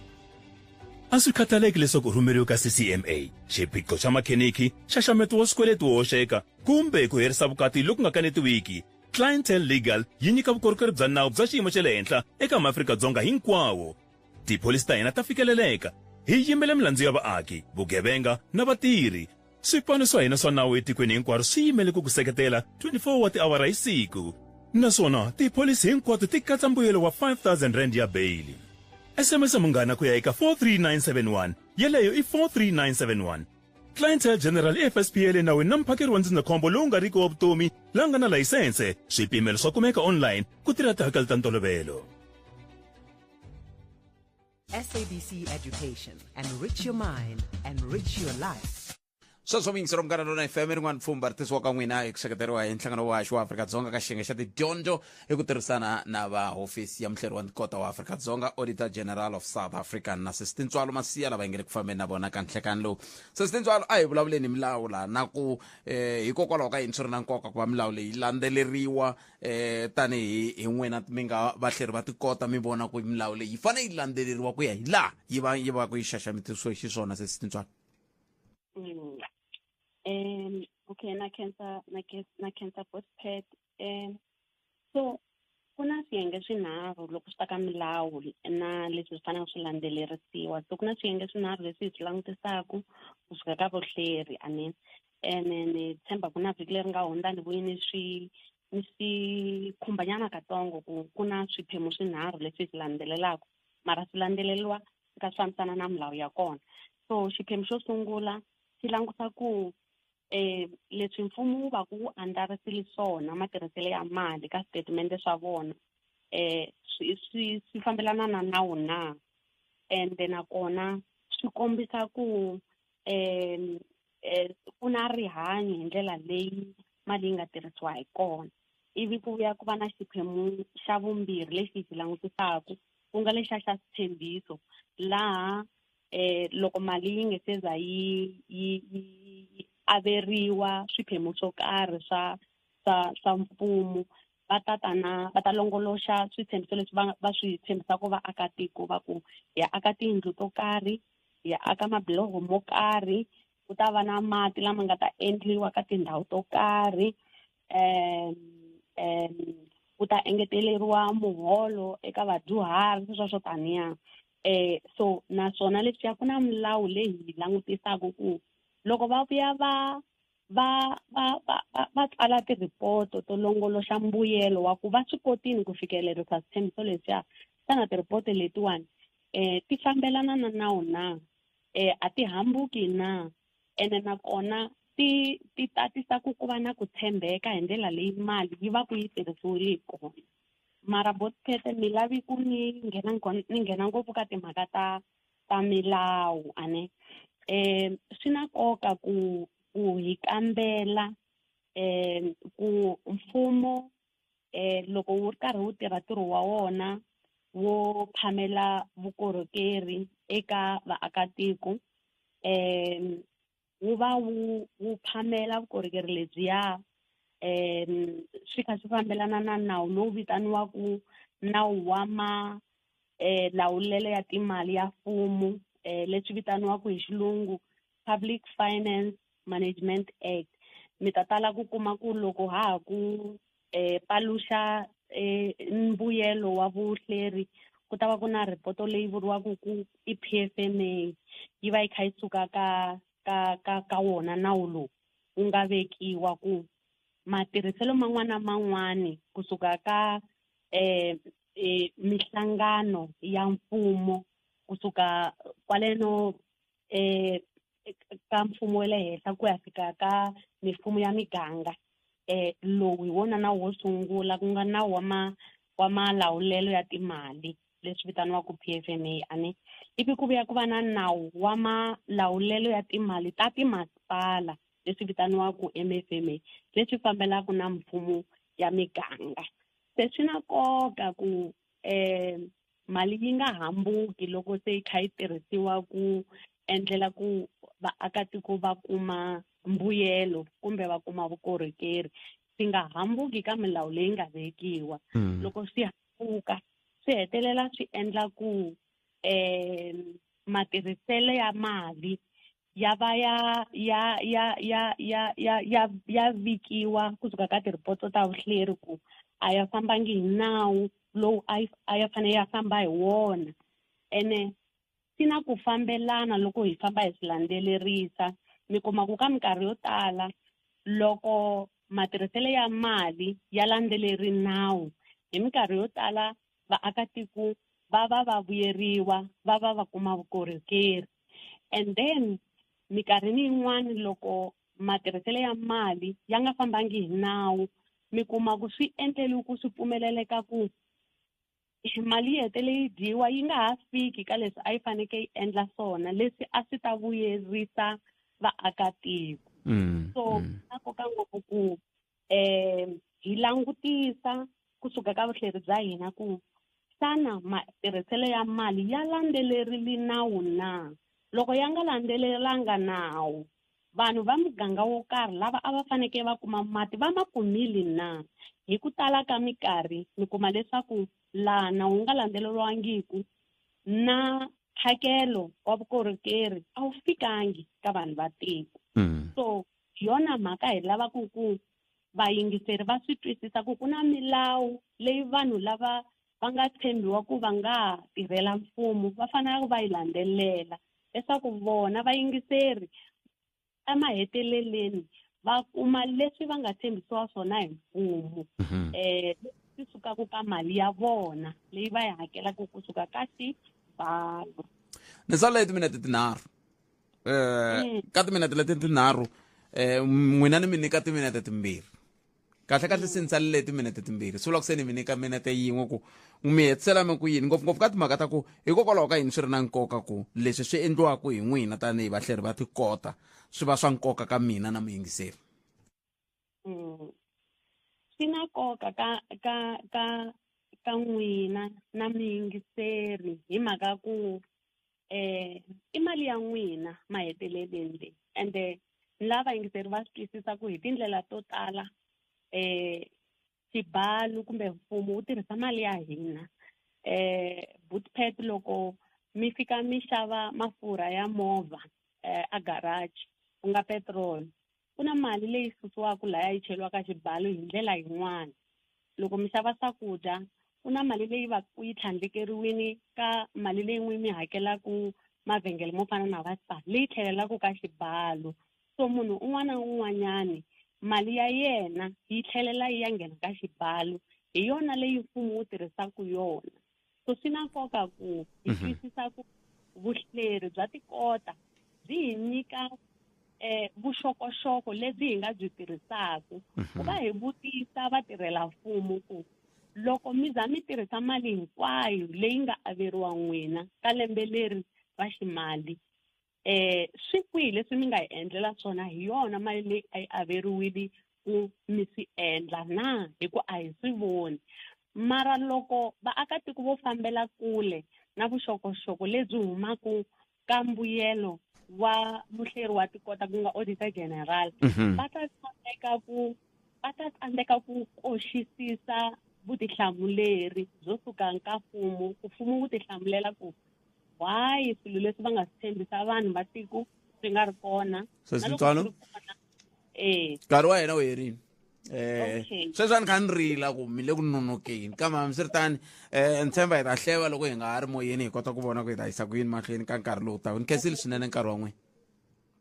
A swi khathaleki leswaku u rhumeriwe ka CCMA, xiphiqo xa makheniki, nxaxameto wa swikweleti wo hoxeka, kumbe ku herisa vukati loku nga kanetiwiki, Clientele Legal yi nyika vukorhokeri bya nawu bya xiyimo xa le henhla eka maAfrika-Dzonga hinkwawo. Tipholisi ta hina ta fikeleleka. Hi yimela milandzu ya vaaki, vugevenga na vatirhi. Swipano swa hina swa nawu etikweni hinkwaro swi yimele ku ku seketela 24 wa tiawara hi siku. Naswona tipholisi hinkwato ti katsa mbuyelo wa R5000 ya beyili. SMS Munghana ku ya eka 43971, yeleyo i 43971. Clientele General i FSP ya le nawini na muphakeri wa ndzindzakhombo lowu nga riki wa vutomi la nga na layisense. Swipimelo swa kumeka online ku tirha tihakelo ta ntolovelo. SABC Education. Enrich your mind, enrich your life. Sweswo muyingiseri wa Munghana Lona FM, rin'wana pfhumba ri tisiwaka n'wina hi ku seketeriwa hi nhlangano wa haxi wa Afrika-Dzonga ka xiyenge xa tidyondzo hi ku tirhisana na va hofisi ya muhleri wa nkota wa Afrika-Dzonga, Auditor General of South Africa, na Sesi Tintswalo Masiya lava hi nge le ku fambeni na vona ka nhlekani lowu. Sesi Tintswalo, a hi vulavuleni hi milawu laha na ku hikokwalaho ka yini swi ri na nkoka ku va milawu leyi landzeleriwa, tanihi hi n'wina mi nga vahleri va tikota, mi vona ku milawu leyi yi fanele yi landzeleriwa ku ya hi laha yi va ku yi xaxametisiwe xiswona, Sesi Tintswalo? Okay, na khensa, na khensa, na khensa Botpet. So ku na swiyenge swinharhu loko swi ta ka milawu na leswi swi faneleke swi landzelerisiwa. So ku na swiyenge swinharhu leswi hi swi langutisaku kusuka ka vuhleri, amen. Ene ni tshemba ku na vhiki leri nga hundza ni vuye ni swi ni swi khumbanyana katsongo ku ku na swiphemu swinharhu leswi hi swi landzelelaka, mara swi landzeleriwa ka swi fambisana na milawu ya kona. So xiphemu xo sungula xi languta ku leswi mfumo wu va ku wu andlarisile swona matirhiselo ya mali ka switatimende swa vona, swi fambelana na nawu na, ende nakona swi kombisa ku ku na rihanyo hi ndlela leyi mali yi nga tirhisiwa hi kona. Ivi ku vuya ku va na xiphemu xa vumbirhi lexi hi xi langutisaka, ku nga lexa xa switshembiso, laha loko mali yi nge se za yi averiwa swiphemu swo karhi swa mfumo, va ta ta na, va ta longoloxa switshembiso leswi va swi tshembisaka vaakatiko, va ku hi ya aka tiyindlu to karhi, hi ya aka mabiloho mo karhi, ku ta va na mati lama nga ta endliwa ka tindhawu to karhi, ku ta engeteleriwa muholo eka vadyuhari, sweswo swo taniya. So naswona leswiya ku na milawu leyi hi langutisaka ku loko va vuya va tsala ti-report to longoloxa mbuyelo wa ku va swi kotile ku fikelerisa switshembiso leswiya, xana ti-report letiwani ti fambelana na nawu na, a ti hambuki na, ene nakona ti tatisa ku va na ku tshembeka hi ndlela leyi mali yi va ku yi tirhisiwile hi kona. Mara Botpete, mi lavi ku ni nghena ni nghena ngopfu ka timhaka ta milawu, ane. Swi na nkoka ku ku hi kambela ku mfumo loko wu ri karhi wu tirha ntirho wa wona wo phamela vukorhokeri eka vaakatiko, wu va wu phamela vukorhokeri lebyiya swi kha swi fambelana na nawu lowu vitaniwaku nawu wa malawulelo ya timali ya mfumo, leswi vitaniwaku hi xilungu Public Finance Management Act. Mi ta tala ku kuma ku loko ha ha ku paluxa mbuyelo wa vuhleri, ku ta va ku na ripoto leyi vuriwaka ku i PFMA, yi va yi kha yi suka ka wona nawu lowu wu nga vekiwa ku matirhiselo man'wana na man'wani kusuka ka mihlangano ya mfumo, kusuka kwaleno ka mfumo wa le henhla ku ya fika ka mifumo ya miganga, lowu hi wona nawu wo sungula, ku nga nawu wa malawulelo ya timali leswi vitaniwaka PFMA. Ani ivi ku vuya ku va na nawu wa malawulelo ya timali ta timasipala leswi vitaniwaka MFMA, leswi fambelaka na mfumo ya miganga. Se swi na nkoka ku mali yi nga hambuki loko se yi kha yi tirhisiwa ku endlela ku vaakatiko va kuma mbuyelo kumbe va kuma vukorhokeri, swi nga hambuki ka milawu leyi nga vekiwa. Loko swi hambuka swi hetelela swi endla ku matirhiselo ya mali ya va ya ya ya ya ya ya ya ya vikiwa kusuka ka tiripoto ta vuhleri ku a ya fambangi hi nawu lowu a ya fanele ya famba hi wona. Ene swi na ku fambelana loko hi famba hi swi landzelerisa, mi kuma ku ka minkarhi yo tala loko matirhiselo ya mali ya landzeleri nawu, hi minkarhi yo tala vaakatiko va va va vuyeriwa, va va va kuma vukorhokeri. And then minkarhini yin'wani loko matirhiselo ya mali ya nga fambangi hi nawu, mi kuma ku swi endleliwe ku swi pfumeleleka ku mali yi hetelele yi dyiwa yi nga ha fiki ka leswi a yi faneke yi endla swona, leswi a swi ta vuyerisa vaakatiko. So na nkoka ngopfu ku hi langutisa kusuka ka vuhleri bya hina ku xana matirhiselo ya mali ya landzelerile nawu na? Loko ya nga landzelelanga nawu, vanhu va muganga wo karhi lava a va fanekele va kuma mati va ma kumile na? Hi ku tala ka minkarhi mi kuma leswaku laha nawu wu nga landzeleriwangiku na mphakelo wa vukorhokeri a wu fikangi ka vanhu va tiko. So hi yona mhaka hi lavaka ku vayingiseri va swi twisisa ku ku na milawu leyi vanhu lava va nga tshembiwa ku va nga tirhela mfumo va fanele va yi landzelela leswaku vona vayingiseri emaheteleleni va kuma leswi va nga tshembisiwa swona hi mfumo, leswi sukaka ka mali ya vona leyi va yi hakelaka kusuka ka xibalo. Ni sala hi timinete tinharhu, ka timinete leti tinharhu, n'wina ni mi nyika timinete timbirhi. Kahle kahle se ni salele timinete timbirhi, swi vula ku se ni mi nyika minete yin'we ku mi hetisela mi ku yini, ngopfungopfu ka timhaka ta ku hikokwalaho ka yini swi ri na nkoka ku leswi swi endliwaka hi n'wina tanihi vahleri va tikota swi va swa nkoka ka mina na muyingiseri. Swi na nkoka ka ka ka ka n'wina na muyingiseri hi mhaka ku i mali ya n'wina maheteleleni leyi, ende ni lava vayingiseri va swi twisisa ku hi tindlela to tala xibalo kumbe mfumo wu tirhisa mali ya hina. Bootpad loko mi fika mi xava mafurha ya movha a garage ku nga petrol, ku na mali leyi susiwaka laya yi cheriwaka xibalo hi ndlela yin'wana. Loko mi xava swakudya, ku na mali leyi va ku yi tlhandlekeriwile ka mali leyi n'wi mi hakelaka mavhengele mo fana na va Spar, leyi tlhelelaka ka xibalo. So munhu un'wana na un'wanyani mali ya yena yi tlhelela yi ya nghena ka xibalo, hi yona leyi mfumo wu tirhisaka yona. So swi na nkoka ku hi twisisa ku vuhleri bya tikota byi hi nyika vuxokoxoko lebyi hi nga byi tirhisaka ku va hi vutisa vatirhela mfumo ku loko mi za mi tirhisa mali hinkwayo leyi nga averiwa n'wina ka lembe leri ra ximali, Swi kwihi leswi mi nga hi endlela swona hi yona mali leyi a yi averiwile ku mi swi endla na hi ku a hi swi voni mara loko vaakatiko vo fambela kule na vuxokoxoko lebyi humaka ka mbuyelo wa muhleri wa tikota ku nga auditor general va ta tsandzeka ku va ta tsandzeka ku koxisisa vutihlamuleri byo suka ka mfumo ku mfumo wu tihlamulela ku why swilo leswi va nga swi tshembisa vanhu va tiko swi nga ri kona Sesi Na loko Ntswalo? swi ri kona, eh nkarhi wa hina wu herile eh Okay. sweswi a ni kha ni rila ku mi le ku nonokeni kambe hambiswiritani um ni tshemba hi ta hleva loko hi nga ha ri moyeni hi kota ku vona ku hi ta yisa ku yini mahlweni ka nkarhi lowu taka ni khensile swinene nkarhi wa n'wina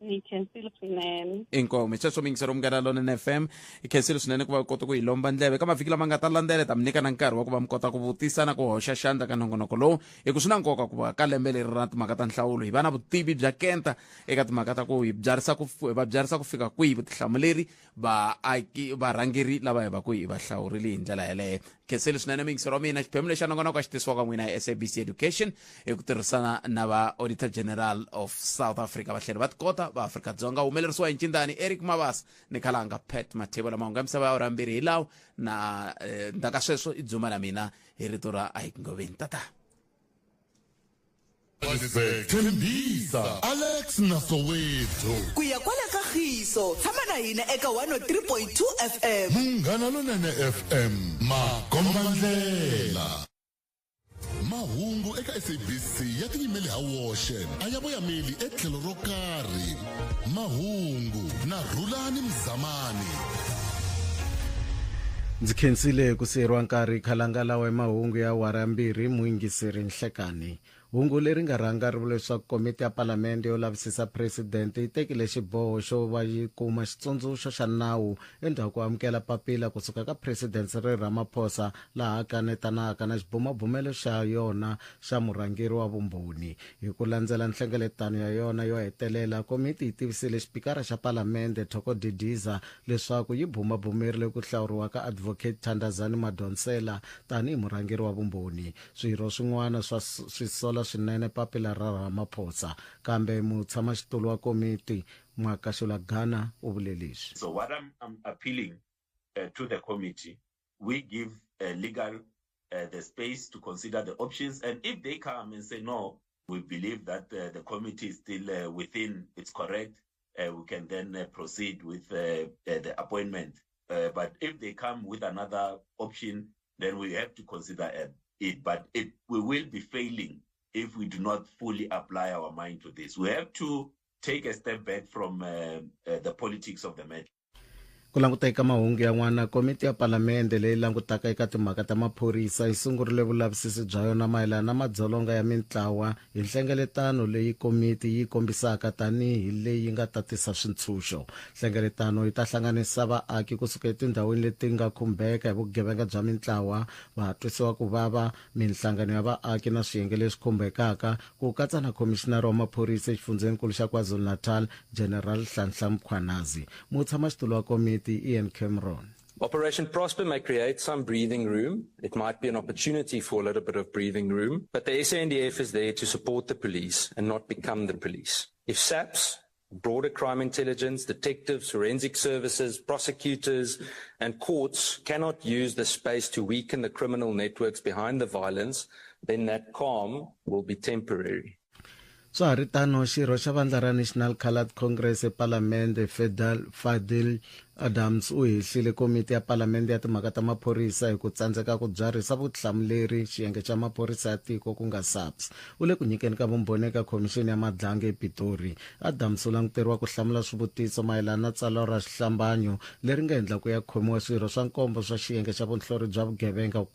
ni khensile swinene inkomu hi sweswo miyingisero munghana lonene fm hi khensile swinene ku va u kota ku hi lomba ndleve ka mavhiki lama nga ta landzela hi ta mi nyika na nkarhi wa ku va mi kota ku vutisa na ku hoxa xandla ka nongonoko lowu hi ku swi na nkoka ku va ka lembe leri ra timhaka ta nhlawulo hi va na vutivi bya kenta eka timhaka ta ku hi byarisa ku hi va byarisa ku fika kwihi vutihlamuleri vaaki varhangeri lava hi va ku hi va hlawurile hi ndlela yeleyo khenseli swinene miyingisero wa mina xiphemu lexi xa nongonoko xi tisiwaka n'wina hi sabc education hi ku tirhisana na va auditor general of south africa vahleri va tikota va afrika-dzonga humelerisiwa hi ncindani eric mabasa ni khalanga pat mathebo lama hunga misava ya awara mbirhi hi lawo na eh, ndzhaku ka sweswo i dzuma na mina hi rito ra ahikungoveni tata Tembisa Alex na Soweto ku ya kwala ka khiso tshama na hina eka 103.2 fm Munghana Lonene FM makombandlela mahungu eka SABC ya tiyimeli ha woxe a ya voyameli etlhelo ro karhi mahungu na Rhulani Mzamani Ndzi khensile ku siyeriwa nkarhi khalanga lawa i mahungu ya awara ya mbirhi muyingiseri nhlekani. Hungu leri nga rhanga ri vula leswaku komiti ya palamende yo lavisisa presidente yi tekile xiboho xo va yi kuma xitsundzuxo xa nawu endzhaku ko amukela papila kusuka ka President Cyril Ramaphosa laha a kanetanaka na xibumabumelo xa yona xa murhangeri wa vumbhoni. Hi ku landzela nhlengeletano ya yona yo hetelela, komiti yi tivisile xipikara xa palamende Thoko Didiza leswaku yi bumabumerile ku hlawuriwa ka Advocate Thandazani Madonsela tanihi murhangeri wa vumbhoni. Swirho swin'wana swa swi sola swinene papila ra Ramaphosa, kambe mutshamaxitulu wa komiti, Mwakashula Gana u vule leswi. So what I'm, I'm appealing uh, to the committee, we give uh, legal uh, the space to consider the options. And if they come and say, no, we believe that uh, the committee is still uh, within its correct, uh, we can then uh, proceed with uh, uh, the appointment. Uh, but if they come with another option, then we have to consider it. But it, we will be failing if we do not fully apply our mind to this. We have to take a step back from uh, uh, the politics of the matter. Ku languta eka mahungu yan'wana, Komiti ya Palamende leyi langutaka eka timhaka ta maphorisa yi sungurile vulavisisi bya yona mayelana na madzolonga ya mintlawa hi nhlengeletano leyi komiti yi kombisaka tanihi leyi nga ta tisa swintshuxo. Nhlengeletano yi ta hlanganisa vaaki kusuka etindhawini leti nga khumbeka hi vugevenga bya mintlawa, vatwisiwa ku vava, minhlangano ya vaaki na swiyenge leswi khumbekaka, ku katsa na Khomixinara wa Maphorisa eXifundzheninkulu xa KwaZulu-Natal, General Nhlanhla Mkhwanazi. Mutshamaxitulu wa komiti, Ian Cameron. Operation Prosper may create some breathing room. It might be an opportunity for a little bit of breathing room, but the SANDF is there to support the police and not become the police. If SAPS, broader crime intelligence, detectives, forensic services, prosecutors, and courts cannot use the space to weaken the criminal networks behind the violence, then that calm will be temporary. Swa ha ri tano, xirho xa vandla ra National Coloured Congress ePalamende, Fadil Adams u hehlile komiti ya Palamende ya timhaka ta maphorisa hi ku tsandzeka ku byarhisa vutihlamuleri xiyenge xa maphorisa ya tiko ku nga SAPS. U le ku nyikeni ka vumbhoni eka khomixini ya Madlanga ePitori. Adams u languteriwa ku hlamula swivutiso mayelana na tsalwa ra xihlambanyo leri nga endla ku ya khomiwa swirho swa nkombo swa xiyenge xa vunhlori bya vugevenga.